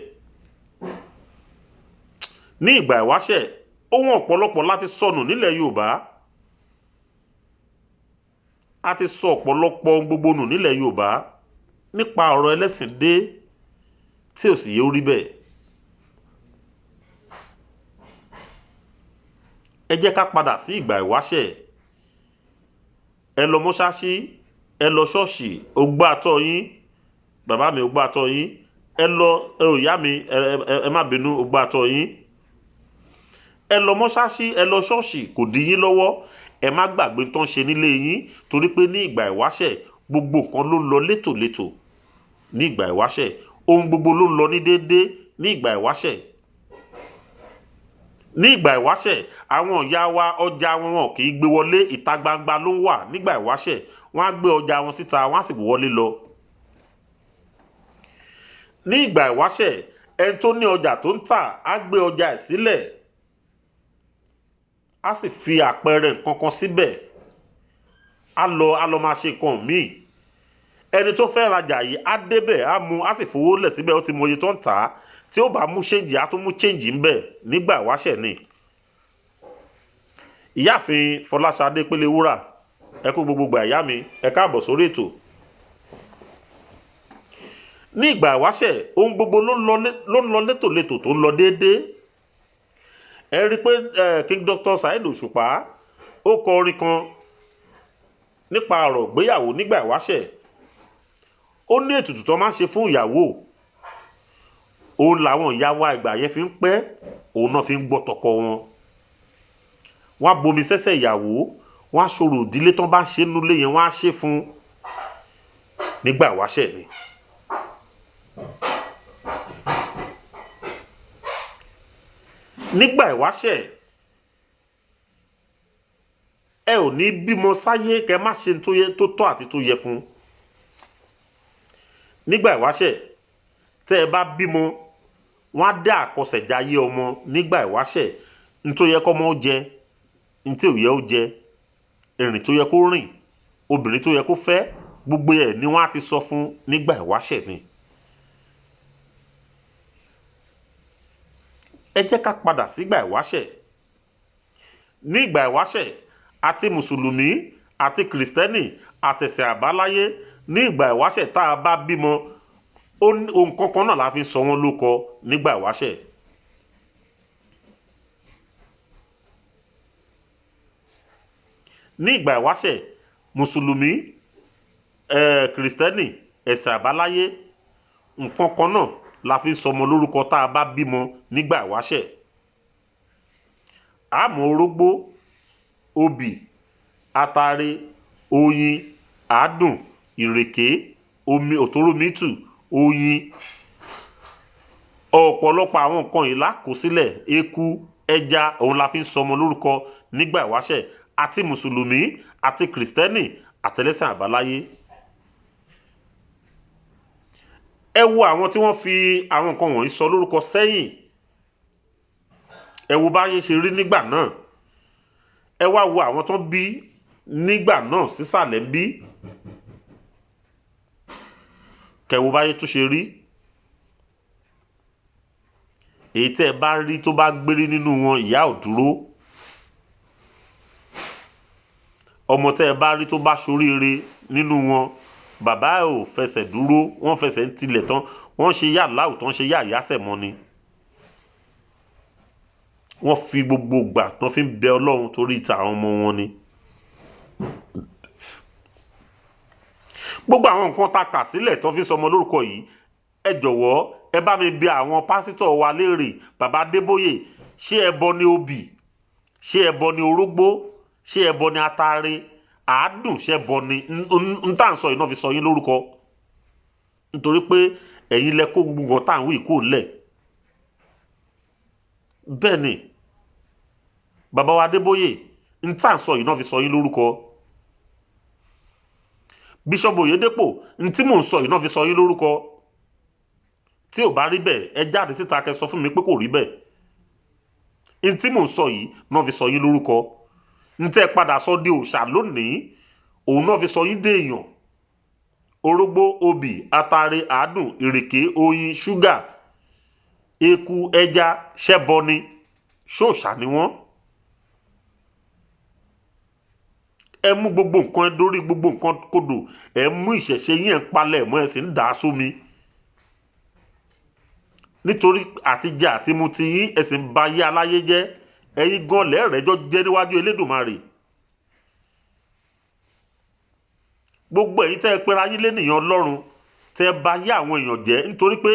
Ní ìgbà ìwáṣẹ̀, ohun ọ̀pọ̀lọpọ̀ láti sọnù nílẹ̀ Yorùbá. A ti sọ ọ̀pọ̀lọpọ̀ ohun gbogbo nù nílẹ̀ Yorùbá nípa ọ̀rọ̀ ẹlẹ́sìn dé tí ò sì yẹ ó rí bẹ́ẹ̀. Ẹ jẹ́ ká padà sí ìgbà ìwáṣẹ̀. Ẹ lọ mọ́ṣáṣí, ẹ lọ ṣọ́ọ̀ṣì, ó gbá àtọ̀ yín, bàbá mi ó gbá àtọ̀ yín, ẹ lọ, ẹ ò yá mi, ẹ má bínú, ó gbá àtọ̀ yín. Ẹ lọ mọ́ṣáṣí, ẹ lọ ṣọ́ọ̀ṣì, kò dí yín lọ́wọ́. Ẹ má gbàgbé tán ṣe nílé yín, torí pé ní ìgbà ìwáṣẹ̀ gbogbo nǹkan ló ń lọ létòlétò. Ní ìgbà ìwáṣẹ̀ ohun gbogbo ló ń lọ ní déédéé. Ní ìgbà ìwáṣẹ̀, ní ìgbà ìwáṣẹ̀ àwọn ìyá wa ọjà wọn wọn kì í gbé wọlé, ìta gbangba ló ń wà. Nígbà ìwáṣẹ̀ wọ́n á gbé ọjà wọn síta, wọ́n á sì wọlé lọ. Ní ìgbà ìwáṣẹ̀ ẹni tó ní ọjà tó ń tà á gbé ọjà ẹ̀ sílẹ̀, á sì fi àpẹẹrẹ nǹkan kan síbẹ̀, á lọ máa ṣe nǹkan míì. Ẹni tó fẹ́ rajà yìí á débẹ̀, á mú, á sì fowó lẹ̀ síbẹ̀, ó ti mọ iye tó ń tà á. Tí ó bá mú ṣéǹjì, á tún mú ṣéǹjì ńbẹ̀. Nígbà ìwáṣẹ̀ ni. Ìyáàfin Fọláṣadé Pélewúrà, ẹ kú gbogbo ìgbà ìyá mi, ẹ káàbọ̀ sórí ètò. Ní ìgbà ìwáṣẹ̀ ohun gbogbo ló ń lọ létòlétò, tó ń lọ déédéé. Ẹ rí i pé King Dr. Saheed Òṣùpá ó kọ orin kan nípa ọ̀rọ̀ ìgbéyàwó nígbà ìwáṣẹ̀. Ó ní ètùtù tó máa ń ṣe fún ìyàwó. Òun làwọn ìyá wa ìgbà yẹn fi ń pẹ́, òun náà fi ń gbọ́ tọkọ wọn. Wọ́n á bomi sẹ́sẹ̀ ìyàwó, wọ́n á ṣòro ìdílé tán bá ń ṣe nulẹ̀ yẹn, wọ́n á ṣe fún nígbà ìwáṣẹ̀ ni. Nígbà ìwáṣẹ̀ ẹ ò ní bímọ sáyé kẹ má ṣe tó tọ́ àti tó yẹ fún. Nígbà ìwáṣẹ̀ tẹ́ ẹ bá bímọ, wọ́n á dá àkọsẹ̀jayé ọmọ. Nígbà ìwáṣẹ̀ N tó yẹ kọ́mọ ó jẹ, n tí ò yẹ ó jẹ, ìrìn tó yẹ kó rìn, obìnrin tó yẹ kó fẹ́, gbogbo ẹ̀ ni wọ́n á ti sọ fún nígbà ìwáṣẹ̀ ni. Ẹ jẹ́ ká padà sígbà ìwáṣẹ̀. Ní ìgbà ìwáṣẹ̀, àti mùsùlùmí àti kìrìsìtẹ́nì àtẹ̀sìn àbáláyé, ní ìgbà ìwáṣẹ̀ tá a bá bímọ, ohun kankan náà la fi ń sọ wọ́n lóko nígbà ìwáṣẹ̀. Ní ìgbà ìwáṣẹ̀, mùsùlùmí, kìrìsìtẹ́nì, ẹ̀sìn àbáláyé, nǹkan kan náà la fi ń sọmọ lórúkọ tá a bá bímọ nígbà ìwáṣẹ̀. Àmọ́ orógbó, obì, atare, oyin, àádùn, ìrèké, omi òtórómítù, oyin, ọ̀pọ̀lọpọ̀ àwọn nǹkan yìí la kó sílẹ̀, eku, ẹja, òun la fi ń sọmọ lórúkọ nígbà ìwáṣẹ̀, àti mùsùlùmí àti kìrìsìtẹ́nì àtẹlẹ́sìn àbáláyé. Ẹ wo àwọn tí wọ́n fi àwọn nǹkan wọ̀nyí sọ lórúkọ sẹ́yìn, ẹ wo báyé ṣe rí nígbà náà. Ẹ wá wo àwọn tó bí nígbà náà sísàlẹ̀ ń bí, kẹ wo báyé tó ṣe rí. Èyí tẹ́ ẹ bá rí tó bá gbérí nínú wọn, ìyá ò dúró. Ọmọ tẹ́ ẹ bá rí tó bá ṣoríire nínú wọn, bàbá ò fẹsẹ̀ dúró, wọ́n fẹsẹ̀ ń tilẹ̀ tán, wọ́n ṣe yà láwù tán, ṣe yà yásẹ̀ mọ́ ni. Wọ́n fi gbogbo ìgbà tán fi ń bẹ Ọlọ́run torí ìta àwọn ọmọ wọn ni. Gbogbo àwọn nǹkan tá a kà sílẹ̀ tán fi ń sọmọ lórúkọ yìí, ẹ jọ̀wọ́ ẹ bá mi bi àwọn pásítọ̀ wa léèrè, bàbá Adébóyè, ṣé ẹbọ ni obì? Ṣé ẹbọ ni orógbó? Ṣé ẹbọ ni atare? Àádùn ṣé ẹbọ ni? N tá à ń sọ yìí náà fi sọ yín lórúkọ. Nítorí pé ẹ̀yin lẹ kó gbogbo nǹkan tá à ń wí kó lẹ̀. Bẹ́ẹ̀ ni, bàbá wa Adébóyè, n tá à ń sọ yìí náà fi sọ yín lórúkọ. Bíṣọ́ọ̀bù Oyèdépò, n tí mò ń sọ yìí náà fi sọ yín lórúkọ. Tí ò bá rí bẹ́ẹ̀, ẹ jáde síta kẹ́ sọ fún mi pé kò rí bẹ́ẹ̀. N tí mò ń sọ yìí náà fi sọ yín lórúkọ. N tẹ́ padà sọ di òòṣà lónìí, òun náà fi sọ yín dé èèyàn. Orógbó, obì, atare, àádùn, ìrèké, oyin, ṣúgà, eku, ẹja, ṣẹ́bọ ni, ṣóòṣà ni wọ́n. Ẹ mú gbogbo nǹkan, ẹ dórí gbogbo nǹkan kodò, ẹ mú ìṣẹ̀ṣe yín, ẹ ń palẹ̀ mọ́, ẹ sì ń dà á sómi. Nítorí àtijẹ àti mu ti yín, ẹ sì ń ba ayé aláyé jẹ́. Ẹ̀yin gan lẹ́rẹ̀ẹ́jọ́ jẹ́ níwájú Elédùmarè. Gbogbo ẹ̀yin tẹ́ ẹ pera yín lénìyàn Ọlọ́run, tẹ́ ẹ ba ayé àwọn èèyàn jẹ́, nítorí pé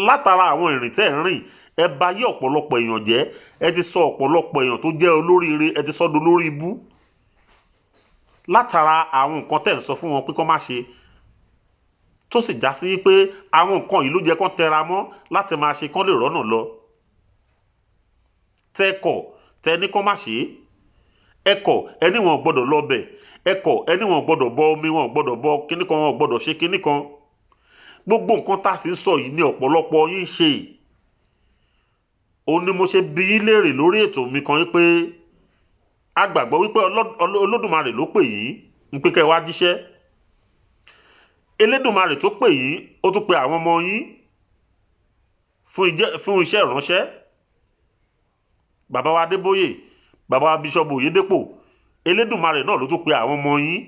látara àwọn ìrìn tẹ́ ẹ ń rìn, ẹ ba ayé ọ̀pọ̀lọpọ̀ èèyàn jẹ́, ẹ ti sọ ọ̀pọ̀lọpọ̀ èèyàn tó jẹ́ olóríire, ẹ ti sọ dolórí ibú. Látara àwọn nǹkan tẹ́ ẹ ń sọ fún wọn pé kán má ṣe, tó sì já sí pé àwọn nǹkan yìí ló jẹ́ kán tẹra mọ́ láti máa ṣe kán lè rọ́nà lọ. Tẹ́ kọ̀, tẹ́ ní kán má ṣe é. Ẹ kọ̀, ẹni wọn ò gbọ́dọ̀ lọ bẹ̀. Ẹ kọ̀, ẹni wọn ò gbọ́dọ̀ bọ omi, wọn ò gbọ́dọ̀ bọ kíní kan, wọn ò gbọ́dọ̀ ṣe kíní kan. Gbogbo nǹkan tá a sì ń sọ yìí ni ọ̀pọ̀lọpọ̀ yín ń ṣe. Òun ni mo ṣe bi yín léèrè lórí ètò mi kan wípé a gbàgbọ́ wípé Olódùmarè ló pè yín ń pé kẹ́ ẹ wá jíṣẹ́. Elédùmarè tó pè yín, ó tún pe àwọn ọmọ yín fún iṣẹ́ ìránṣẹ́. Bàbá wa Adébóyè, bàbá wa Bíṣọ́ọ̀bù Oyèdépò, Elédùmarè náà ló tún pe àwọn ọmọ yín.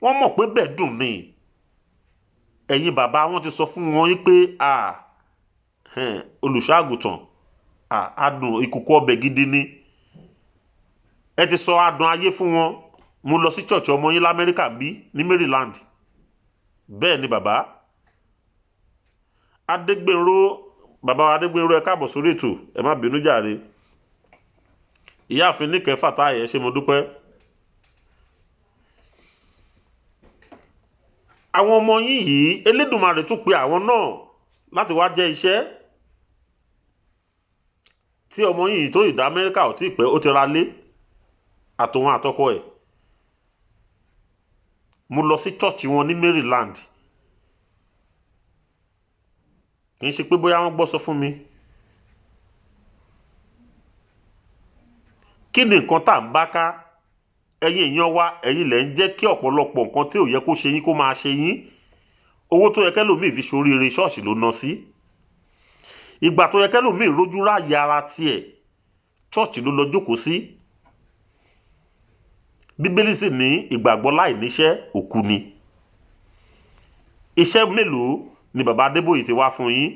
Wọ́n mọ̀ pé bẹ́ẹ̀ dùn ni. Ẹ̀yin bàbá wọn ti sọ fún wọn yín pé olùṣọ́ àgùntàn, adùn ìkòkò ọbẹ̀ gidi ni. Ẹ ti sọ adùn ayé fún wọn. Mo lọ sí church ọmọ yín l'Amẹ́ríkà bí ní Maryland. Bẹ́ẹ̀ ni bàbá Adégbénró, bàbá wa Adégbénró, ẹ káàbọ̀ sórí ètò, ẹ má bínú jàre. Ìyáàfin Níkẹ́ Fàtáì, ẹ ṣé mo dúpẹ́. Àwọn ọmọ yín yìí, Elédùmarè tún pe àwọn náà láti wá jẹ́ iṣẹ́. Tí ọmọ yín yìí tó ìdá Amẹ́ríkà ò tí ì pẹ́, ó ti ra lé àtòun àtọkọ ẹ̀. Mo lọ sí church wọn ní Maryland. Kì í ṣe pé bóyá wọ́n gbọ́ sọ fún mi. Kí ni nǹkan tá à ń bá ká? Ẹ̀yin èèyàn wa, ẹ̀yin lẹ̀ ń jẹ́ kí ọ̀pọ̀lọpọ̀ nǹkan tí ò yẹ kó ṣe yín kó máa ṣe yín. Owó tó yẹ kẹ́lòmíì fi ṣoríire, ṣọ́ọ̀ṣì ló ná sí. Ìgbà tó yẹ kẹ́lòmíì rójú ráàyè ara tiẹ̀, ṣọ́ọ̀ṣì ló lọ jókòó sí. Bíbélì sì ní ìgbàgbọ́ láì níṣẹ́ òkú ni. Iṣẹ́ mélòó ni bàbá Adébóyè ti wá fún yín?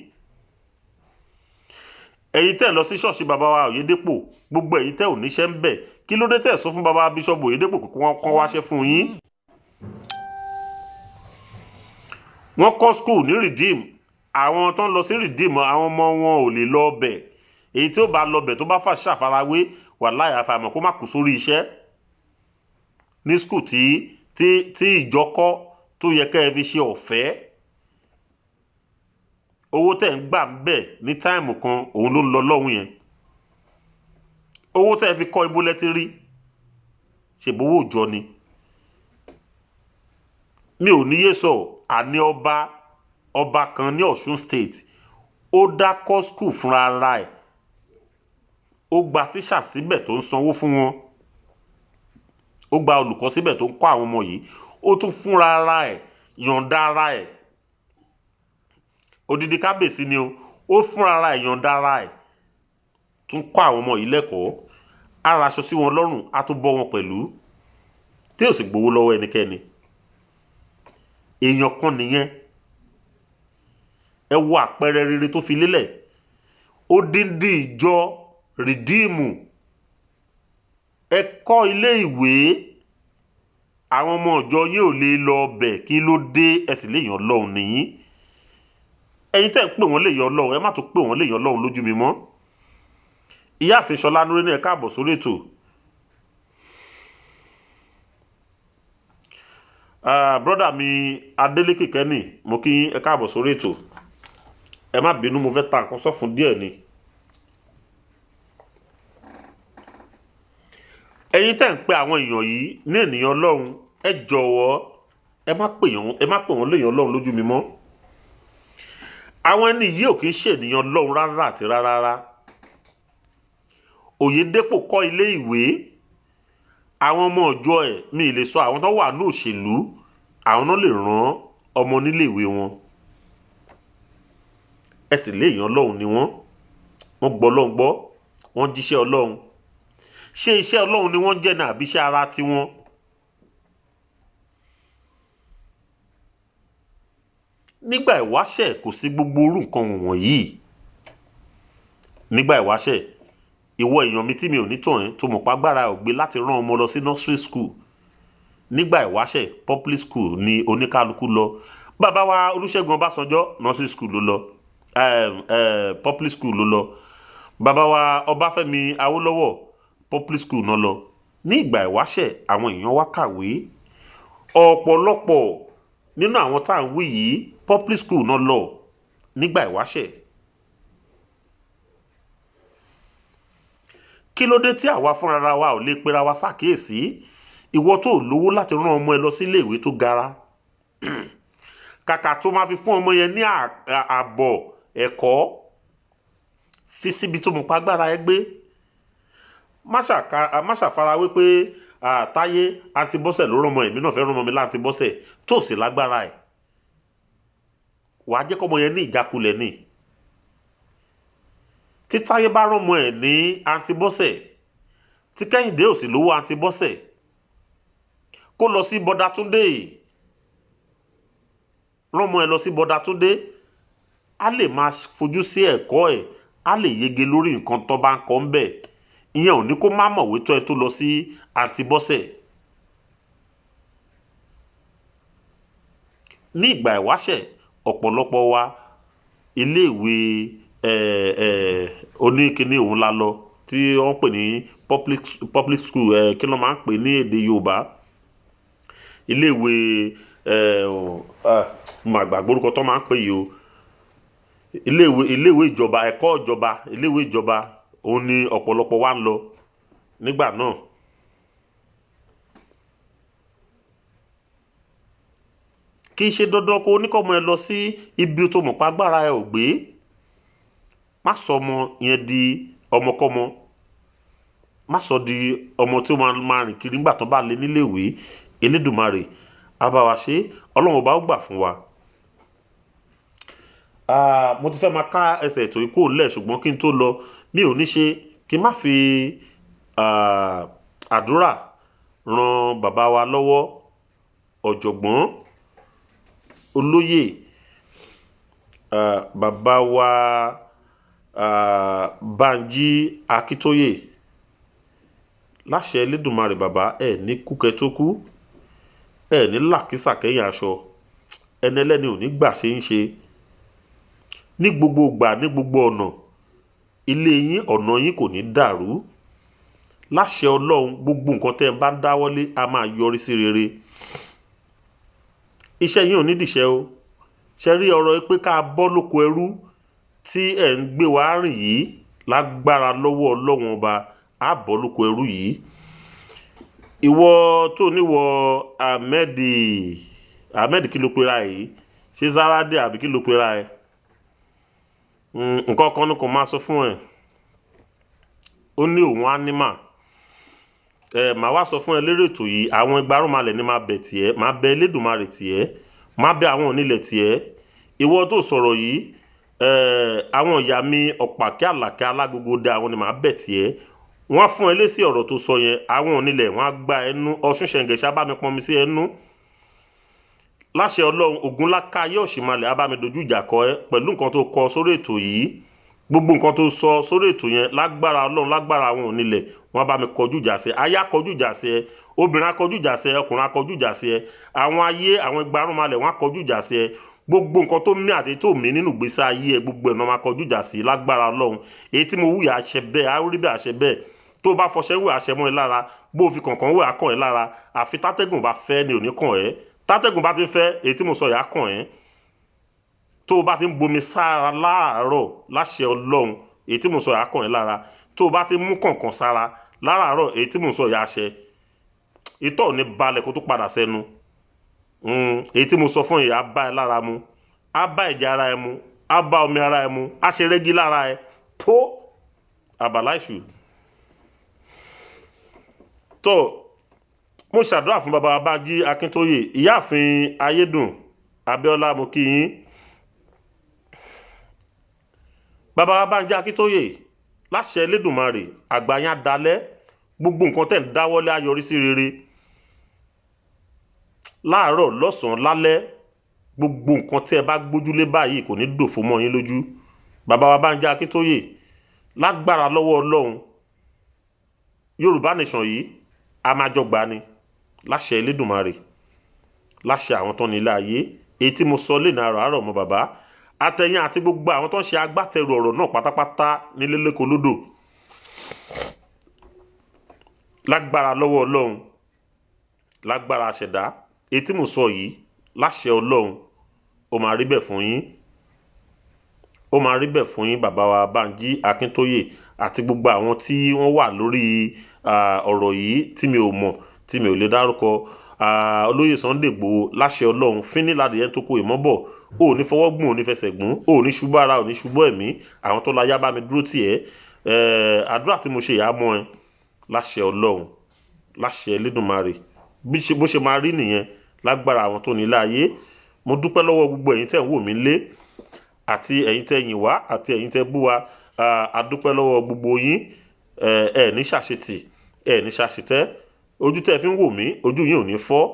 Ẹ̀yin tẹ́ ẹ̀ lọ sí ṣọ́ọ̀ṣì bàbá wa Oyèdépò, gbogbo ẹ̀yin tẹ́ ò níṣẹ́ ń bẹ̀, kí ló dé tẹ́ ẹ̀ sọ fún bàbá Bíṣọ́ọ̀bù Oyèdépò pé wọ́n kọ́ wáṣẹ́ fún yín? Wọ́n kọ́ school ní Redeem. Àwọn tó ń lọ sí Redeem, àwọn ọmọ wọn ò lè lọ ọbẹ̀. Èyí tí ó bá lọ bẹ̀ tó bá fà ṣàfarawé, wàláhì àfàìmọ̀ kó má kú sórí iṣẹ́ ní school tí tí tí ìjọ kọ́ tó yẹ kẹ́ ẹ fi ṣe ọ̀fẹ́. Owó tẹ̀ ń gbà ń bẹ̀ ní time kan, òun ló ń lọ lọ́hùn yẹn. Owó tẹ̀ fi kọ́ ibo lẹ ti rí? Ṣèbówó òjọ ni. Mi ò ní yé sọ. Àní ọba kan ní Ọ̀ṣun State, ó dá kọ́ school fúnra ara ẹ̀, ó gba tíṣà síbẹ̀ tó ń sanwó fún wọn, ó gba olùkọ́ síbẹ̀ tó ń kọ́ àwọn ọmọ yìí, ó tún fúnra ara ẹ̀ yọ̀ǹda ara ẹ̀. Odidi kábíyèsí ni o. Ó fúnra ara ẹ̀ yọ̀ǹda ara ẹ̀ tún kọ́ àwọn ọmọ yìí lẹ́kọ̀ọ́, á ra aṣọ sí wọn lọ́rùn, á tún bọ́ wọn pẹ̀lú, tí ò sì gbowó lọ́wọ́ ẹnikẹ́ni. Èèyàn kan nìyẹn. Ẹ wo àpẹẹrẹ rere tó fi lélẹ̀. Odindi ìjọ Rìdíìmù, ẹ kọ́ ilé ìwé, àwọn ọmọ ìjọ yín ò lè lọ ọbẹ̀. Kí ló dé? Ẹ sì léèyàn Ọlọ́run nìyí. Ẹ̀yin tẹ́ ń pè wọ́n léèyàn Ọlọ́run, ẹ má tún pè wọ́n léèyàn Ọlọ́run lójú mi mọ́. Ìyáàfin Ṣọlá Núré ní, ẹ káàbọ̀ sórí ètò. Brọ́dà mi Adélékè Kẹ́nì, mo kí yín, ẹ káàbọ̀ sórí ètò. Ẹ má bínú, mo fẹ́ ta nǹkan sọ́fun díẹ̀ ni. Ẹ̀yin tẹ́ ń pe àwọn èèyàn yìí ní ènìyàn Ọlọ́run, ẹ jọ̀wọ́, ẹ má pè wọ́n, ẹ má pè wọ́n léèyàn Ọlọ́run lójú mi mọ́. Àwọn ẹni yìí ò kì í ṣe ènìyàn Ọlọ́run rárá àti rárá rárá. Oyèdépò kọ́ ilé ìwé, àwọn ọmọ ọjọ́ ẹ̀, mi ì lè sọ àwọn tó wà ní òṣèlú, àwọn náà lè rán ọmọ nílé ìwé wọn. Ẹ sì léèyàn Ọlọ́run ni wọ́n. Wọ́n gbọ́ Ọlọ́run gbọ́, wọ́n jíṣẹ́ Ọlọ́run. Ṣé iṣẹ́ Ọlọ́run ni wọ́n jẹ́ ní àbí iṣẹ́ ara tiwọn? Nígbà ìwáṣẹ̀ kò sí gbogbo orú nǹkan wọ̀nyí. Nígbà ìwáṣẹ̀, ìwọ èèyàn mi tí mi ò ní tàn ẹ́, tó mọ̀ pàgbára ò gbé láti rán ọmọ lọ sí nursery school. Nígbà ìwáṣẹ̀, public school ni oníkálukú lọ. Bàbá wa Olúṣẹ́gun Ọbásanjọ́, nursery school ló lọ, public school ló lọ. Bàbá wa Ọbáfẹ́mi Awólọ́wọ̀, public school náà lọ. Ní ìgbà ìwáṣẹ̀, àwọn èèyàn wá kàwé. Ọ̀pọ̀lọpọ̀ nínú àwọn tá à ń wí yìí, public school náà lọ nígbà ìwáṣẹ̀. Kí ló dé tí àwa fúnra wa ò lè pera wa ṣàkíyèsí? Ìwọ tó lówó láti rán ọmọ ẹ lọ sí ilé ìwé tó gara, kàkà tó máa fi fún ọmọ yẹn ní àbọ̀ ẹ̀kọ́, fi síbi tó mọ̀ pàgbára ẹ gbé. Má ṣàfarawé pé Táyé àti Bọ́sẹ̀ ló rán ọmọ, èmi náà fẹ́ rán ọmọ mi láti Bọ́sẹ̀, tó sì lágbára ẹ̀, wàá jẹ́ kọ́mọ yẹn ní ìjákulẹ̀ ni. Tí Táyé bá rán ọmọ ẹ̀ ní àǹtí Bọ́sẹ̀, tí Kẹ́hìndé ò sì lówó àǹtí Bọ́sẹ̀, kó lọ sí Bọ́dà Túndé, rán ọmọ ẹ̀ lọ sí Bọ́dà Túndé, á lè máa fojú sí ẹ̀kọ́ ẹ̀, á lè yege lórí nǹkan tó bá ń kọ́ ń bẹ̀. Ìyẹn ò ní kó má mọ̀wé tó ẹ tó lọ sí àǹtí Bọ́sẹ̀. Ní ìgbà ìwáṣẹ̀, ọ̀pọ̀lọpọ̀ wa iléèwé oníkíní òun la lọ, tí wọ́n pè ní public school, kí ló máa ń pè ní èdè Yorùbá, iléèwé màgbàgbórúkọ orúkọ tó máa ń pè yìí o, iléèwé ìjọba, ẹ̀kọ́ ìjọba, iléèwé ìjọba òun ni ọ̀pọ̀lọpọ̀ wa ń lọ nígbà náà. Kì í ṣe dandan kó oníkọ́mọ ẹ lọ sí ibi tó mọ̀ pa agbára ẹ ò gbé. Má sọ ọmọ yẹn di ọmọkọ́mọ. Má sọ di ọmọ tí ó máa rìn kiri nígbà tó bá lé níléèwé. Elédùmarè á bá wa ṣe, Ọlọ́run ọba ó gbà fún wa. Mo ti fẹ́ máa ká ẹsẹ̀ ètò yìí kúrò nílẹ̀, ṣùgbọ́n kí n tó lọ, mi ò ní ṣe kí n má fi àdúrà ran bàbá wa lọ́wọ́, ọ̀jọ̀gbọ́n olóyè, bàbá wa Bánjí Akíntóyè. Láṣẹ Elédùmarè, bàbá, ẹ ní kúkẹ tó kú, ẹ ní làkísà kẹ́yìn aṣọ, ẹni ẹlẹ́ni ò ní gbà ṣe ń ṣe. Ní gbogbo ìgbà, ní gbogbo ọ̀nà, ilé yín, ọ̀nà yín kò ní dàrú. Láṣẹ Ọlọ́run, gbogbo nǹkan tẹ́ ẹ bá ń dáwọ́lé a máa yọrí sí rere. Iṣẹ́ yín ò ní dìṣẹ́ o. Ṣe rí ọ̀rọ̀ pé ká bọ́ lóko ẹrú tí ẹ̀ ń gbé wa rìn yìí, lágbára lọ́wọ́ Ọlọ́run ọba, á bọ́ lóko ẹrú yìí. Ìwọ tó níwọ Ahmed, Ahmed kí ló pera yìí? Ṣé Zarade àbí kí ló pera ẹ? Nǹkan kan ni kò máa sọ fún ẹ. Ó ní òun ánímà. Ẹ màá wá sọ fún ẹ lérè ètò yìí, àwọn igbarúnmalẹ̀ ni máa bẹ̀ tiẹ̀, máa bẹ Elédùmarè tiẹ̀, máa bẹ àwọn onílẹ̀ tiẹ̀. Ìwọ tó sọ̀rọ̀ yìí, àwọn ìyá mi ọ̀pàkẹ́ àlàkẹ́ alágogo dé, àwọn ni màá bẹ̀ tiẹ̀. Wọ́n á fún ẹ lésì ọ̀rọ̀ tó sọ yẹn, àwọn onílẹ̀ wọ́n á gba ẹnu, Ọ̀ṣun ṣẹ̀ǹgẹ̀ṣẹ̀ á bá mi pọnmi sí ẹnu. Láṣẹ Ọlọ́run, Ògúnláka yóò sì máa lẹ̀ á bá mi dojú ìjà kọ ẹ pẹ̀lú nǹkan tó kọ sórí ètò yìí. Gbogbo nǹkan tó sọ sórí ètò yẹn, lágbára Ọlọ́run, lágbára àwọn onílẹ̀, wọ́n á bá mi kọjú ìjà sí ẹ. Aya kọjú ìjà sí ẹ, obìnrin á kọjú ìjà sí ẹ, ọkùnrin á kọjú ìjà sí ẹ, àwọn ayé, àwọn igbarúnmalẹ̀ wọ́n á kọjú ìjà sí ẹ. Gbogbo nǹkan tó mí àti tó mí nínú ìgbésí ayé ẹ, gbogbo ẹ̀ náà máa kọjú ìjà sí lágbára Ọlọ́run. Èyí tí mo wúyà àṣẹ bẹ́ẹ̀, á rí bẹ́ẹ̀ àṣẹ bẹ́ẹ̀. Tó bá fọṣẹ wẹ̀ àṣẹ mọ́ ẹ lára, bó o fi kànkàn wẹ̀ á kàn ẹ́ lára. Àfi tátẹ́gùn bá fẹ́ ni ò ní kàn ẹ́. Tátẹ́gùn bá ti fẹ́, èyí tí mo sọ yìí á kàn ẹ́. Tó o bá ti ń bomi sára láàárọ̀, láṣẹ Ọlọ́run, èyí tí mo sọ yìí á kàn ẹ́ lára. Tó o bá ti mú kànkàn sára láràárọ̀, èyí tí mo sọ yìí á ṣẹ. Itọ́ ò ní balẹ̀ kó tó padà sẹ́nu. Èyí tí mo sọ fún yìí á bá ẹ lára mu, á bá ẹ̀jẹ̀ ara ẹ mu, á bá omi ara ẹ mu, á ṣe rẹ́gí lára ẹ tó àbàlá ìṣù. Tó mo ṣàdúrà fún bàbá Bánjí Akíntóyè, ìyáàfin Ayédùn Abíọ́lá, mo kí yín. Bàbá Bánjí Akíntóyè, láṣẹ Elédùmarè, àgbà yín á dalẹ̀, gbogbo nǹkan tẹ̀ ń dáwọ́lé á yọrí sí rere. Láàárọ̀, lọ́sàn-án, lálẹ́, gbogbo nǹkan tí ẹ bá gbójúlé báyìí kò ní dòfo mọ́ yín lójú. Bàbá wa Bánjí Akíntóyè, lágbára lọ́wọ́ Ọlọ́run, Yorùbá nation yìí a máa jọ gbà ni láṣẹ Elédùmarè, láṣẹ àwọn tó ní ilé ayé. Èyí tí mo sọ lé ní àárọ̀ mọ́ bàbá àtẹ̀yìn àti gbogbo àwọn tó ń ṣe agbátẹrù ọ̀rọ̀ náà pátápátá nílé lẹ́kọ̀ọ́ lódò, lágbára lọ́wọ́ Ọlọ́run, lágbára àṣẹ̀dá, èyí tí mo sọ yìí láṣẹ Ọlọ́run, ó máa rí bẹ́ẹ̀ fún yín, ó máa rí bẹ́ẹ̀ fún yín. Bàbá wa Bánjí Akíntóyè àti gbogbo àwọn tí wọ́n wà lórí ọ̀rọ̀ yìí tí mi ò mọ̀, tí mi ò lè dárúkọ, olóyè Sunday Igboho, láṣẹ Ọlọ́run, fínníládìí ẹni tó kó ìmọ̀ bọ̀, ò ní fọwọ́ gùn, ò ní fẹsẹ̀ gùn, ò ní ṣubú ara, ò ní ṣubú ẹ̀mí. Àwọn tó láyá bá mi dúró tì ẹ́, àdúrà tí mo ṣe yà á mọ́ ẹ láṣẹ Ọlọ́run, láṣẹ Elédùmarè. Bó ṣe máa rí nìyẹn lágbára àwọn tó ní ilé ayé. Mo dúpẹ́ lọ́wọ́ gbogbo ẹ̀yin tẹ́ ń wò mí lé, àti ẹ̀yin tẹ́ yìn wá, àti ẹ̀yin tẹ́ bú wa. A dúpẹ́ lọ́wọ́ gbogbo yín. Ẹ ní ṣàṣetì, ẹ ní ṣàṣetẹ́. Ojú tẹ́ fi ń wò mí, ojú yín ò ní fọ́,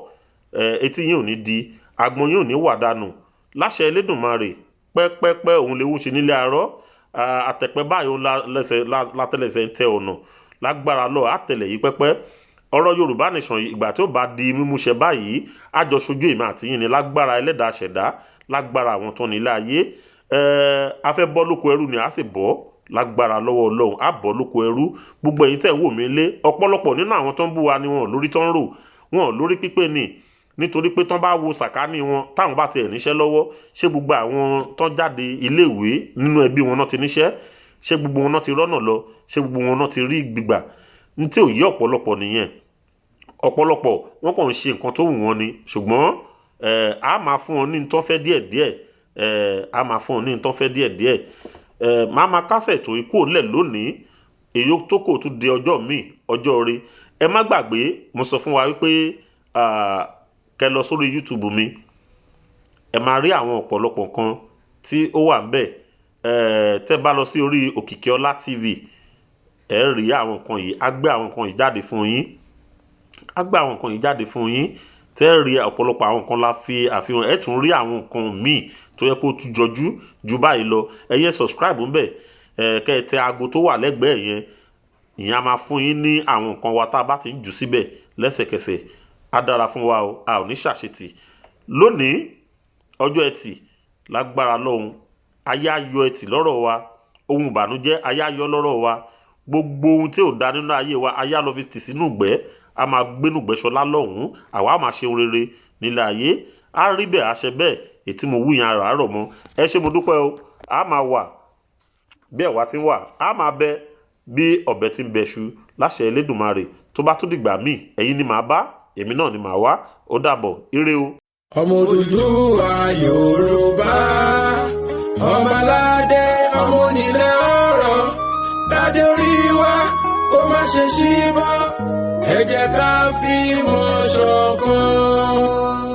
etí yín ò ní di, agbọ̀n yín ò ní wà dànù. Láṣẹ Elédùmarè, pẹ́pẹ́pẹ́ òun lè wú ṣe nílé arọ́, àtẹ̀pẹ́ báyìí òun látẹlẹsẹ̀ ń tẹ ọ̀nà. Lágbára lọ àtẹlẹ̀ yìí pẹ́pẹ́. Ọ̀rọ̀ Yorùbá nation yìí, ìgbà tí ó bá di mímúṣẹ báyìí, àjọṣojú èmi àti yín ni lágbára ẹlẹ́dàá ṣẹ̀dá, lágbára àwọn tó ní ilé ayé. A fẹ́ bọ́ lóko ẹrú ni, a sì bọ́ lágbára lọ́wọ́ Ọlọ́run, a bọ́ lóko ẹrú. Gbogbo ẹ̀yin tẹ́ ń wò mí lé, ọ̀pọ̀lọpọ̀ nínú àwọn tó ń bú wa ni wọn ò lórí tó ń rò, wọn ò lórí pípé ni. Nítorí pé tán bá wo sàkání wọn, táwọn bá tiẹ̀ níṣẹ́ lọ́wọ́, ṣé gbogbo àwọn tán jáde iléèwé nínú ẹbí wọn náà ti níṣẹ́? Ṣé gbogbo wọn náà ti rọ́nà lọ? Ṣé gbogbo wọn náà ti rí gbígbà? Ní tí ò yé ọ̀pọ̀lọpọ̀ nìyẹn. Ọ̀pọ̀lọpọ̀ wọn kàn ń ṣe nǹkan tó wù wọ́n ni, ṣùgbọ́n a máa fún wọn ní n tó fẹ́ díẹ̀díẹ̀, a máa fún wọn ní n tó fẹ́ díẹ̀díẹ̀. Máa máa kásẹ̀ tó ikú òǹlẹ̀ lónìí. Èyí tó kò tún di ọjọ́ míì, ọjọ́ rẹ. Ẹ má gbàgbé, mo sọ fún wa wípé kẹ́ lọ sórí YouTube mi, ẹ máa rí àwọn ọ̀pọ̀lọpọ̀ nǹkan tí ó wà ńbẹ̀. Tẹ́ bá lọ sí orí Òkìkí Ọlá TV, ẹ rí àwọn nǹkan yìí. Á gbé àwọn nǹkan yìí jáde fún yín, á gbé àwọn nǹkan yìí jáde fún yín. Tẹ́ rí ọ̀pọ̀lọpọ̀ àwọn nǹkan la fi àfihàn. Ẹ tún rí àwọn nǹkan míì tó yẹ kó tún jọjú ju báyìí lọ. Ẹ yẹ subscribe ńbẹ̀, ẹ kẹ́ ẹ tẹ aago tó wà lẹ́gbẹ̀ẹ́ yẹn. Ìyẹn a máa fún yín ní àwọn nǹkan wa tá a bá ti ń jù síbẹ̀ lẹ́sẹ̀kẹsẹ̀. Á dára fún wa o, a ò ní ṣàṣetì. Lónìí, ọjọ́ Ẹtì, lágbára lọ́hùn, ayé á yọ ẹtì lọ́rọ̀ wa. Ohun ìbànújẹ́, ayé á yọ lọ́rọ̀ wa. Gbogbo ohun tí ò da nínú ayé wa, ayé á lọ fi tì sínú ìgbẹ́, a máa gbénú gbẹ́sọlá lọ́hùn-ún. Àwa á máa ṣe ohun rere nílé ayé. Á rí bẹ́ẹ̀, àṣẹ bẹ́ẹ̀. Ètí mo wú yẹn àràárọ̀ mọ́. Ẹ ṣé, mo dúpẹ́ o. A máa wà bí ẹ̀wà ti ń wà, á máa bẹ bí ọ̀bẹ ti ń bẹṣu, láṣẹ Elédùmarè. Tó bá tún dìgbà míì, ẹ̀yin ni màá bá, èmi náà ni màá wá. Ó dàbọ̀, ire o. Ọmọ Odùduwà Yorùbá, ọmọládé, ọmọ onílẹ̀ ọ̀rọ̀ dádé orí wa kó má ṣe ṣíbọ́. Ẹ jẹ́ ká fìmọ̀ ṣọ̀kan.